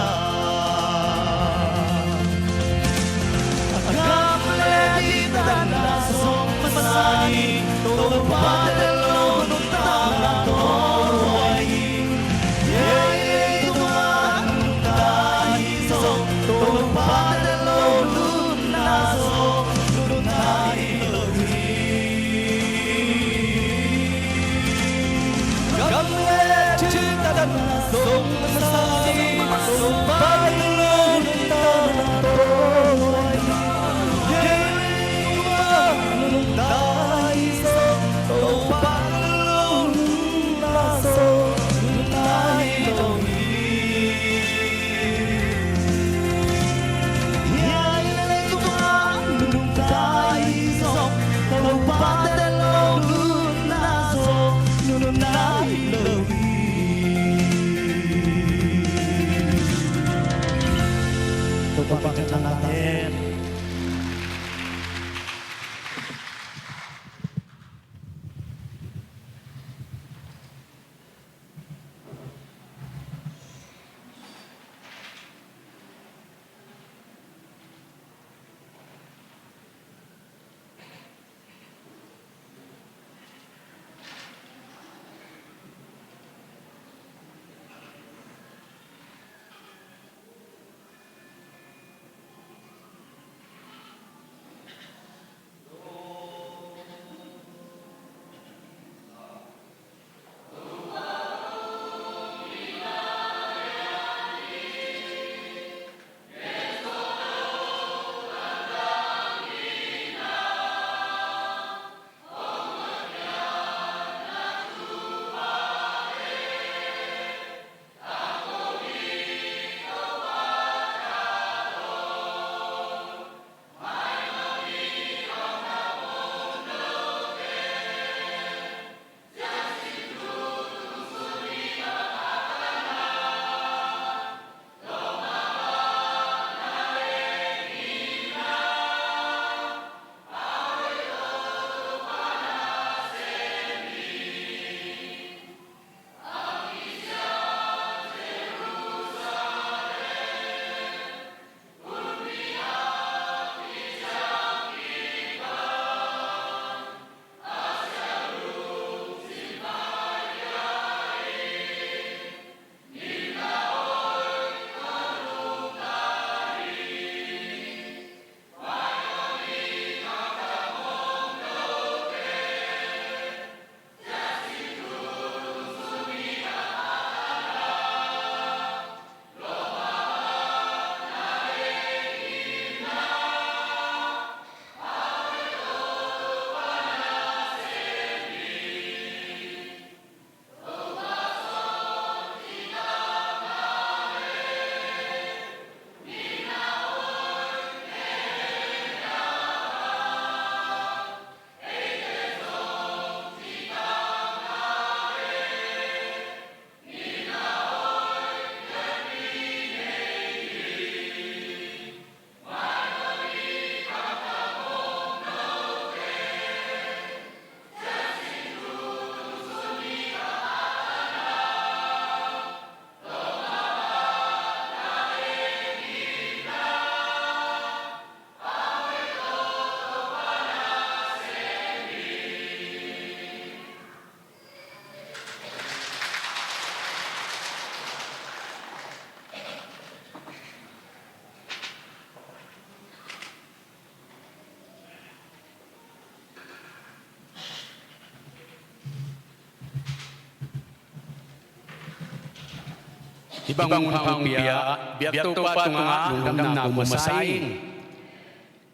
Hih bang hun pha hong pia biaktopa tungah lungdamna ko masa ing.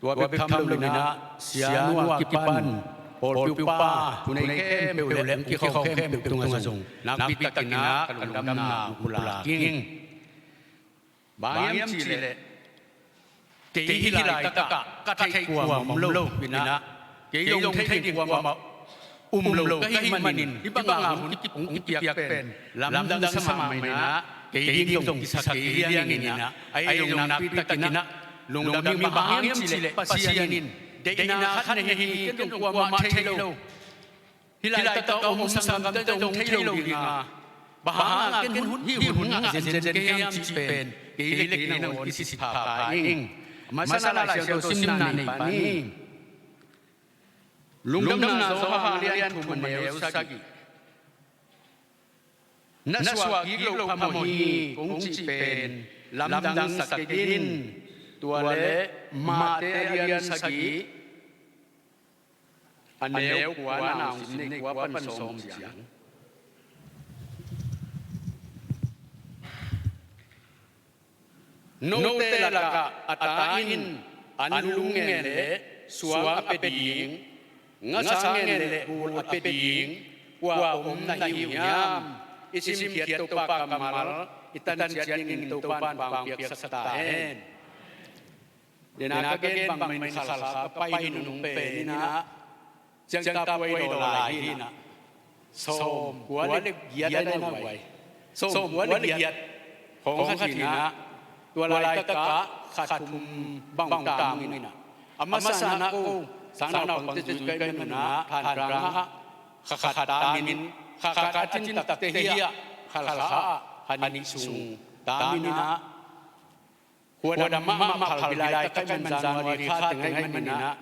Tua bek tham loin ah, sianu a kipan pawlpi upa, thunei khempeuh le hong kikhawm khempeuh tungah zong nakpi takin ah ka lungdamna hong pulak ing. Bang hiam cih leh, kei hih laitakah ka theih kuamah om lo in ah, kei zong theih ding kuamah um lo ka hih manin, hih bangah hun hong kipiak pen lamdang sa mahmah in ah, kei ding zong kisa kei liang in ah, ahi zong nakpi takin ah lungdam ing. Bang hiam cih leh Pasian in deihna khat nei hi, ken zong kuamah thei lo. Hih laitakah om sanggamte zong thei lo ding a, bang hangah ken hun, hih hun ngah zenzen ka hiam cih pen kei le kei nangawn kisitpha ing. A masa-in ah Lai Siangtho simna nei pah ni. Lungdamna Johan lian thum a neu sagih. Na suah kik loh phamawh hi kong cih pen lamdang sa kei in. Tua leh Mate a lian sagih, a neu kua, a neu sim nei kua pan sawm ciang. Note lakah a ta in an lu ngen le suang a pia ding, ngasa ngen le gul a pia ding kua om na hi uh hiam? I simkhiat Topa kammal i tanciat dingin Topa in vang piaksak ta hen. Dena ka gen bangmah in khalkha ka pai nunung pen inah, Ciangtap Puai Lawlai hi inah, sawmkua le giat a na uai, sawmkua le giat khawng khat hi inah, tua laitakah kha thum bang tam inah, a masa inah ko Sangnau Pangte zui ka hih man un ah Thanrang ah kha khat tam in, kha khat a cin takte hi ah khalkha ah kha nih sung tam inah, khuadam mahmah phal bilai tak kai man January kha teng ahih maninah,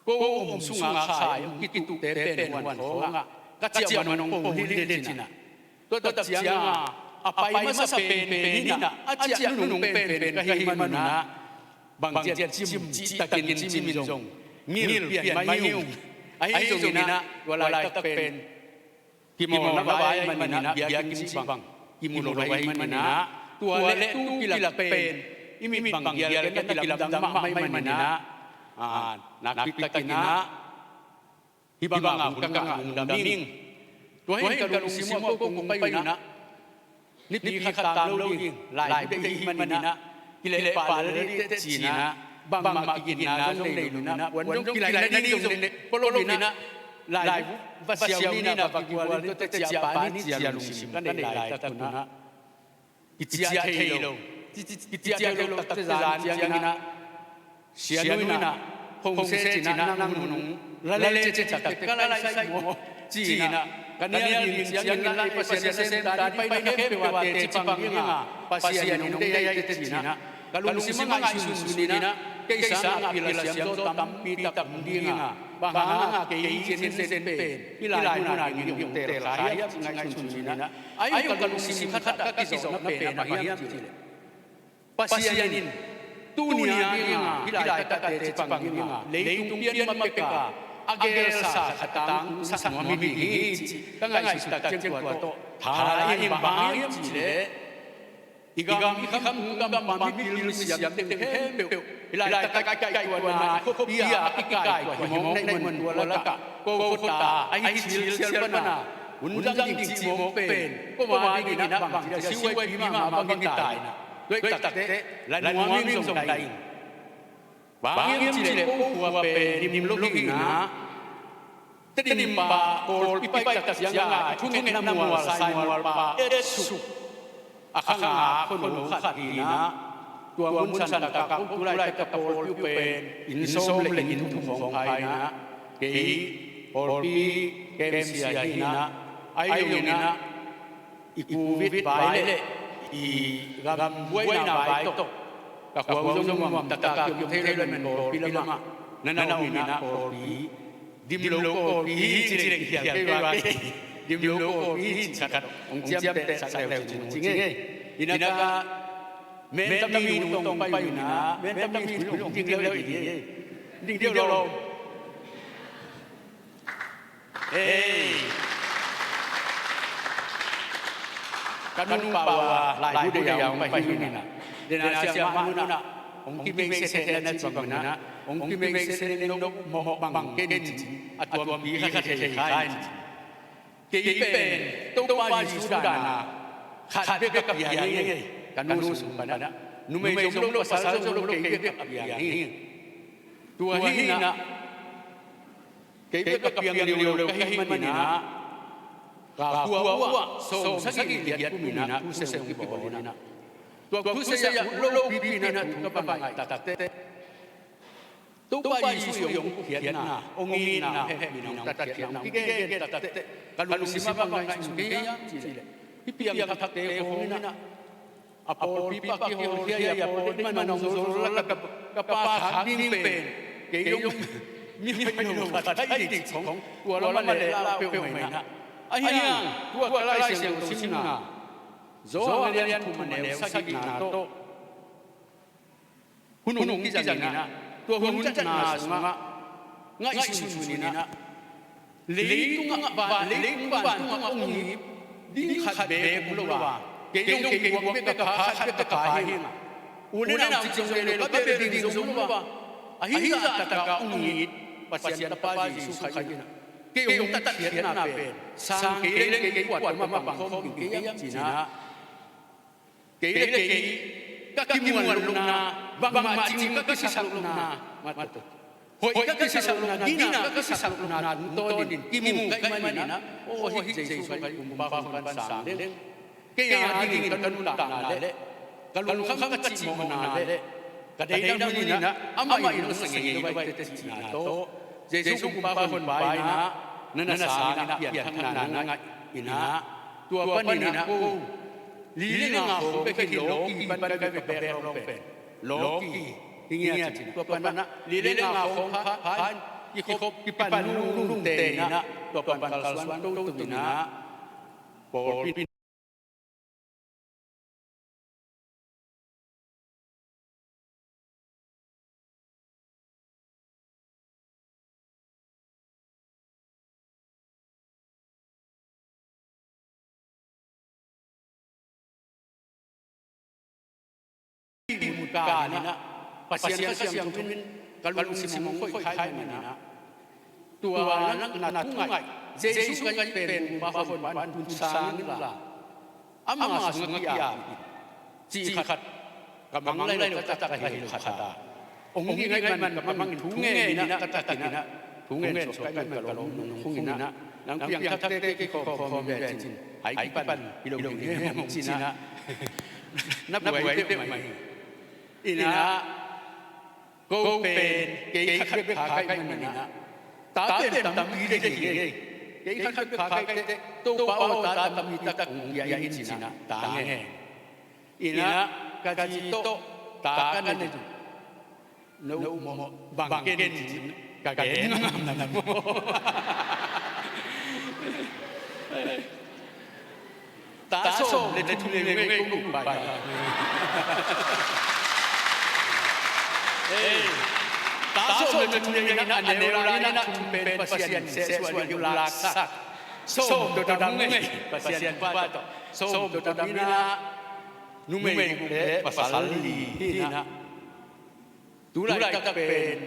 ko um sunga khai um kituhte pen huan khawngah ka ciah man hong pom hi le cinah, tua tak cianga a pai masa penpen inah, a ciah nunung penpen ka hih manunah, bang ciat cim cihtakin cimin zong ngil pian mai hi ung. Ahi zonginah tua laitak pen kimawlna vai ahih maninah, biakinn cih bang kimu lo ahih maninah, tua le tu kilak pen i mit bang gial kei na kilamdang mahmah ahih maninah, nakpi takinah hih bangah hun ka ngah lungdam ing. Tua hi in ka lungsim uh a ko kong pai unah, nipi khat tam lo ding, laibu deih ahih maninah, kilehpah lel dih teh cinah, bangmah kigitna zong nei lo inah, puan zong kilai nading zong nei polo inah, laibu va siau ni inah, va kigual in tuate ciahpah ni ci-a lungsim ka nei laitak unah, kiciah thei lo, kiciah thei lo takte zan cianginah, Sianu inah, Hong se cinah nang nunung la le citak ka lai sai maw? Cinah ka nial ding ciangin la ei Pasian nasem ta dih pai na khempeuh a teci pang dinga Pasian in hong deih ahi teh cinah ka lungsim a ngaihsunsun inah, kei sangah pil a siamzaw tampi tak om dinga, bang hanga kei cian zen pen hih lai munah ding hong tel kha hiam ci ngaihsunsun inah, ai ka lungsim khat ah ka kizawhna pen a bang hiam cih leh, Pasian in tuni a dinga hih laitak a teci pang dinga leitung pian ma peka a gelsa khatang tungsak nuam hi ding hi cih ka ngaihsut tak ciang tua tawh tha la in, bang hang hiam cih leh i gam i khamtung gampa mipil misiam teng khempeuh hih laitak a kikaihtuahna, i khuapi a a kikaihtuah himawk na hih man tua lakah ko khuata a i thilsial pana hun zang ding cih mawk pen koma dingin ah bangci a siuaipi mahmah bang hi ta inah, tua i takteh la nuam ing zong ta ing. Bang hiam cih leh ko khua pen dim lo hi inah, Tedimpa Kawlpi pai tak ciangah i thungetna mual Saimualpa etsuk a khanga khuano khat hi inah, tua mun santak ah ko tulaitak a pawlpi uh pen inn sawm le inn thum khawng kha inah, kei pawlpi kemsia hi inah, ahi zongin ah i covid vai le i gam buaina vai tawh ka khua uh zong nuam taktak kiom thei lo, men pawlpi lamah na na om inah pawlpi dim lo pawlpi hi ci leng khial kei va kei, dim lo pawlpi hi ci khat hong ciamtehsak leu cin hong ci ngei. Inah ka mentam mi nu tawng pai uh inah, mentam mi nu hong ding leu hi. Ding deuh lo. Ei, ka nungpau a laibu deih a hong pai hi inah, dena siamah nunah hong kimeihset na ci bang inah, hong kimeihset nop mawh bang ken ci, a tuampi kha thei kha in ci. Kei pen Topa Jesu dana khat bek a pia hi ing ei, ka nu sung panah numei zong lo, pasal zong lo, kei bek a pia hi ing. Tua hi inah kei bek a piang leuleu ka hih maninah, ka khua uh ah sawm sagih le giat kum inah crusade hong kibawl inah, tua crusade ah lo pipi inah thu ka va ngaih takteh, Topa Jesu i hong khiatna, hong itna, hong hehpihna, hong tatkhiatna hong kigengen takteh ka lungsim ah bang ngaihsun kei hiam cih leh, hih piangthakte khawng inah a pawlpi pa kihawlkhia hi a, pawl ding man hong zol lakah ka, ka pa khak ding pen kei zong mi hoih lo khat ahi dik khong tua lamah leh lau peuhmah inah. Ahi hang tua ka Lai Siangtho simna Johan a lian thum a neu sagihna tawh hun hong kizang inah, tua hun zatna sungah ngaihsunsun inah, leitungah van, leitung vantungah hong ip ding khat beek om lo a, kei zong kei guak bek a pha, khat bek a pha hi ing a, U le nau cih zong nei lo, ka bel ding zong lo a, ahi zah takah hong it Pasian Tapa Jesu Khrih in ah, kei hong tatkhiatna pen sang kei leng kei kuat tawh mapang khawm ding kei hiam ci-in ah, kei le kei ka kimuan lohna, bangmah cing ka kisak lohna, mah tawh hoih ka kisak lohna, gina ka kisak lohna tungtawnin kimu ka hih manin ah, aw, hih Jesu Khrih Kumpa hong pan sang leng kei a dingin ka nuntakna le ka lungkham ka cihmawhna le ka deidam hun in ah, amah in hong sa ngei lo ahih teh cihna tawh, Jesu Kumpa hong pai in ah, na na sangin ah pianthakna na ngaih in ah, tua panin ah ko li le nga khawng bek hi, lawki pan ka bek ka bek lawng pen lawki hi ngia ci-in, tua pan ah li le nga khawng pha, pha in kikhop kipan lunglungte in ah, tua pan kalsuan toto in ah, pawlpi mun ka in ah, Pasian Kha Siangtho in ka lungsim hong khoih kha ahih manin ah, tua na, na thungaih, Jesu Khrih pen Kumpa hong pan hun sang in la, ama sungah ki-ap in, cih khat ka mang lai lo, ka tak ka hi lo khat ah, hong ging ahih man ka mang in thu ngen in ah, ka tak in ah thu ngen suak ka hih man ka lawm nung khung in ah, nang piangthakte kei khawm khawm hi ve cin, hai kipan hi lo ding hi hong ci-in ah, na buai peuhmah hi. In ah, ko pen kei khat bek kha ka hih manin ah, ta pen tampi le hi ngei. Kei khat bek kha ka hih teh, Topa aw, ta tampi tak hong pia in ci-in ah ta ngen. In ah, ka zi tawh ta ka ne uh. No uh maw, bang ken ci-in ka gen ngam na maw? Ta sawm le thum le ngei kong uh pai. Ei, ta sawm le thum le ngei na a neu la in ah, thum pen Pasian sehsuah ding uh laksak. Sawm tawh dam ngei, Pasian pa tawh. Sawm tawh dam in ah, numei guk le pasal li hi in ah. Tu laitak pen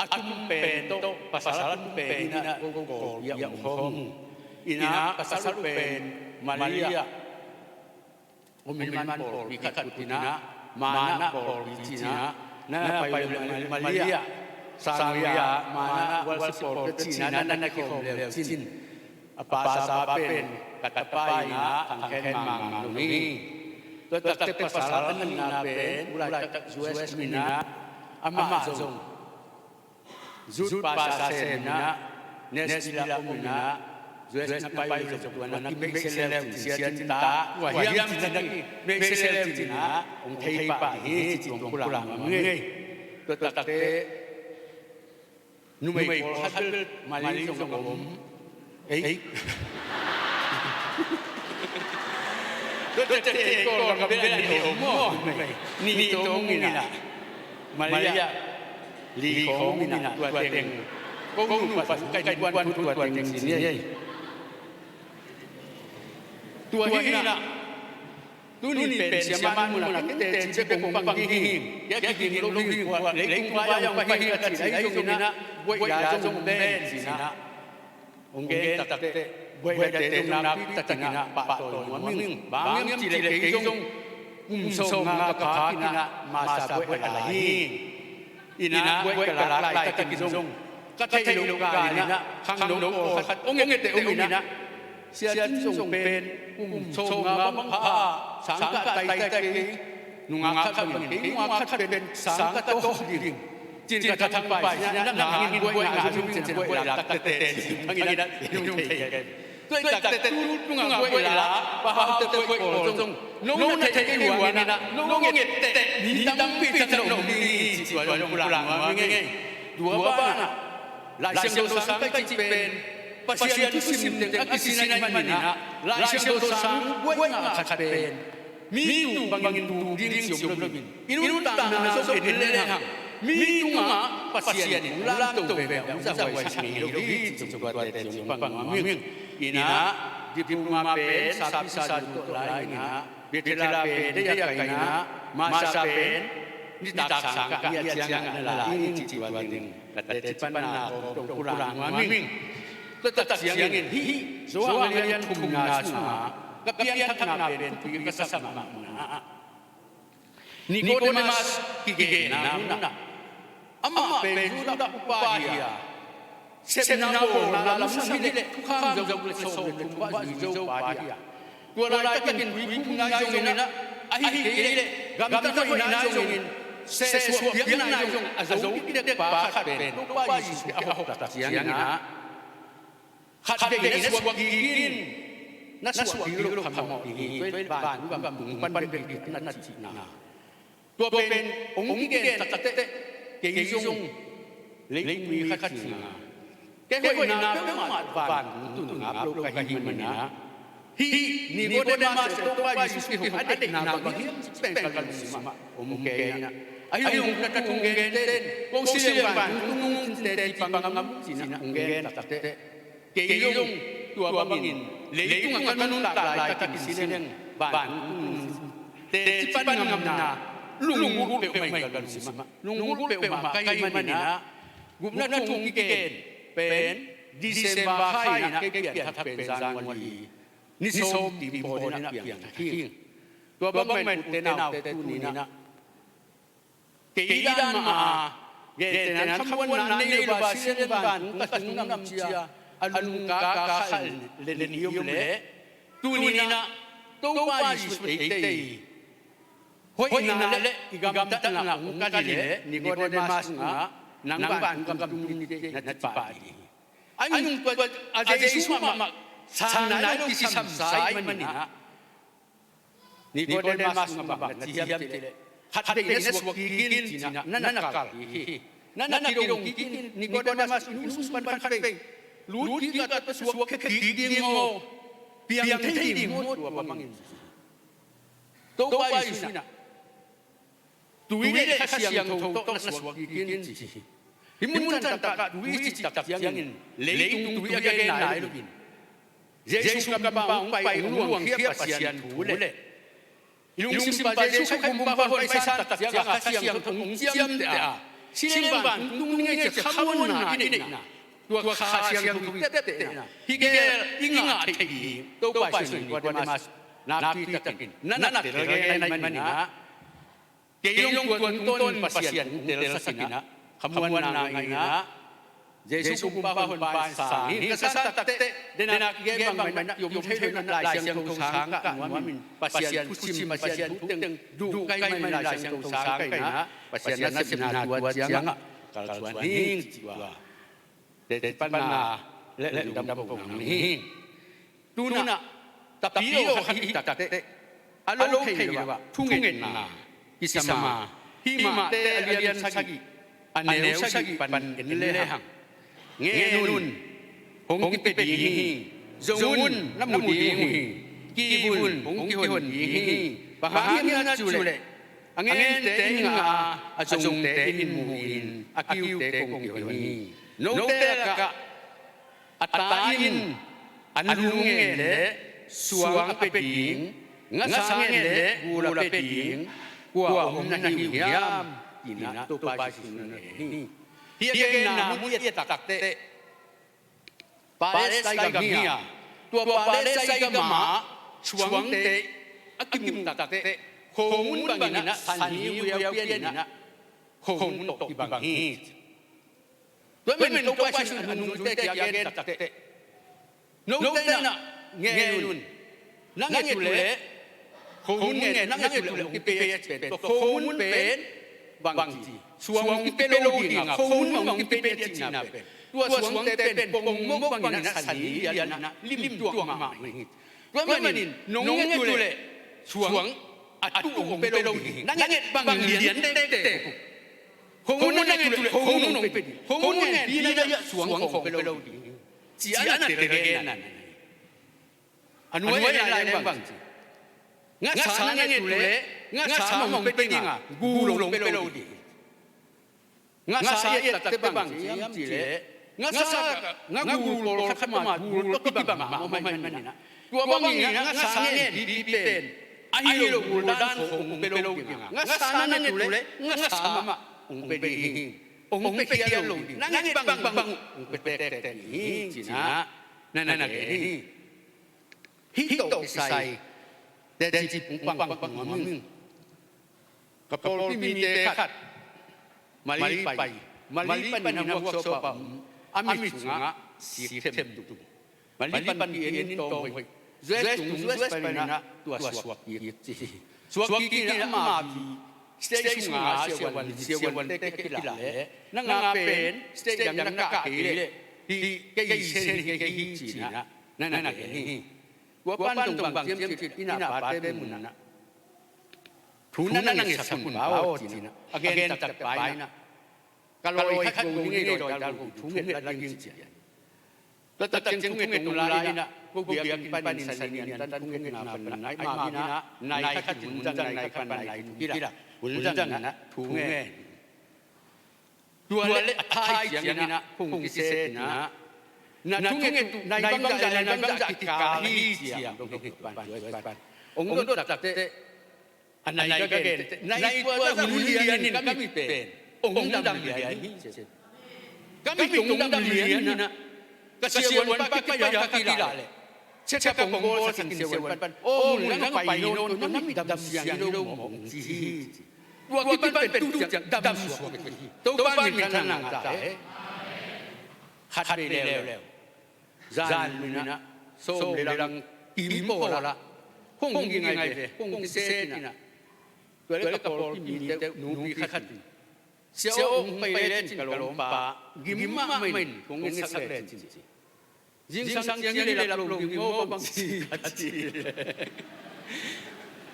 a tum pen tawh, pasal a tum pen in ah ko Kawlpi ah om khawm uh. In ah pasal uh pen Malia, om in man pawlpi khat ut in ah, Mana pawlpi ci-in ah, na pai uh le Malia, Sangria, Mana worship pawlpi ci-in ah, na na kikhawm le uh cin. A pastor pa pen ka tapa in ah, Thang Khen Mang Mang zong hi. Tua takte pasal a nihna pen, u laitak U S in ah, amah zong youth pastor sem in ah, Nashville ah om in ah, U S na pai uh zong tua na kimeihsia le uh cin, sia cin ta, kua hiam cin na kimeihsia le uh cin ah, hong thei pah hi ci, tua hong pulak nuam ing ei. Tua takte numei pawlkhat bel Mali zong a om. Ei. Tua teh ei Kawlgam bel a om maw? Nih tawh om in ah, Mali ah li khawng om in ah, tua teng ko nu pa kai kuan thu tua teng cin ei. Tua hi in ah, tuni pen siamah mun ah kite ci bek hong pang hi hing, kia kiging lo hing, kua leitung vai ah hong pai hi a ci lai zongin ah, buaih la zong pen ci-in ah hong gen takteh, buaih late zong nakpi takin ah pahtawi nuam ing. Bang hiam cih leh kei zong kum sawmnga ka phak in ah masa buaih a la hi. In ah buaih ka lak laitakin zong ka theih loh kal in ah khangno pawlkhat hong etteh om in ah, Sia Cin zong pen kum sawmnga bang pha a sang ka taitai kei, nungak khat bangin kei nungak khat pen sang ka tawh ding, cin ka thangpai sin ah, nang in buaih ngah zong cin buaih lak takteh cin bangin ah nung thei kei. Tua takte tu nungah buaih la, pahaute buaih kawl zong, no na theih kei uh hangin ah, no nget teh mi tampi tak na om ding hi ci, tua zong pulak nuam ing ei. Tua banah Lai Siangtho sang ka cih pen Pasian thu sim teng a kisin ahih manin ah, Lai Siangtho sang buaina khat pen mi tung bangin tung ding ci om loin, i nuntakna zong en lehang mi tungah Pasian in hong lamto veve a, hong zahuaisak ngei lo hi ci, tua teh ci hong pang nuam ing. In ah Diploma pen sapi sa duh lai in ah, bachelor pen dei a kai in ah, master pen nitak sang kah ngiat ciangah na la ing ci tua ding. Ka teci panna kawm tawh pulak nuam ing. Tua tak ciangin hih Johan a lian thumna sungah ka pianthakna pen thupi ka sak mahmah. Nikodemas kigenna munah, amah pen Judah upa hi a, sepna bawlna lam sam hi leh thukham zo le sawm le thum bah zui zo pa hi a, tua laitakin tuiphumna zongin ah, ahi kei leh gamtat hoihna zongin, sehsuah piakna zong a zo dikdek pa khat pen Topa Jesuh kiang a hong tak ciangin ah, khat vei na suak kik in, na suak kik loh khamawh ding hi, tua in vantung gam tung pan bek ding na cihna. Tua pen hong kigen takteh kei zong leitung mi khat hi a, kei hoihna peuhmah vantung tun ngap lo ka hih manin ah, hih Nikodemas le Topa Jesuh kihong a deihna bang hiam cih pen ka lungsim ah om kei in ah, ahi zong na thu hong genten, ko si leng vantung nungcinte kipang ngam ci-in ah hong gen takteh, kei zong tua bangin leitung a ka nuntak laitakin si leng vantung nungcinte ci pan ngamna lunggulh peuhmah hi ka lungsim ah. Lunggulh peuhmah ka hih manin ah, gupna thu hong kigen pen December kha in ah kei pianthak pen January ni sawm tim pawl in ah piangthak hi. Tua bang mahin ute naute tuni in ah, kei dan mah a, gentehna khamuanna nei lo a, si leng vantung ka tung ngam ci a, a lungkaka khalh len i om leh, tuni in ah Topa Jesuh eite i hoihna le i gamtatna hong kalh hi leh, Nikodemas tungah, nang vantung gam tung ni teh, na ci pah ding hi. Ahi zong tua a Jesuh mahmah sang nai lo kisam sa ahih manin ah, Nikodemas, nang bang na ci hiam cih leh, khat vei na suak kik in ci-in ah na na kal kik hi. Na na kidong kik in, Nikodemas, i nungsung pan khat vei lut kik a, tua suak kik ding maw, piang thei ding maw, tua bangin. Topa Jesuh in ah, tui le Kha Siangtho tawh na suak kik in ci hi. Hih mun can takah tui cih tak ciangin leitung tui a gen nai lo in, Jesuh kampau hong pai hong luangkhia Pasian thu le i lungsim pan Jesuh Khrih kampau hong pai san tak ciangah Kha Siangtho hong ciamteh a, si leng vantung tung ni ngei ci khamuanna i neihna, tua Kha Siangtho i teptehna hi gel i ngah theih ding Topa Jesuh in Nikodemas nakpi takin na na tel gen ahih manin ah, kei zong tua tungtawn in Pasian hong telsak in ah, khamuanna ngah in ah, Jesuh kumpa hong pai sang hi. Ka san takteh, den a kigen bang mah in ah, i om thei loh in ah Lai Siangtho sang kah nuam in, Pasian thusim, Pasian thu teng duh ka hih manin Lai Siangtho sang kah in ah, Pasian nasepna tua ciangah kalsuan hi ing ci tua. Teci panna le lungdam ko nang hi. Tu-in ah Tapidaw khat hih takteh, a lo thei lo ah thungetna kisam a, hih Mate a lian sagih, a neu sagih pan en lehang. Ngen un, hong kipia ding hi. Zong un, na mu ding uh hi. Kihun, hong kihon ding hi. Bang hang hiam na cih leh, a ngente in ngah a, a zongte in mu-in, a kiute kong kihon hi. Note lakah a ta in an lu ngen leh suang a pia ding, ngasa ngen leh gul a pia ding, kua om na hi uh hiam? Ci-in ah Topa Jesuh in hong ngen hi. Hih a genna mu i et takteh, Palestina gam hi a, tua Palestina gamah suangte a kimuh takteh, khomun bangin ah sanhi uiau pian in ah, khomun tawh kibang hi. Tua ahih manin Topa Jesuh in a nungzuite kiang a gen takteh, note in ah ngen un, na nget uh leh, khomun ngen, na nget uh leh hong kipia ci pen, tua khomun pen bangci, suang hong kipia lo ding a, khomun hong kipia ding a cihna pen, tua suangte pen pongmok bangin ah sanhi lian in ah limtuak mahmah hi. Tua ahih manin nong nget uh leh suang a tuh hong pia lo ding hi. Na nget bang lian tektek uh, khomun na nget uh leh khomun hong pia ding, khomun ngen pi na hiah suang khawng pia lo ding hi, ci-in ah tel gen nan. A nuai-ah en lai leng bangci, ngasa na nget uh leh ngasa mah hong pia ding a, gul hong pia lo ding hi. Ngasa i et takteh bangci hiam cih leh, ngasa, ngagul pawlkhat mah gul tawh kibang mahmah ahih manin ah, Tua bangin ah ngasa ngen pipi pen ahi lo buldan khawng hong pia lo ding a, ngasa na ne tu leh ngasa mah hong pia ding hi. Hong pia khial lo ding, na nget bangbang hong pia tektek ding hi, ci-in ah na na gen hi. Hih tawh kisai teci pungpang nuam ing. Ka pawlpi mite khat Malay pai, Malay panin a workshop ah om, a mit sungah sik themtu, Malay pan ki-en in tawm hoih, US tung, US panin ah tua suak kik ci hi. Suak kik in ah ama vi stage sungah siavuan, siavuante kilah leh nang a pen stage dang na kah kei leh hih kei sen hi kei hi, ci-in ah na na gen hi. Tua pan dong bang ciamciam in ah pate mun ah thu na na ngetsak un pa aw, ci-in ah a gen taktak pa in ah ka lawi khat go ding ei, lawi dal go thu nget la ding, ci-in ah. Tua tak ciang thu nget tung lai in ah ko biakinn panin Sani Niantan thu ngetna pan nai mah in ah nai khat in hun zang, nai khat pan nai thum kilah, hun zang in ah thu ngen. Tua leh a thai ciangin ah kong kiset in ah na thu nget uh nai bangzah leh nai bangzah kikal hi, ci-in ah dong nget pan, tua pan hong dot takteh a nai ka gen teh, nai tua zah hun lian in ka mit pen hong dam lian hi, ci. Ka mit hong dam lian in ah ka siavuan pa kipai a ka kilah leh check up hong bawlsak in siavuan pan, aw, mun dang pai nawn, na mit dam siang hi lo maw, hong ci hi, ci. Tua kipan pen tu ciang dam suak hi. Topa min thang ta hen. Khat vei leuleu zan mun ah sawm le lang kim pawl ah kong ging ai ve, kong kiset in ah. Tua leh ka pawlpi mite nupi khat in, Sia aw, hong pai lecin ka lawmpa gim mahmah in kong ensak lecin, ci. Zingsang ciang i lelap lo ding maw, bang ci ka ci leh,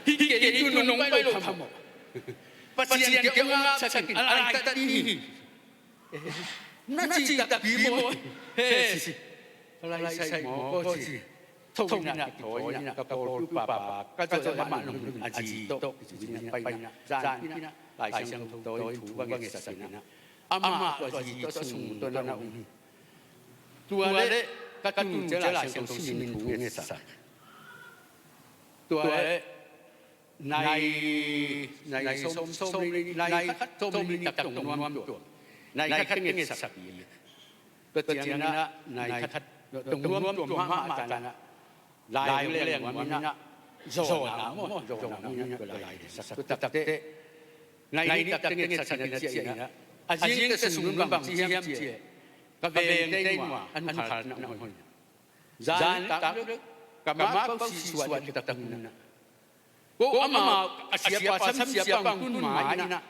hi kei, tu nong pai lo tham aw. Pasian kiang hong apsak in, a laitat ding hi. Na cih takpi maw? He, ci. Ka laisai maw, ko ci. Tho in ah, kithawi in ah, ka pawlpi papa ka zawh leh amah nong hun a zi tawh kici in ah pai in ah, zan in ah Lai Siangtho tawi thu va ngetsak in ah, amah tua zi tawh, sung tawh na um hi. Tua leh ka tun ciang Lai Siangtho simin thu ngetsak. Tua leh nai, nai sawm, sawm le nih, nai khat sawm le nih tak tong nuam tuam, nai khat teng ngetsak hi. Tua ciangin ah nai khat tong nuam tuam mahmah tan ah lai hong leng nuam in ah, zawhna maw, zawhna hong in ah tua lai leh sak. Tua takteh nai nih tak teng ngetsak in ah, ciah in ah, a zing teh sung nung bang ci hiam cih leh, ka vengte in ah a nukhal na hoi in ah, zan tak leh ka ma pau sih suah ding tak tun in ah, ko amah a siapa sam siapa hong tun ma in ah,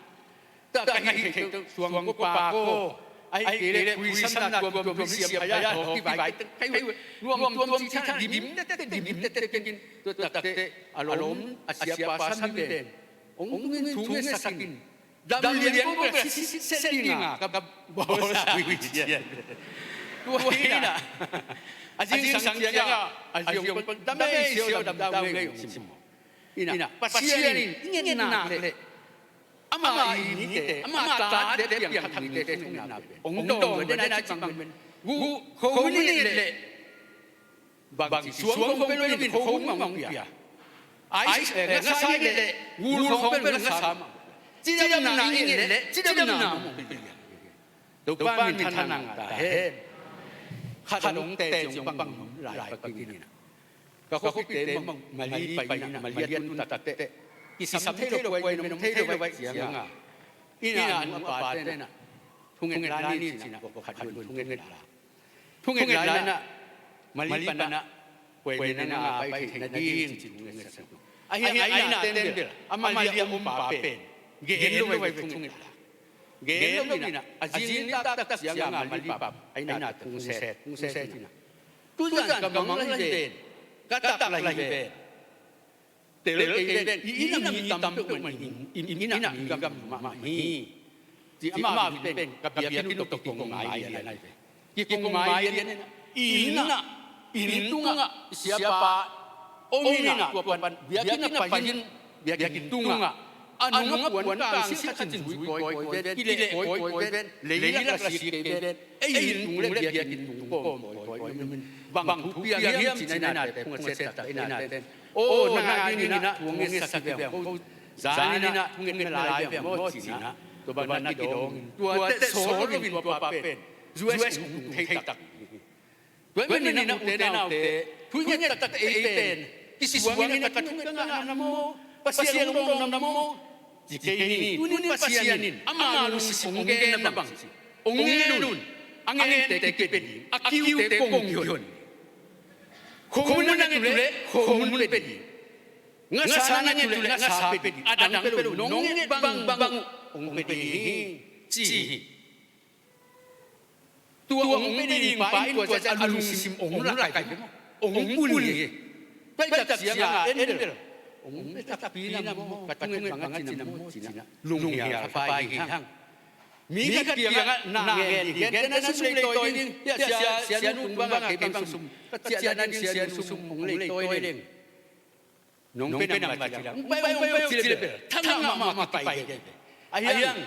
ta ka hih theih tawh suang ko pa ko, ahih kei leh khuisamna tuamtuam hi, siap phaya hawk kivai, kai nuam tuam ci tha, dim tete, dim tete kengin. Tua takteh a lawm a siapa sam hi pen hong tungin thu ngetsak in, dam lian ko bel sitset ding a ka bawl sa uh hi, ci a. Tua hi in ah a zingsang ciang a, a zi hong pan, dam ei, sia aw, dam ta ung ei, hong ci maw. In ah Pasian in i nget nak leh, amah i mite, amah tate piangthak mite thu ngetna pen hong dawng ve, na cih bang pen, gu khua min i et leh bang ci, suang khawng pen lo in khua hun mah hong pia. Ai, eh, ngasa i et leh gul khawng pen lo in ngasa mah hong pia. Cidamna i et leh cidamna mah hong pia. Topa min thang ta hen. Khat hong teci hong pang lai pakin in ah, ka khuapite Malay pai in ah, Malay a tun takteh kisam thei lo, kuai nong thei lo vai ciang a, in ah a nu a pate in ah, thu nget la ni, ci in ah, kua khat thu nget la. Thu nget la in ah Malay pan ah, kuai nang a pai theih nading ci thu ngetsak. Ahi a, ai na ten bel a Malay a om pa pen gen lo vai ve thu nget la. Gen lo in ah, a zing ni taktak ciang a Malay pa, ai na, hong set, hong set in ah, tu zan ka mang la hi ven, ka tak la hi ven, tel kei ven, i inn ah mi tam peuhmah in, i inn ah mi gam mahmah hi, ci. Amah pen ka biakinn tawh kikong ngai lian ahi ve. Kikong ngai lian in ah, i inn ah, inn tungah siapa om in ah, tua pan biakinn ah pai in, biakinn tungah a nung a puan kang siah khat in zui kawikawi ven, kileh kawikawi ven, leilak la sik kei ven, ei inn tung leh biakinn tung kawm kawikawi om in, Bang thu piang hiam ci-in a innate phung a siat taktak a innate in, aw, nang adingin ah thu hong ngetsak hi ve hong ko, zan in ah thu nget lai ve hong ko ci-in ah, tua bang na kidawng in, tuate sawl loin tua pa pen U S hong tung thei taktak hi. Tua ahih manin ah ute naute, thu nget taktak ei pen kisuang in ah ka thu nget bang ah na maw, Pasian hong dawng na maw ci kei ni. Tuni in Pasian in ama lungsim hong genna bang ci, hong ngen un, a ngente kipia ding, a kiute kong kion. Khomun na nget uh leh khomun pia ding, ngasa na nget uh leh ngasa pia ding, adang pia lo, nong nget bangbang uh hong pia ding hi, ci hi. Tua hong pia ding pa in tua ciang a lungsim hong lakai, hong pul hi. Tua hi tak ciangin a en bel, hong pia takpi na maw, ka thu nget bang a ci na maw ci-in ah lunghial kha pai hi hang. Mi khat kiangah na ngen ding, gentehna sum lei tawi ding, sia, sia, sia nu tung bang a kei bang sum ka ciahna ding sia nu sum hong lei tawi leng, nong pia nang mah ci leng, hong pai, hong pai uh ci leh bel thang mahmah kipai hi. Ahi hang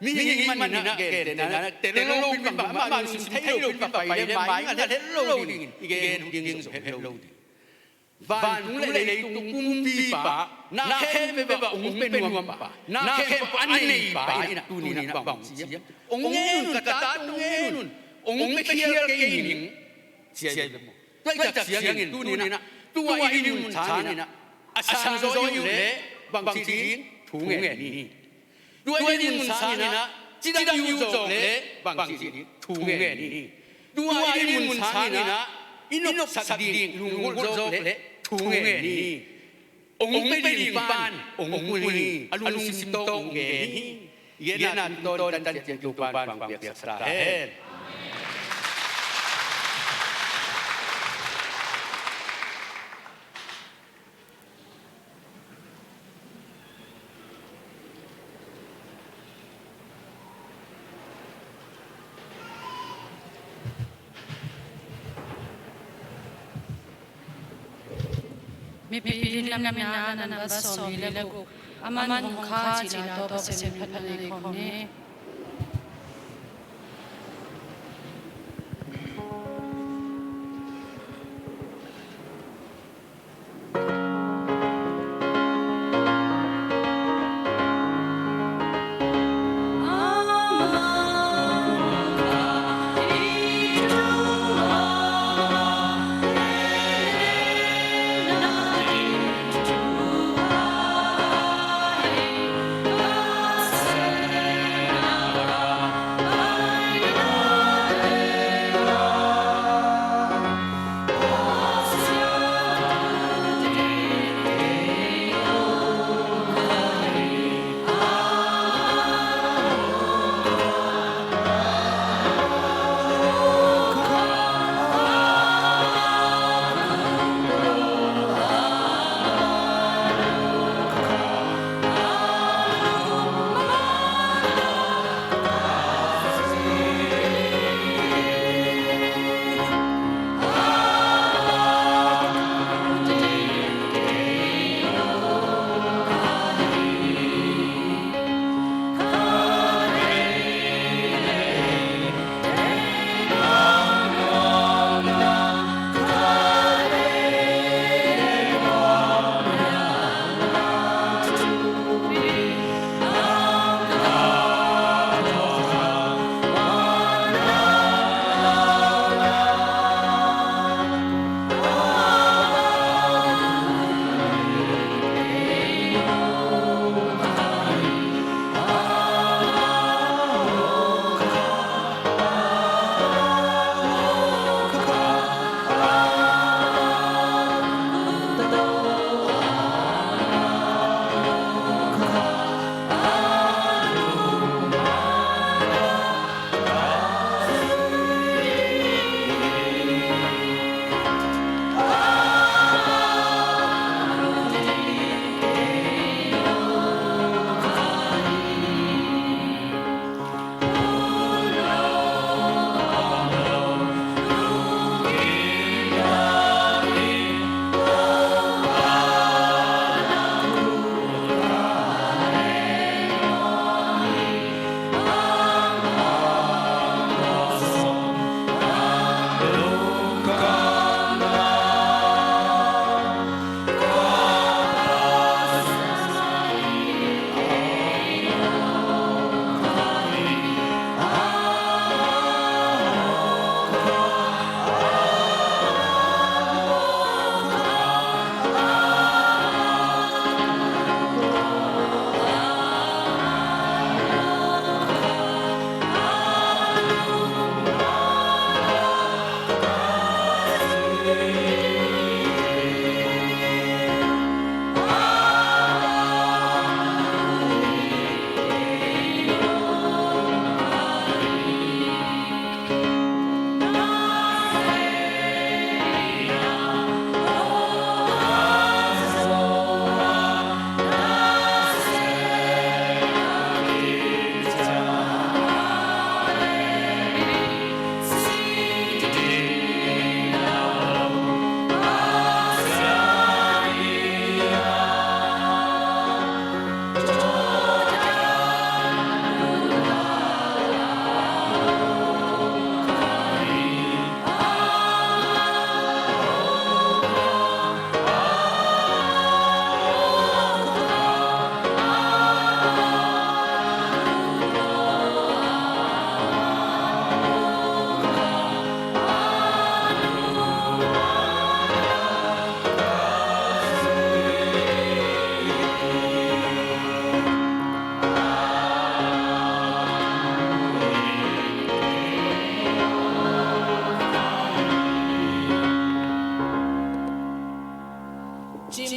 mihing manin ah gentehna tel lo pin bang, amah lungsim thei lo pin bang pai leh mai in a het lo dingin, i gen ding zong het lo ding. Vantung leh leitung kumpipa, na khempeuh ah hong pia nuampa, na khempeuh a neipa in ah tuni in ah bang ci hiam? Hong ngen un, ka tate hong ngen un, hong pia khial kei ning, ci hi ve maw. Tua hi tak ciangin tuni in ah tua i dinmun sangin ah a sang zaw i hih uh leh bangci ding thu ngen ni? Tua i dinmun sangin ah cidam i uh zawk leh bangci ding thu ngen ni? Tua i dinmun sangin ah i nopsak ding lunggulh zawk leh thu ngen ni? Hong pia ding pan hong pul hi, a lungsim tawh hong gen hi. I genna tungtawn in Topa'n hong piaksak ta hen. Mipi Dinna Min ah, nambat sawmli le guk, Aman hong kha cih la tawh Pasian min phatna nei khawm ni.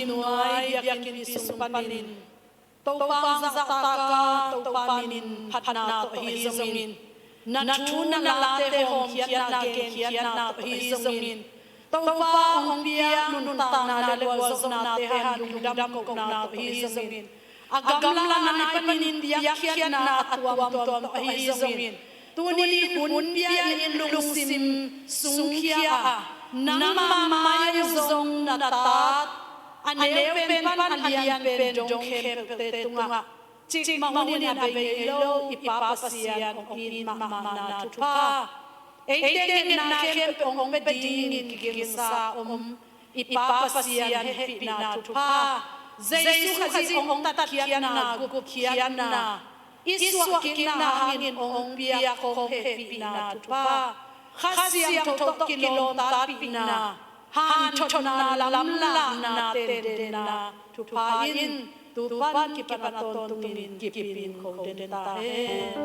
nuai biakinnpi sung panin Topa hong zahtak a, Topa min phatna tawh ahi zongin, na thu na late hawmkhiatna genkhiatna tawh ahi zongin, Topa hong pia nuntakna le gualzawhnate han lungdam kohna tawh ahi zongin, a gamla nai panin piakkhiatna a tuamtuam tawh ahi zongin, tuni hun pia in lungsim sungkhia a, nangma mai-ah zong na tat a neu pen pan a lian pen dong khempeuhte tungah cikmah hunin a bei ngei lo i Pa Pasian hong it mahmahna thupha, eite ngetna khempeuh hong pia dingin kigingsa om i Pa Pasian hehpihna thupha, Jesu Khazih hong tatkhiatna, gupkhiatna, i suahkikna hangin hong piak hong hehpihna thupha, Kha Siangtho tawh kilawmtatpihna, hanthotna, lamlahna, tendenna thupha in tu pan kipan a tawntungin kipin ko den ta hen.